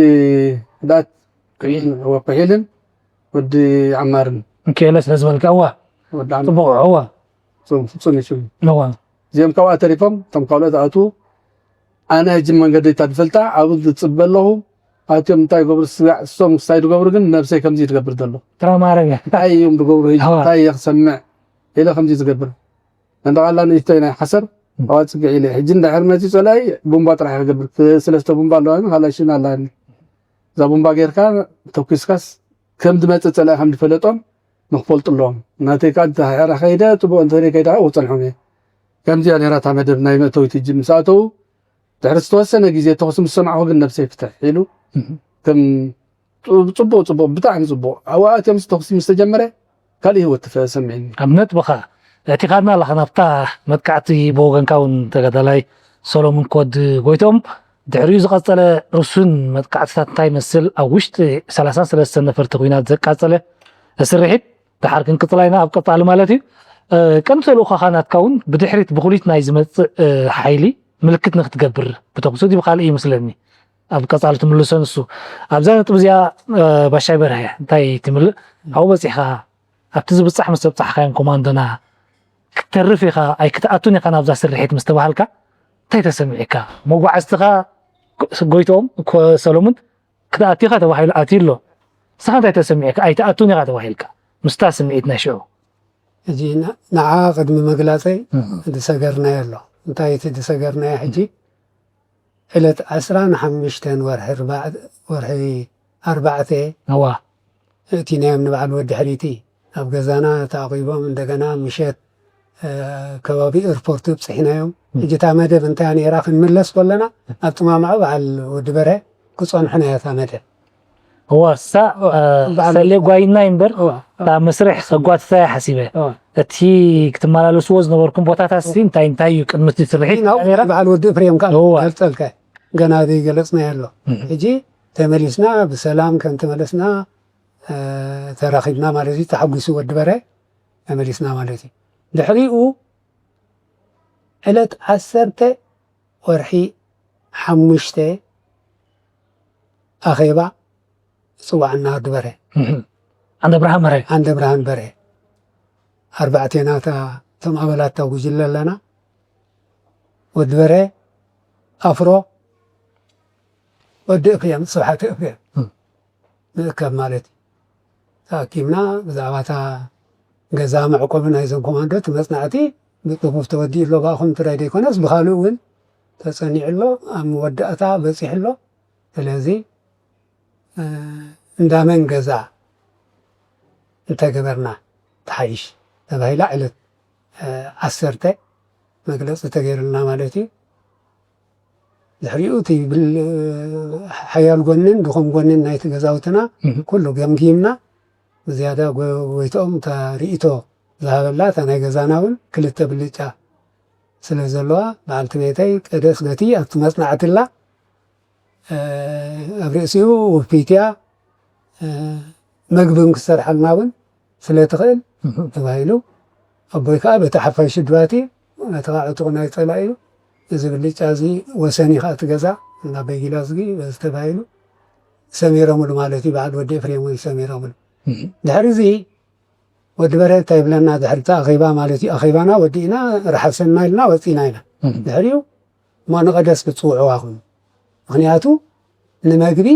ህድኣት ኩሒል። ወ-፣ ኩሒልን ወዲ ዓማርን። እንክኤለ ስለ ዝበልካ፣ እዋ። ወዲ ዓማር። ጽቡቕ፣ እዋ። ፍጹም፣ ፍጹም እዩ ሽሙ። እዋ። እዚኦም ካብኣ ተሪፎም፣ እቶም ካልኦት ዝኣትዉ፣ ኣነ ሕጂ መንገዲ እታ ዝፈልጣ፣ ኣብኡ ዝጽበ ኣለኹ። ኣትዮም እንታይ ይገብሩ፣ ስጋዕ፣ እሶም ክሳይ ዝገብሩ ግን፣ ነብሰይ ከምዚ ትገብር ዘሎ። ጥራ ማረገ። እንታይ እዮም ዝገብሩ፣ ሕጂ እዋ። እንታይ እየ ክሰምዕ፣ ኢለ ከምዚ ዝገብር። መንደቓላ ንእሽተይ ናይ ሓሰር፣ እም። ኣብኣ ጽግዕ ኢለ። ሕጂ እንድሕር መጺኡ ጸላኢ፣ ቡምባ ጥራሕ ክገብር። ክልተ ሰለስተ ቡምባ ኣለዋ፣ ካልኣይ ሽን ኣላኒ። እዛ ቡምባ ጌርካ፣ ተኲስካስ፣ ከም ዝመጸ ጸላኢ ከም ዝፈለጦም ንክፈልጡ ኣለዎም። ናተይ ከኣ እንተ ከይደ ጽቡቕ፣ እንተ ከይደ ኣብኡ ጸንሖም እየ። ከምዚኣ ነይራ እታ መደብ ናይ መእተዊት ሕጂ ምስ ኣተዉ ድሕሪ ዝተወሰነ ግዜ ተኹሲ ምስ ሰማዕኹ ግን ነብሰይ ፍትሕ ኢሉ ከም ጽቡቕ ጽቡቕ ብጣዕሚ ጽቡቕ ኣብኡ ኣትዮም ተኹሲ ምስ ተጀመረ ካልእ ህይወት ተሰሚዕኒ። ኣብ ነጥብኻ ኣእቲኻና ኣለኻ ናብታ መጥቃዕቲ ብወገንካ እውን ተጋዳላይ ሰሎሙን ኮድ ጎይቶም ድሕሪኡ ዝቐጸለ ርሱን መጥቃዕትታት እንታይ ይመስል ኣብ ውሽጢ ሰላሳን ሰለስተን ነፈርቲ ኲናት ዘቃጸለ ስርሒት ደሓር ክንቅጽላ ኢና ኣብ ቀጻሊ ማለት እዩ። ቀንዲ ተልእኾኻ ናትካ እውን ብድሕሪት ብኹሊት ናይ ዝመጽእ ሓይሊ ምልክት ንክትገብር ብተኹሲ ድዩ ብካልእ ይመስለኒ ኣብ ቀጻሊ ትምልሶ ንሱ ኣብዛ ነጥብ እዚኣ ባሻይ በርሀ እንታይ ትምልእ ኣብኡ በጺሕካ ኣብቲ ዝብጻሕ ምስ ተብጻሕካዮም ኮማንዶና ክትተርፍ ኢኻ ኣይክትኣቱን ኢኻ ናብዛ ስርሒት ምስ ተባሃልካ እንታይ ተሰሚዕካ መጓዓዝትኻ ጎይቶም ሰሎሙን ክትኣቱ ኢኻ ተባሂሉ ኣትዩ ኣሎ ንስኻ እንታይ ተሰሚዕካ ኣይትኣቱን ኢኻ ተባሂልካ ምስታ ስምዒት ናይ ሽዑ ሕጂ ንዓ ቅድሚ ምግላፀይ ዝሰገርናዮ ኣሎ እንታይ እቲ ዝሰገርናዮ ሕጂ ዕለት ዓስራን ሓሙሽተን ወርሒ ኣርባዕተ እዋ እቲናዮም ንበዓል ወዲ ሕሪቲ ኣብ ገዛና ተዓቂቦም እንደገና ምሸት ከባቢ ኤርፖርት ብፅሒናዮም ሕጂ እታ መደብ እንታይ ነይራ ክንምለስ ከለና ኣብ ጥማማዑ በዓል ወዲ በርሀ ክፀንሑና እያ እታ መደብ እዋ እሳ ሰሌ ጓይና እምበር እታ መስርሕ ከጓትታ እያ ሓሲበ እቲ ክትመላለስዎ ዝነበርኩም ቦታታት ሲ እንታይ እንታይ እዩ ቅድሚ እቲ ስርሒት እንታይ ነይራ በዓል ወዲ እፍሬም ከዓ እዋ። ገልፀልካ ገና ዘይገለፅናዮ ኣሎ ሕጂ ተመሊስና ብሰላም ከም ተመለስና ተራኺብና ማለት እዩ ተሓጒሱ ወዲ በረ ተመሊስና ማለት እዩ ድሕሪኡ ዕለት ዓሰርተ ወርሒ ሓሙሽተ ኣኼባ ፅዋዕና ወዲ በረ ኣንደ ብርሃን በረ ኣንደ ብርሃን በረ ኣርባዕቴና እቶም ኣባላት እታ ጉጅለ ኣለና ወዲ በረ ኣፍሮ ወዲ እፍሬም ስብሓት እፍሬም ምእካብ ማለት እዩ ተኣኪብና ብዛዕባ እታ ገዛ መዕቆቢ ናይዞም ኮማንዶ እቲ መፅናዕቲ ብፅፉፍ ተወዲኡ ኣሎ ብኣኹም ጥራይ ዘይኮነስ ብካልእ እውን ተፀኒዑ ኣሎ ኣብ መወዳእታ በፂሑ ኣሎ ስለዚ እንዳመን ገዛ እንተገበርና ትሓይሽ ተባሂላ ዕለት ዓሰርተ መግለፂ ተገይሩልና ማለት እዩ ድሕሪኡ እቲ ሓያል ጎንን ድኹም ጎንን ናይቲ ገዛውትና ኩሉ ገምጊምና ብዝያዳ ጎይትኦም እታ ርእይቶ ዝሃበላ እታ ናይ ገዛና እውን ክልተ ብልጫ ስለ ዘለዋ በዓልቲ ቤተይ ቀደስ በቲ ኣብቲ መፅናዕትላ ኣብ ርእሲኡ ውፊትያ መግብን ክሰርሓልና እውን ስለ ትኽእል ተባሂሉ ኣቦይ ከዓ በቲ ሓፋሽ ድባቲ እቲ ከዓ ዕጡቕ ናይ ፀላእ እዩ እዚ ብልጫ እዚ ወሰን እዩ ከዓ እቲ ገዛ እና በጊላ ዝጊ በዚ ተባሂሉ ሰሚሮምሉ ማለት እዩ በዓል ወዲ ኤፍሬም እውን ሰሚሮምሉ ድሕሪ እዚ ወዲ በረ እንታይ ይብለና ድሕሪ እቲ ኣኼባ ማለት እዩ ኣኼባና ወዲእና ረሓሰና ኢልና ወፂና ኢና ድሕሪኡ እሞ ንቐደስ ክትፅውዕዋ ኹም ምኽንያቱ ንመግቢ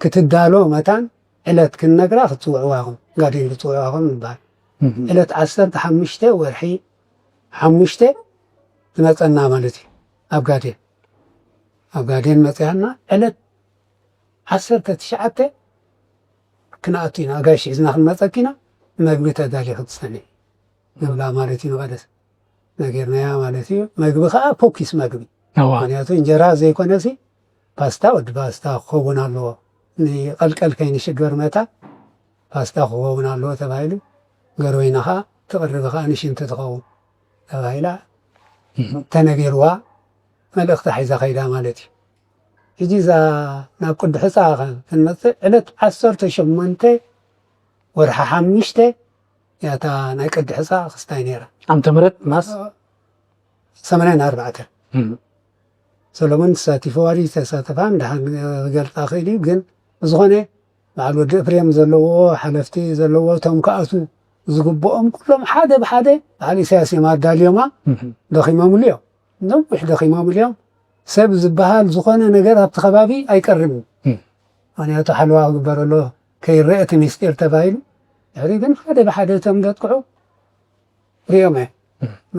ክትዳሎ መታን ዕለት ክንነግራ ክትፅውዕዋ ኹም ጋዴን ክትፅውዕዋ ኹም ንበሃል ዕለት ዓሰርተ ሓሙሽተ ወርሒ ሓሙሽተ ትመፀና ማለት እዩ ኣብ ጋዴን ኣብ ጋዴን መፅያና ዕለት ዓሰርተ ትሽዓተ ክንኣቱ ኢና ኣጋይሽ ሒዝና ክንመፀኪ ኢና መግቢ ተዳሊ ክትፀንሒ ንብላ ማለት እዩ ንቐደስ ነጊርናያ ማለት እዩ መግቢ ከዓ ፎኪስ መግቢ ምክንያቱ እንጀራ ዘይኮነሲ ፓስታ ወዲ ፓስታ ክኸውን ኣለዎ ንቐልቀል ከይንሽገር መታ ፓስታ ክኸውን ኣለዎ ተባሂሉ ገርበይና ከዓ ትቕርቢ ከዓ ንሽንቲ ትኸውን ተባሂላ ተነጊርዋ መልእኽቲ ሒዛ ከይዳ ማለት እዩ ሕጂ እዛ ናብ ቅዲ ሕፃ ክንመፅእ ዕለት ዓሰርተ ሸሞንተ ወርሒ ሓሙሽተ ያታ ናይ ቅዲ ሕፃ ክስታይ ነይራ ዓመተ ምህረት ማስ ሰማንያን ኣርባዕተን ሰሎሞን ተሳቲፈዋ ድዩ ተሳተፋን ድሓን ክገልፃ ክእል እዩ ግን ብዝኾነ በዓል ወዲ እፍሬም ዘለዎ ሓለፍቲ ዘለዎ እቶም ክኣቱ ዝግብኦም ኩሎም ሓደ ብሓደ በዓል ኢሳያስ እዮም ኣዳልዮማ ደኺሞምሉ እዮም ነዊሕ ደኺሞምሉ እዮም ሰብ ዝበሃል ዝኾነ ነገር ኣብቲ ከባቢ ኣይቀርብን ምክንያቱ ሓለዋ ክግበረሎ ከይረአ እቲ ሚስጢር ተባሂሉ ድሕሪ ግን ሓደ ብሓደ እቶም ዘጥቅዑ ሪኦም እየ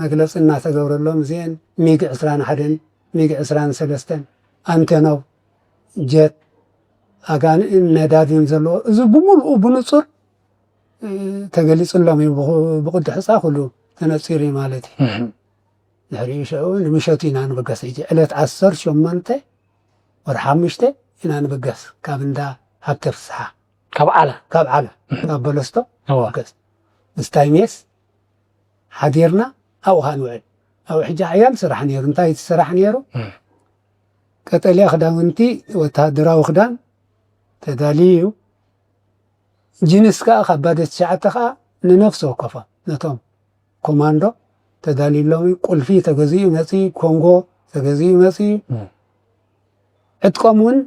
መግለፂ እናተገብረሎም እዚአን ሚግ ዕስራን ሓደን ሚግ ዕስራን ሰለስተን ኣንቴኖቭ ጀት ኣጋንእን ነዳድን ዘለዎ እዚ ብምሉኡ ብንፁር ተገሊፅሎም እዩ ብቕዲ ሕፃ ኩሉ ተነፂሩ እዩ ማለት እዩ ድሕሪኡ ሽዑ ንምሸቱ ኢና ንብገስ። ሕጂ ዕለት ዓሰርተ ሸሞንተ ወርሒ ሓሙሽተ ኢና ንብገስ፣ ካብ እንዳ ሃብተ ፍስሓ፣ ካብ ዓላ። ካብ ዓላ፣ ካብ በለስቶ እዋ። ንብገስ። ምስታይ ሜስ ሓዲርና ኣብኡ ኸኣ ንውዕል። ኣብኡ ሕጂ ሓያል ስራሕ ነይሩ። እንታይ እቲ ስራሕ ነይሩ? እም። ቀጠልያ ክዳውንቲ፣ ወተሃደራዊ ክዳን ተዳልዩ እዩ። ጅንስ ከኣ ካብ ባዶ ትሽዓተ ከኣ ንነፍሲ ወከፎም ነቶም ኮማንዶ ተዳልዩሎም እዩ። ቁልፊ ተገዚኡ መጺኡ፣ ኮንጎ ተገዚኡ መጺኡ። እም። ዕጥቆም እውን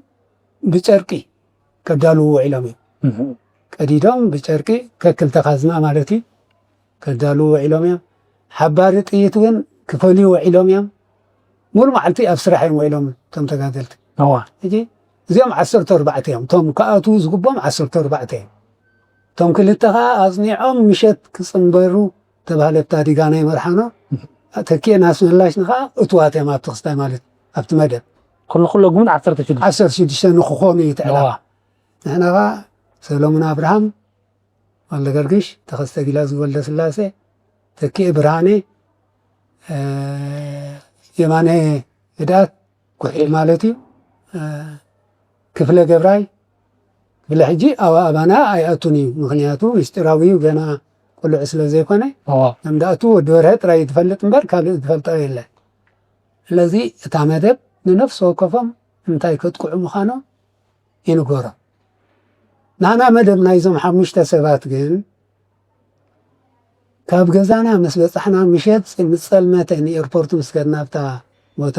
ብጨርቂ ከዳልዉ ውዒሎም እዮም። እም። ቀዲዶም ብጨርቂ ከክልተ ካዝና ማለት እዩ ከዳልዉ ውዒሎም እዮም። ሓባሪ ጥይት እውን ክፈልዩ ውዒሎም እዮም። ሙሉ መዓልቲ ኣብ ስራሕ እዮም ውዒሎም እቶም ተጋደልቲ። እዋ። ሕጂ እዚኦም ዓሰርተ ኣርባዕተ እዮም። እቶም ክኣትዉ ዝግብኦም ዓሰርተ ኣርባዕተ እዮም። እቶም ክልተ ኸዓ ኣጽኒዖም ምሸት ክጽንበሩ ተባህለት ኣዲጋ ናይ መርሓኖ። ተኪኤን ኣስመላሽን ኸዓ እትዋት እዮም ኣብቲ ክስታይ ማለት ኣብቲ መደብ። ኩሉ ኩሉ ግሙት ዓሰርተ ሽዱሽተ። ዓሰርተ ሽዱሽተ ንክኾኑ እዩ እቲ ዕላማ። እዋ። ንሕና ኸዓ ሰሎሙን ኣብርሃም፣ ወልደገርግሽ፣ ተኸስተ ጊላዝጊ ወልደስላሴ፣ ተኪኤ ብርሃነ፣ እ፣ የማነ ህድኣት፣ ኩሒል ማለት እዩ፣ እ፣ ክፍለ ገብራይ፣ ብለ ሕጂ ኣብ ኣባና ኣይኣቱን እዩ። ምኽንያቱ ምስጢራዊ እዩ፣ ገና ቁልዕ ስለ ዘይኮነ። እዋ። ከም ዝኣቱ ወዲ በርሀ ጥራይ እዩ ዝፈልጥ እምበር ካልእ ዝፈልጦ የለን። ስለዚ እታ መደብ ንነፍሲ ወከፎም እንታይ ከጥቅዑ ምዃኖም ይንገሮም። ናና መደብ ናይዞም ሓሙሽተ ሰባት ግን ካብ ገዛና ምስ በጻሕና፣ ምሸት ምስ ጸልመተ፣ ንኤርፖርት ምስ ከድና፣ ኣብታ ቦታ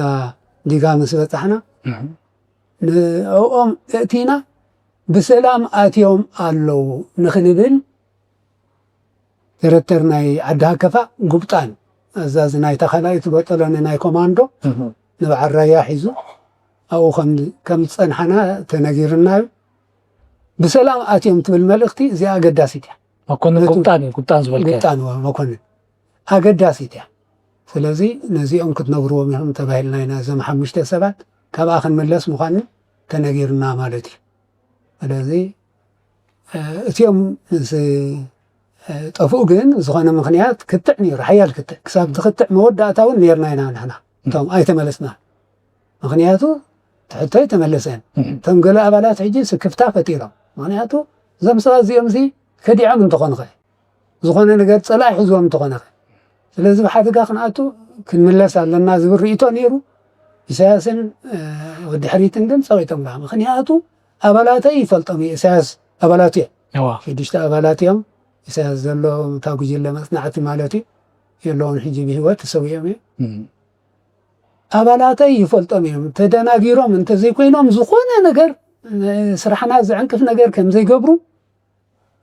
ዲጋ ምስ በጻሕና፣ እህ። ንዕኦም እእቲና ብሰላም ኣትዮም ኣለዉ ንኽንብል፣ ዲረክተር ናይ ዓዲ ሃከፋ ጉብጣን፣ ኣዛዚ ናይታ ካልኣይቲ ቦጦሎኒ ናይ ኮማንዶ፣ እህ። ንበዓል ራያ ሒዙ ኣብኡ ከም፣ ከም ዝጸንሓና ተነጊርና እዩ። ብሰላም ኣትዮም ትብል መልእኽቲ እዚኣ ኣገዳሲት እያ። መኮንን ነቱ-፣ ጉብጣን እዩ፣ ጉብጣን ዝበልካዮ። ጉብጣን እዎ፣ መኮንን። ኣገዳሲት እያ። ስለዚ ነዚኦም ክትነግርዎም ኢኹም ተባሂልና ኢና፣ እዞም ሓሙሽተ ሰባት ካብኣ ክንምለስ ምዃኑ ተነጊርና ማለት እዩ። ስለዚ፣ እ፣ እቲኦም ምስ፣ እ፣ ጠፍኡ ግን ዝኾነ ምኽንያት ክትዕ ነይሩ፣ ሓያል ክትዕ። ክሳብ ዝክትዕ መወዳእታ እውን ነይርና ኢና ንሕና። እቶም ኣይተመለስና። ምኽንያቱ እቲ ሕቶ ኣይተመለሰን። እም። እቶም ገለ ኣባላት ሕጂ ስክፍታ ፈጢሮም። ምኽንያቱ እዞም ሰባት እዚኦም እዚ ከዲዖም እንተኾኑ ኸ? ዝኾነ ነገር ጸላኢ ሒዝዎም እንተኾነ ኸ? ስለዚ ብሓደጋ ክንኣቱ ክንምለስ ኣለና ዝብል ርእይቶ ነይሩ። ኢሳያስን፣ እ፣ ወዲ ሕሪትን ግን ጸቒጦምላ። ምኽንያቱ ኣባላተይ ይፈልጦም እዩ፣ ኢሳያስ ኣባላቱ እዮም። እዋ። ሽዱሽተ ኣባላት እዮም። ኢሳያስ ዘሎ እታ ጉጅለ መጽናዕቲ ማለት እዩ። የለውን ሕጂ ብህይወት ተሰዊኦም እዮም። እም። ኣባላተይ ይፈልጦም እዮም። ተደናጊሮም እንተዘይኮይኖም ዝኾነ ነገር፣ እ፣ ስራሕና ዘዕንቅፍ ነገር ከም ዘይገብሩ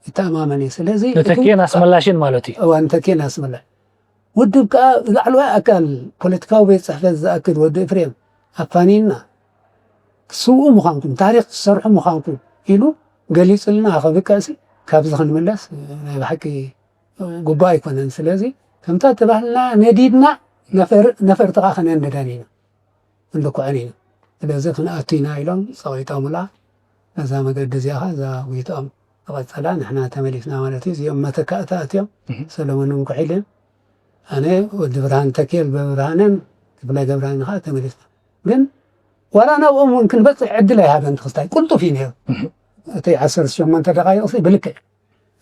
ይተኣማመን እየ። ስለዚ እቲ ንተኪኤን ኣስመላሽን ማለት እዩ። እዋ፣ ንተኪኤን ኣስመላሽ። ውድብ ከኣ ላዕለዋይ ኣካል ፖለቲካዊ ቤት ጽሕፈት ዝኣክል ወዲ ኤፍሬም ኣፋኒንና፣ ክትስውኡ ምዃንኩም፣ ታሪኽ ክትሰርሑ ምዃንኩም ኢሉ ገሊጹልና ከብቅዕሲ፣ ካብዚ ክንምለስ ናይ ብሓቂ ግቡእ ኣይኮነን። ስለዚ ከምታ ተባህልና ነዲድና ነፈር-፣ ነፈርቲ ከኣ ከነንድደን ኢና። ክንልክዖን ኢና። ስለዚ ክንኣቱ ኢና ኢሎም ጸቒጦምላ። ነዛ መገዲ እዚኣ ኸኣ እዛ ጎይትኦም ዝቐጸላ ንሕና ተመሊስና ማለት እዩ። እዚኦም መተካእታ ኣትዮም፣ እህ። ሰለሙንን ኩሒልን፣ ኣነ ወዲ ብርሃን ተኪኤል ብብርሃንን ክፍለ ገብራይን ኸኣ ተመሊስና። ግን ዋላ ናብኦም እውን ክንበጽሕ ዕድል ኣይሃበን ተኸስታይ። ቅልጡፍ እዩ ነይሩ። እህ። እቲ ዓሰርተ ሸሞንተ ደቓይቕሲ ብልክዕ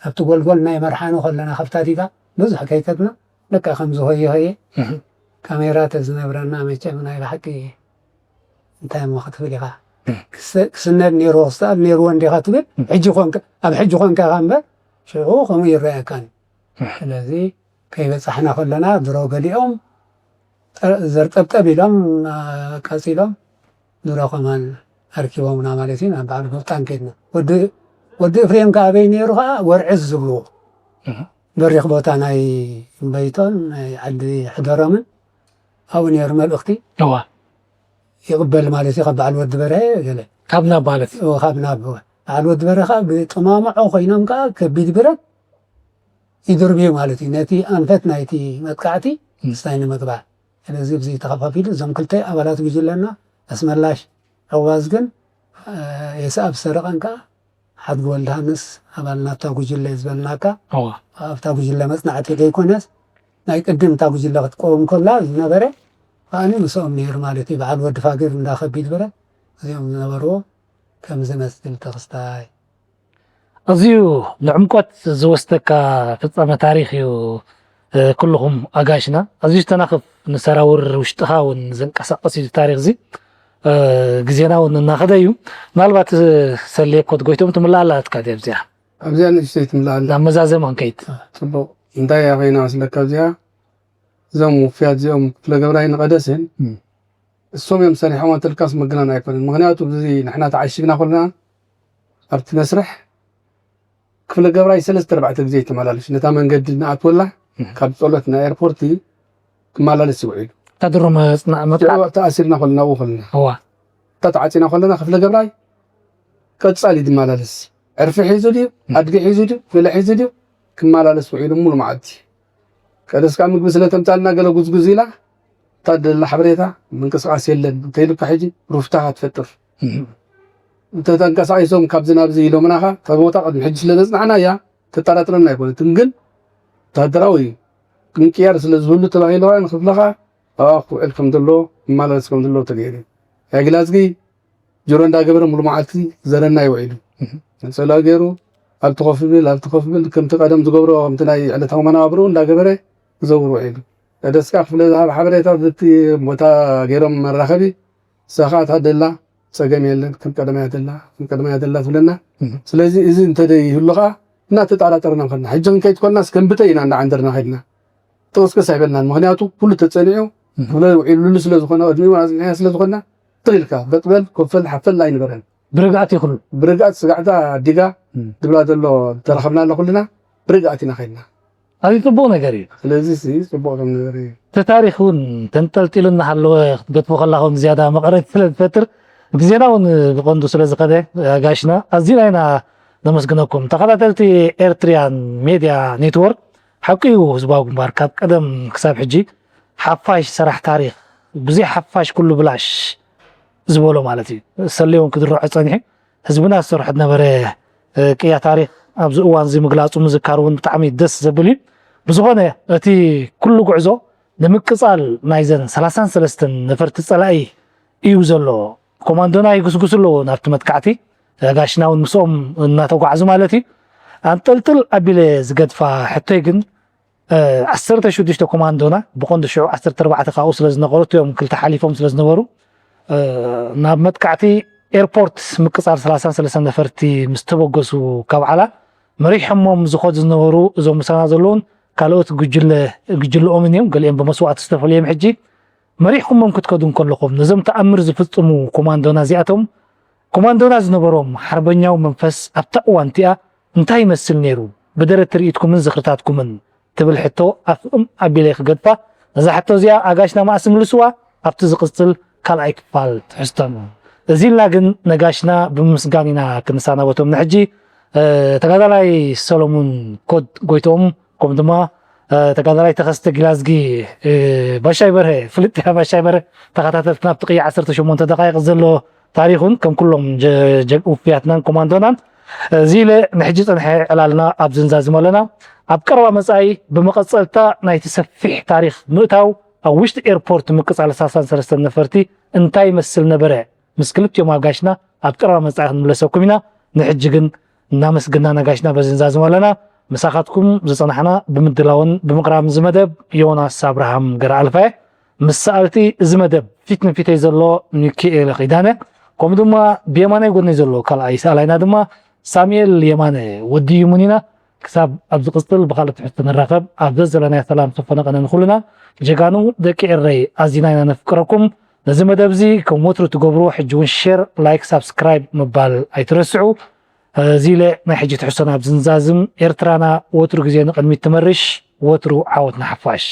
ኣብቲ ጎልጎል ናይ መርሓኖ ከለና ካብታ ዲጋ ብዙሕ ከይከድና፣ በቃ ከምዚ ሆየ ሆየ፣ እህ። ካሜራ ተዝነብረና መቸም ናይ ብሓቂ እንታይ እሞ ክትብል ኢኻ? እህ። ክስ-፣ ክስነድ ነይርዎ ክስኣል ነይርዎ እንዲኻ ትብል፣ እህ። ሕጂ ኾንካ፣ ኣብ ሕጂ ኾንካ ኢኻ እምበር፣ ሽዑ ከምኡ ይረኣየካን። እህ። ስለዚ ከይበጻሕና ከለና ድሮ ገሊኦም ጠ-፣ ዘርጠብጠብ ኢሎም፣ ኣ፣ ቀጺሎም ድሮ ከማን ኣርኪቦምና ማለት እዩ። ናብ በዓል ጉብጣን ከድና። ወዲ፣ ወዲ ኤፍሬም ከኣ ኣበይ ነይሩ ከኣ ወርዕዝ ዝብልዎ። እህ። በሪኽ ቦታ ናይ እምበይቶን ናይ ዓዲ ሕደሮምን ኣብኡ ነይሩ መልእኽቲ። እዋ። ይቕበል ማለት እዩ ካብ በዓል ወዲ በርሀ ገለ። ካብ ናብ ማለት እዩ። እዎ፣ ካብ ናብ። በዓል ወዲ በርሀ ከኣ ብጥማምዖ ኮይኖም ከኣ ከቢድ ብረት ይድርብዩ ማለት እዩ። ነቲ ኣንፈት ናይቲ መጥቃዕቲ እም። ምስታይ ንምግባር። ስለዚ ብዚ ተኸፋፊሉ እዞም ክልተ ኣባላት ጉጅለና ኣስመላሽ ዕዋዝ ግን፣ እ፣ የስኣብ ሰረቐን ከኣ ሓድጊ ወልደሃንስ ኣባል ናብታ ጉጅለ ዝበልናካ እዋ። ኣብታ ጉጅለ መጽናዕቲ ዘይኮነስ ናይ ቅድም እታ ጉጅለ ክትቀውም ከላ ዝነበረ ከኣኒ ምስኦም ነይሩ ማለት እዩ። በዓል ወዲ ፋግር እንዳ ከቢድ ብረት እዚኦም ዝነበርዎ ከም ዝመስል ተኽስታይ። ኣዝዩ ንዕምቆት ዝወስደካ ፍጻመ ታሪኽ እዩ። እ፣ ኩልኹም ኣጋይሽና ኣዝዩ ዝተናኽፍ፣ ንሰራውር ውሽጥኻ እውን ዘንቀሳቕስ እዩ ታሪኽ እዚ። እ፣ ግዜና እውን እናኸደ እዩ። ምናልባት፣ እ፣ ሰሌ ኮት ጎይቶም ትምላእ ኣላትካ ድያ ኣብዚኣ? ኣብዚኣ ንእሽተይ ትምላእ ኣላ። ናብ መዛዘም ክንከይድ። ጽቡቕ። እንታይ እያ ኮይና መስለካ ኣብዚኣ? እዞም ውፍያት እዚኦም ክፍለ ገብራይ ንቐደስን እም። እሶም እዮም ሰሪሖም ኣንተልካስ ምግናን ኣይኮነን። ምኽንያቱ እዚ ንሕና ተዓሽግና ኮለና ኣብቲ መስርሕ ክፍለ ገብራይ ሰለስተ ኣርባዕተ ግዜ ይተመላለስ። ነታ መንገዲ እናኣትወላ እም። ካብ ጸሎት ናይ ኤርፖርት ክመላለስ ይውዕሉ። እታ ድሮ መጽና-፣ መጥቃዕቲ ሽዑ ተኣሲርና ኮለና ኣብኡ ኮለና። እዋ። እታ ተዓጺና ኮለና ክፍለ ገብራይ ቀጻሊ ዝመላለስ። ዕርፊ ሒዙ ድዩ? እም። ኣድጊ ሒዙ ድዩ? ገለ ሒዙ ድዩ? ክመላለስ ውዒሉ ሙሉ መዓልቲ። ቀደስካ ምግቢ ስለ ተምጻልና ገለ ጉዝጉዝ ኢላ፣ እታ ደላ ሓበሬታ ምንቅስቃስ የለን። እንተይሉካ ሕጂ ሩፍታ ትፈጥር። እም። እንተ ተንቀሳቂሶም ካብዚ ናብዚ ኢሎምናኻ፣ እታ ቦታ ቅድሚ ሕጂ ስለ ዘጽናዕናያ፣ ተጠራጥረና ኣይኮነትን። ግን ወታደራዊ ምቅያር ስለ ዝህሉ ተባሂሉ ንክፍለኻ፣ ኣዋ ክውዕል ከም ዘሎ፣ ክመላለስ ከም ዘሎ ተገይሩ። ናይ ግላዝጊ ጅሮ እንዳገበረ ሙሉ መዓልቲ ዘረና ይውዒሉ። እም። ነጸላ ገይሩ ኣብቲ ኮፍ ብል፣ ኣብቲ ኮፍ ብል፣ ከምቲ ቀደም ዝገብሮ፣ ከምቲ ናይ ዕለታዊ መነባብርኡ እንዳገበረ ክዘውር ውዒሉ። ቀደስካ ክፍለ ዝሃብ ሓበሬታ በቲ ቦታ ገይሮም መራኸቢ፣ ንሳ ኸኣ እታ ደላ ጸገም የለን፣ ከም ቀደም እያ ደላ፣ ከም ቀደም እያ ደላ ትብለና። እም። ስለዚ እዚ እንተ ደይህሉ ኸኣ እናተጠራጠርና ከድና። ሕጂ ክንከይድ ኮልና እስከ እምብተይ ኢና እንዳዓንደርና ከድና። ጥቕስቅስ ኣይበልናን። ምኽንያቱ ኩሉ ተጸኒዑ፣ እም። ኩሉ ውዒሉሉ ስለ ዝኾነ፣ ቅድሚኡ ኣጽኒዕና ስለ ዝኾንና፣ ትኽ ኢልካ በጥበል፣ ኮፈል፣ ሓፈል ኣይንበረን። ብርግኣት እዩ ኩሉ። ብርግኣት ስጋዕታ ኣዲጋ እም። ዝብላ ዘሎ ተረኸብና ኣሎ ኩልና፣ ብርግኣት ኢና ከድና። ኣዝዩ ጽቡቕ ነገር እዩ። ስለዚ ሲ ጽቡቕ ከም ነገር እዩ። እቲ ታሪኽ እውን ተንጠልጢሉ እናሃለወ ክትገድፎ ከላ እውን ዝያዳ መቐረት ስለ ዝፈጥር፣ ግዜና እውን ብቐንዱ ስለ ዝኸደ፣ ኣጋይሽና ኣዝና ኢና ነመስግነኩም። ተኸታተልቲ ኤርትሪያን ሜድያ ኔትወርክ፣ ሓቂ እዩ ህዝባዊ ግንባር ካብ ቀደም ክሳብ ሕጂ ሓፋሽ ሰራሕ ታሪኽ፣ ብዘይ ሓፋሽ ኩሉ ብላሽ ዝበሎ ማለት እዩ። ሰሌ እውን ክድርዖ ጸኒሑ። ህዝብና ዝሰርሖ ዝነበረ፣ እ፣ ቅያ ታሪኽ ኣብዚ እዋን እዚ ምግላጹ ምዝካር እውን ብጣዕሚ ደስ ዘብል እዩ። ብዝኾነ እቲ ኩሉ ጉዕዞ ንምቅጻል ናይዘን ሰላሳን ሰለስተን ነፈርቲ ጸላኢ እዩ ዘሎ። ኮማንዶና ይጉስጉሱ ኣለዎ ናብቲ መጥቃዕቲ። ኣጋይሽና እውን ምስኦም እናተጓዕዙ ማለት እዩ። ኣንጠልጥል ኣቢለ ዝገድፋ ሕቶይ ግን፣ እ፣ ዓሰርተ ሽዱሽተ ኮማንዶና ብቐንዱ ሽዑ ዓሰርተ ኣርባዕተ ካብኡ ስለ ዝነበሩ፣ እቲኦም ክልተ ሓሊፎም ስለ ዝነበሩ፣ እ፣ ናብ መጥቃዕቲ ኤርፖርት ምቅጻል ሰላሳን ሰለስተን ነፈርቲ ምስ ተበገሱ ካብ ዓላ መሪሖሞም ዝኸዱ ዝነበሩ እዞም ምሳና ዘለዉን ካልኦት ጉጅለ፣ ጉጅለኦምን እዮም። ገሊኦም ብመስዋእቲ ዝተፈልዮም ሕጂ መሪሕኩሞም ክትከዱ እንከለኹም ነዞም ተኣምር ዝፍጽሙ ኮማንዶና እዚኣቶም ኮማንዶና ዝነበሮም ሓርበኛዊ መንፈስ ኣብታ እዋን እቲኣ እንታይ ይመስል ነይሩ? ብደረት ትርኢትኩምን ዝኽርታትኩምን ትብል ሕቶ ኣፍእም ኣቢለ ክገድፋ፣ ነዛ ሕቶ እዚኣ ኣጋይሽና መኣስ ምልስዋ ኣብቲ ዝቕጽል ካልኣይ ክፋል ትሕዝቶን። እዚ ኢልና ግን ነጋሽና ብምምስጋን ኢና ክንሰናበቶም። ንሕጂ፣ እ፣ ተጋዳላይ ሰሎሙን ኮድ ጎይትኦም፣ ከምኡ ድማ፣ እ፣ ተጋዳላይ ተኸስተ ጊላዝጊ፣ እ፣ ባሻይ በርሀ፣ ፍልጥ እያ ባሻይ በርሀ፣ ተኸታተልትና ኣብቲ ቅያ ዓሰርተ ሸሞንተ ደቃይቕ ዘሎ ታሪኹን ከም ኩሎም ጀ-፣ ጀግ-፣ ውፍያትናን ኮማንዶናን፣ እዚ ኢለ ንሕጂ ጸንሐ ዕላልና ኣብ ዝንዛዝሞ ኣለና። ኣብ ቀረባ መጻኢ ብመቐጸልታ ናይቲ ሰፊሕ ታሪኽ ምእታው ኣብ ውሽጢ ኤርፖርት ምቅጻል ሰላሳን ሰለስተን ነፈርቲ እንታይ ይመስል ነበረ? ምስ ክልቲኦም ኣጋይሽና ኣብ ቀረባ መጻኢ ክንምለሰኩም ኢና። ንሕጂ ግን እናመስግና ነጋሽና በዚ ንዛዝም ኣለና። ምሳኻትኩም ዝጸናሕና ብምድላውን ብምቕራብን እዚ መደብ ዮናስ ኣብርሃም ገረኣልፋየ። ምስ ሰኣልቲ እዚ መደብ ፊት ንፊተይ ዘሎ ሚኪኤል ኺዳነ፣ ከምኡ ድማ ብየማናይ ጎነይ ዘሎ ካልኣይ ሰኣላይና ድማ ሳሙኤል የማነ ወዲ ይሙን ኢና። ክሳብ ኣብ ዝቕጽል ብኻልእ ትሕዝቶ ንራኸብ፣ ኣብ ዘዘለናዮ ሰላም ሰፈነ ቀነ ንኹልና። ጀጋኑ ደቂ ኤረይ ኣዚና ኢና ነፍቅረኩም። ነዚ መደብ እዚ ከም ወትሩ ትገብርዎ፣ ሕጂ እውን ሼር፣ ላይክ፣ ሳብስክራይብ ምባል ኣይትረስዑ። እዚ ኢለ ናይ ሕጂ ትሕዝቶና ኣብ ዝንዛዝም፣ ኤርትራና ወትሩ ግዜ ንቕድሚት ትመርሽ፣ ወትሩ ዓወት ንሓፋሽ።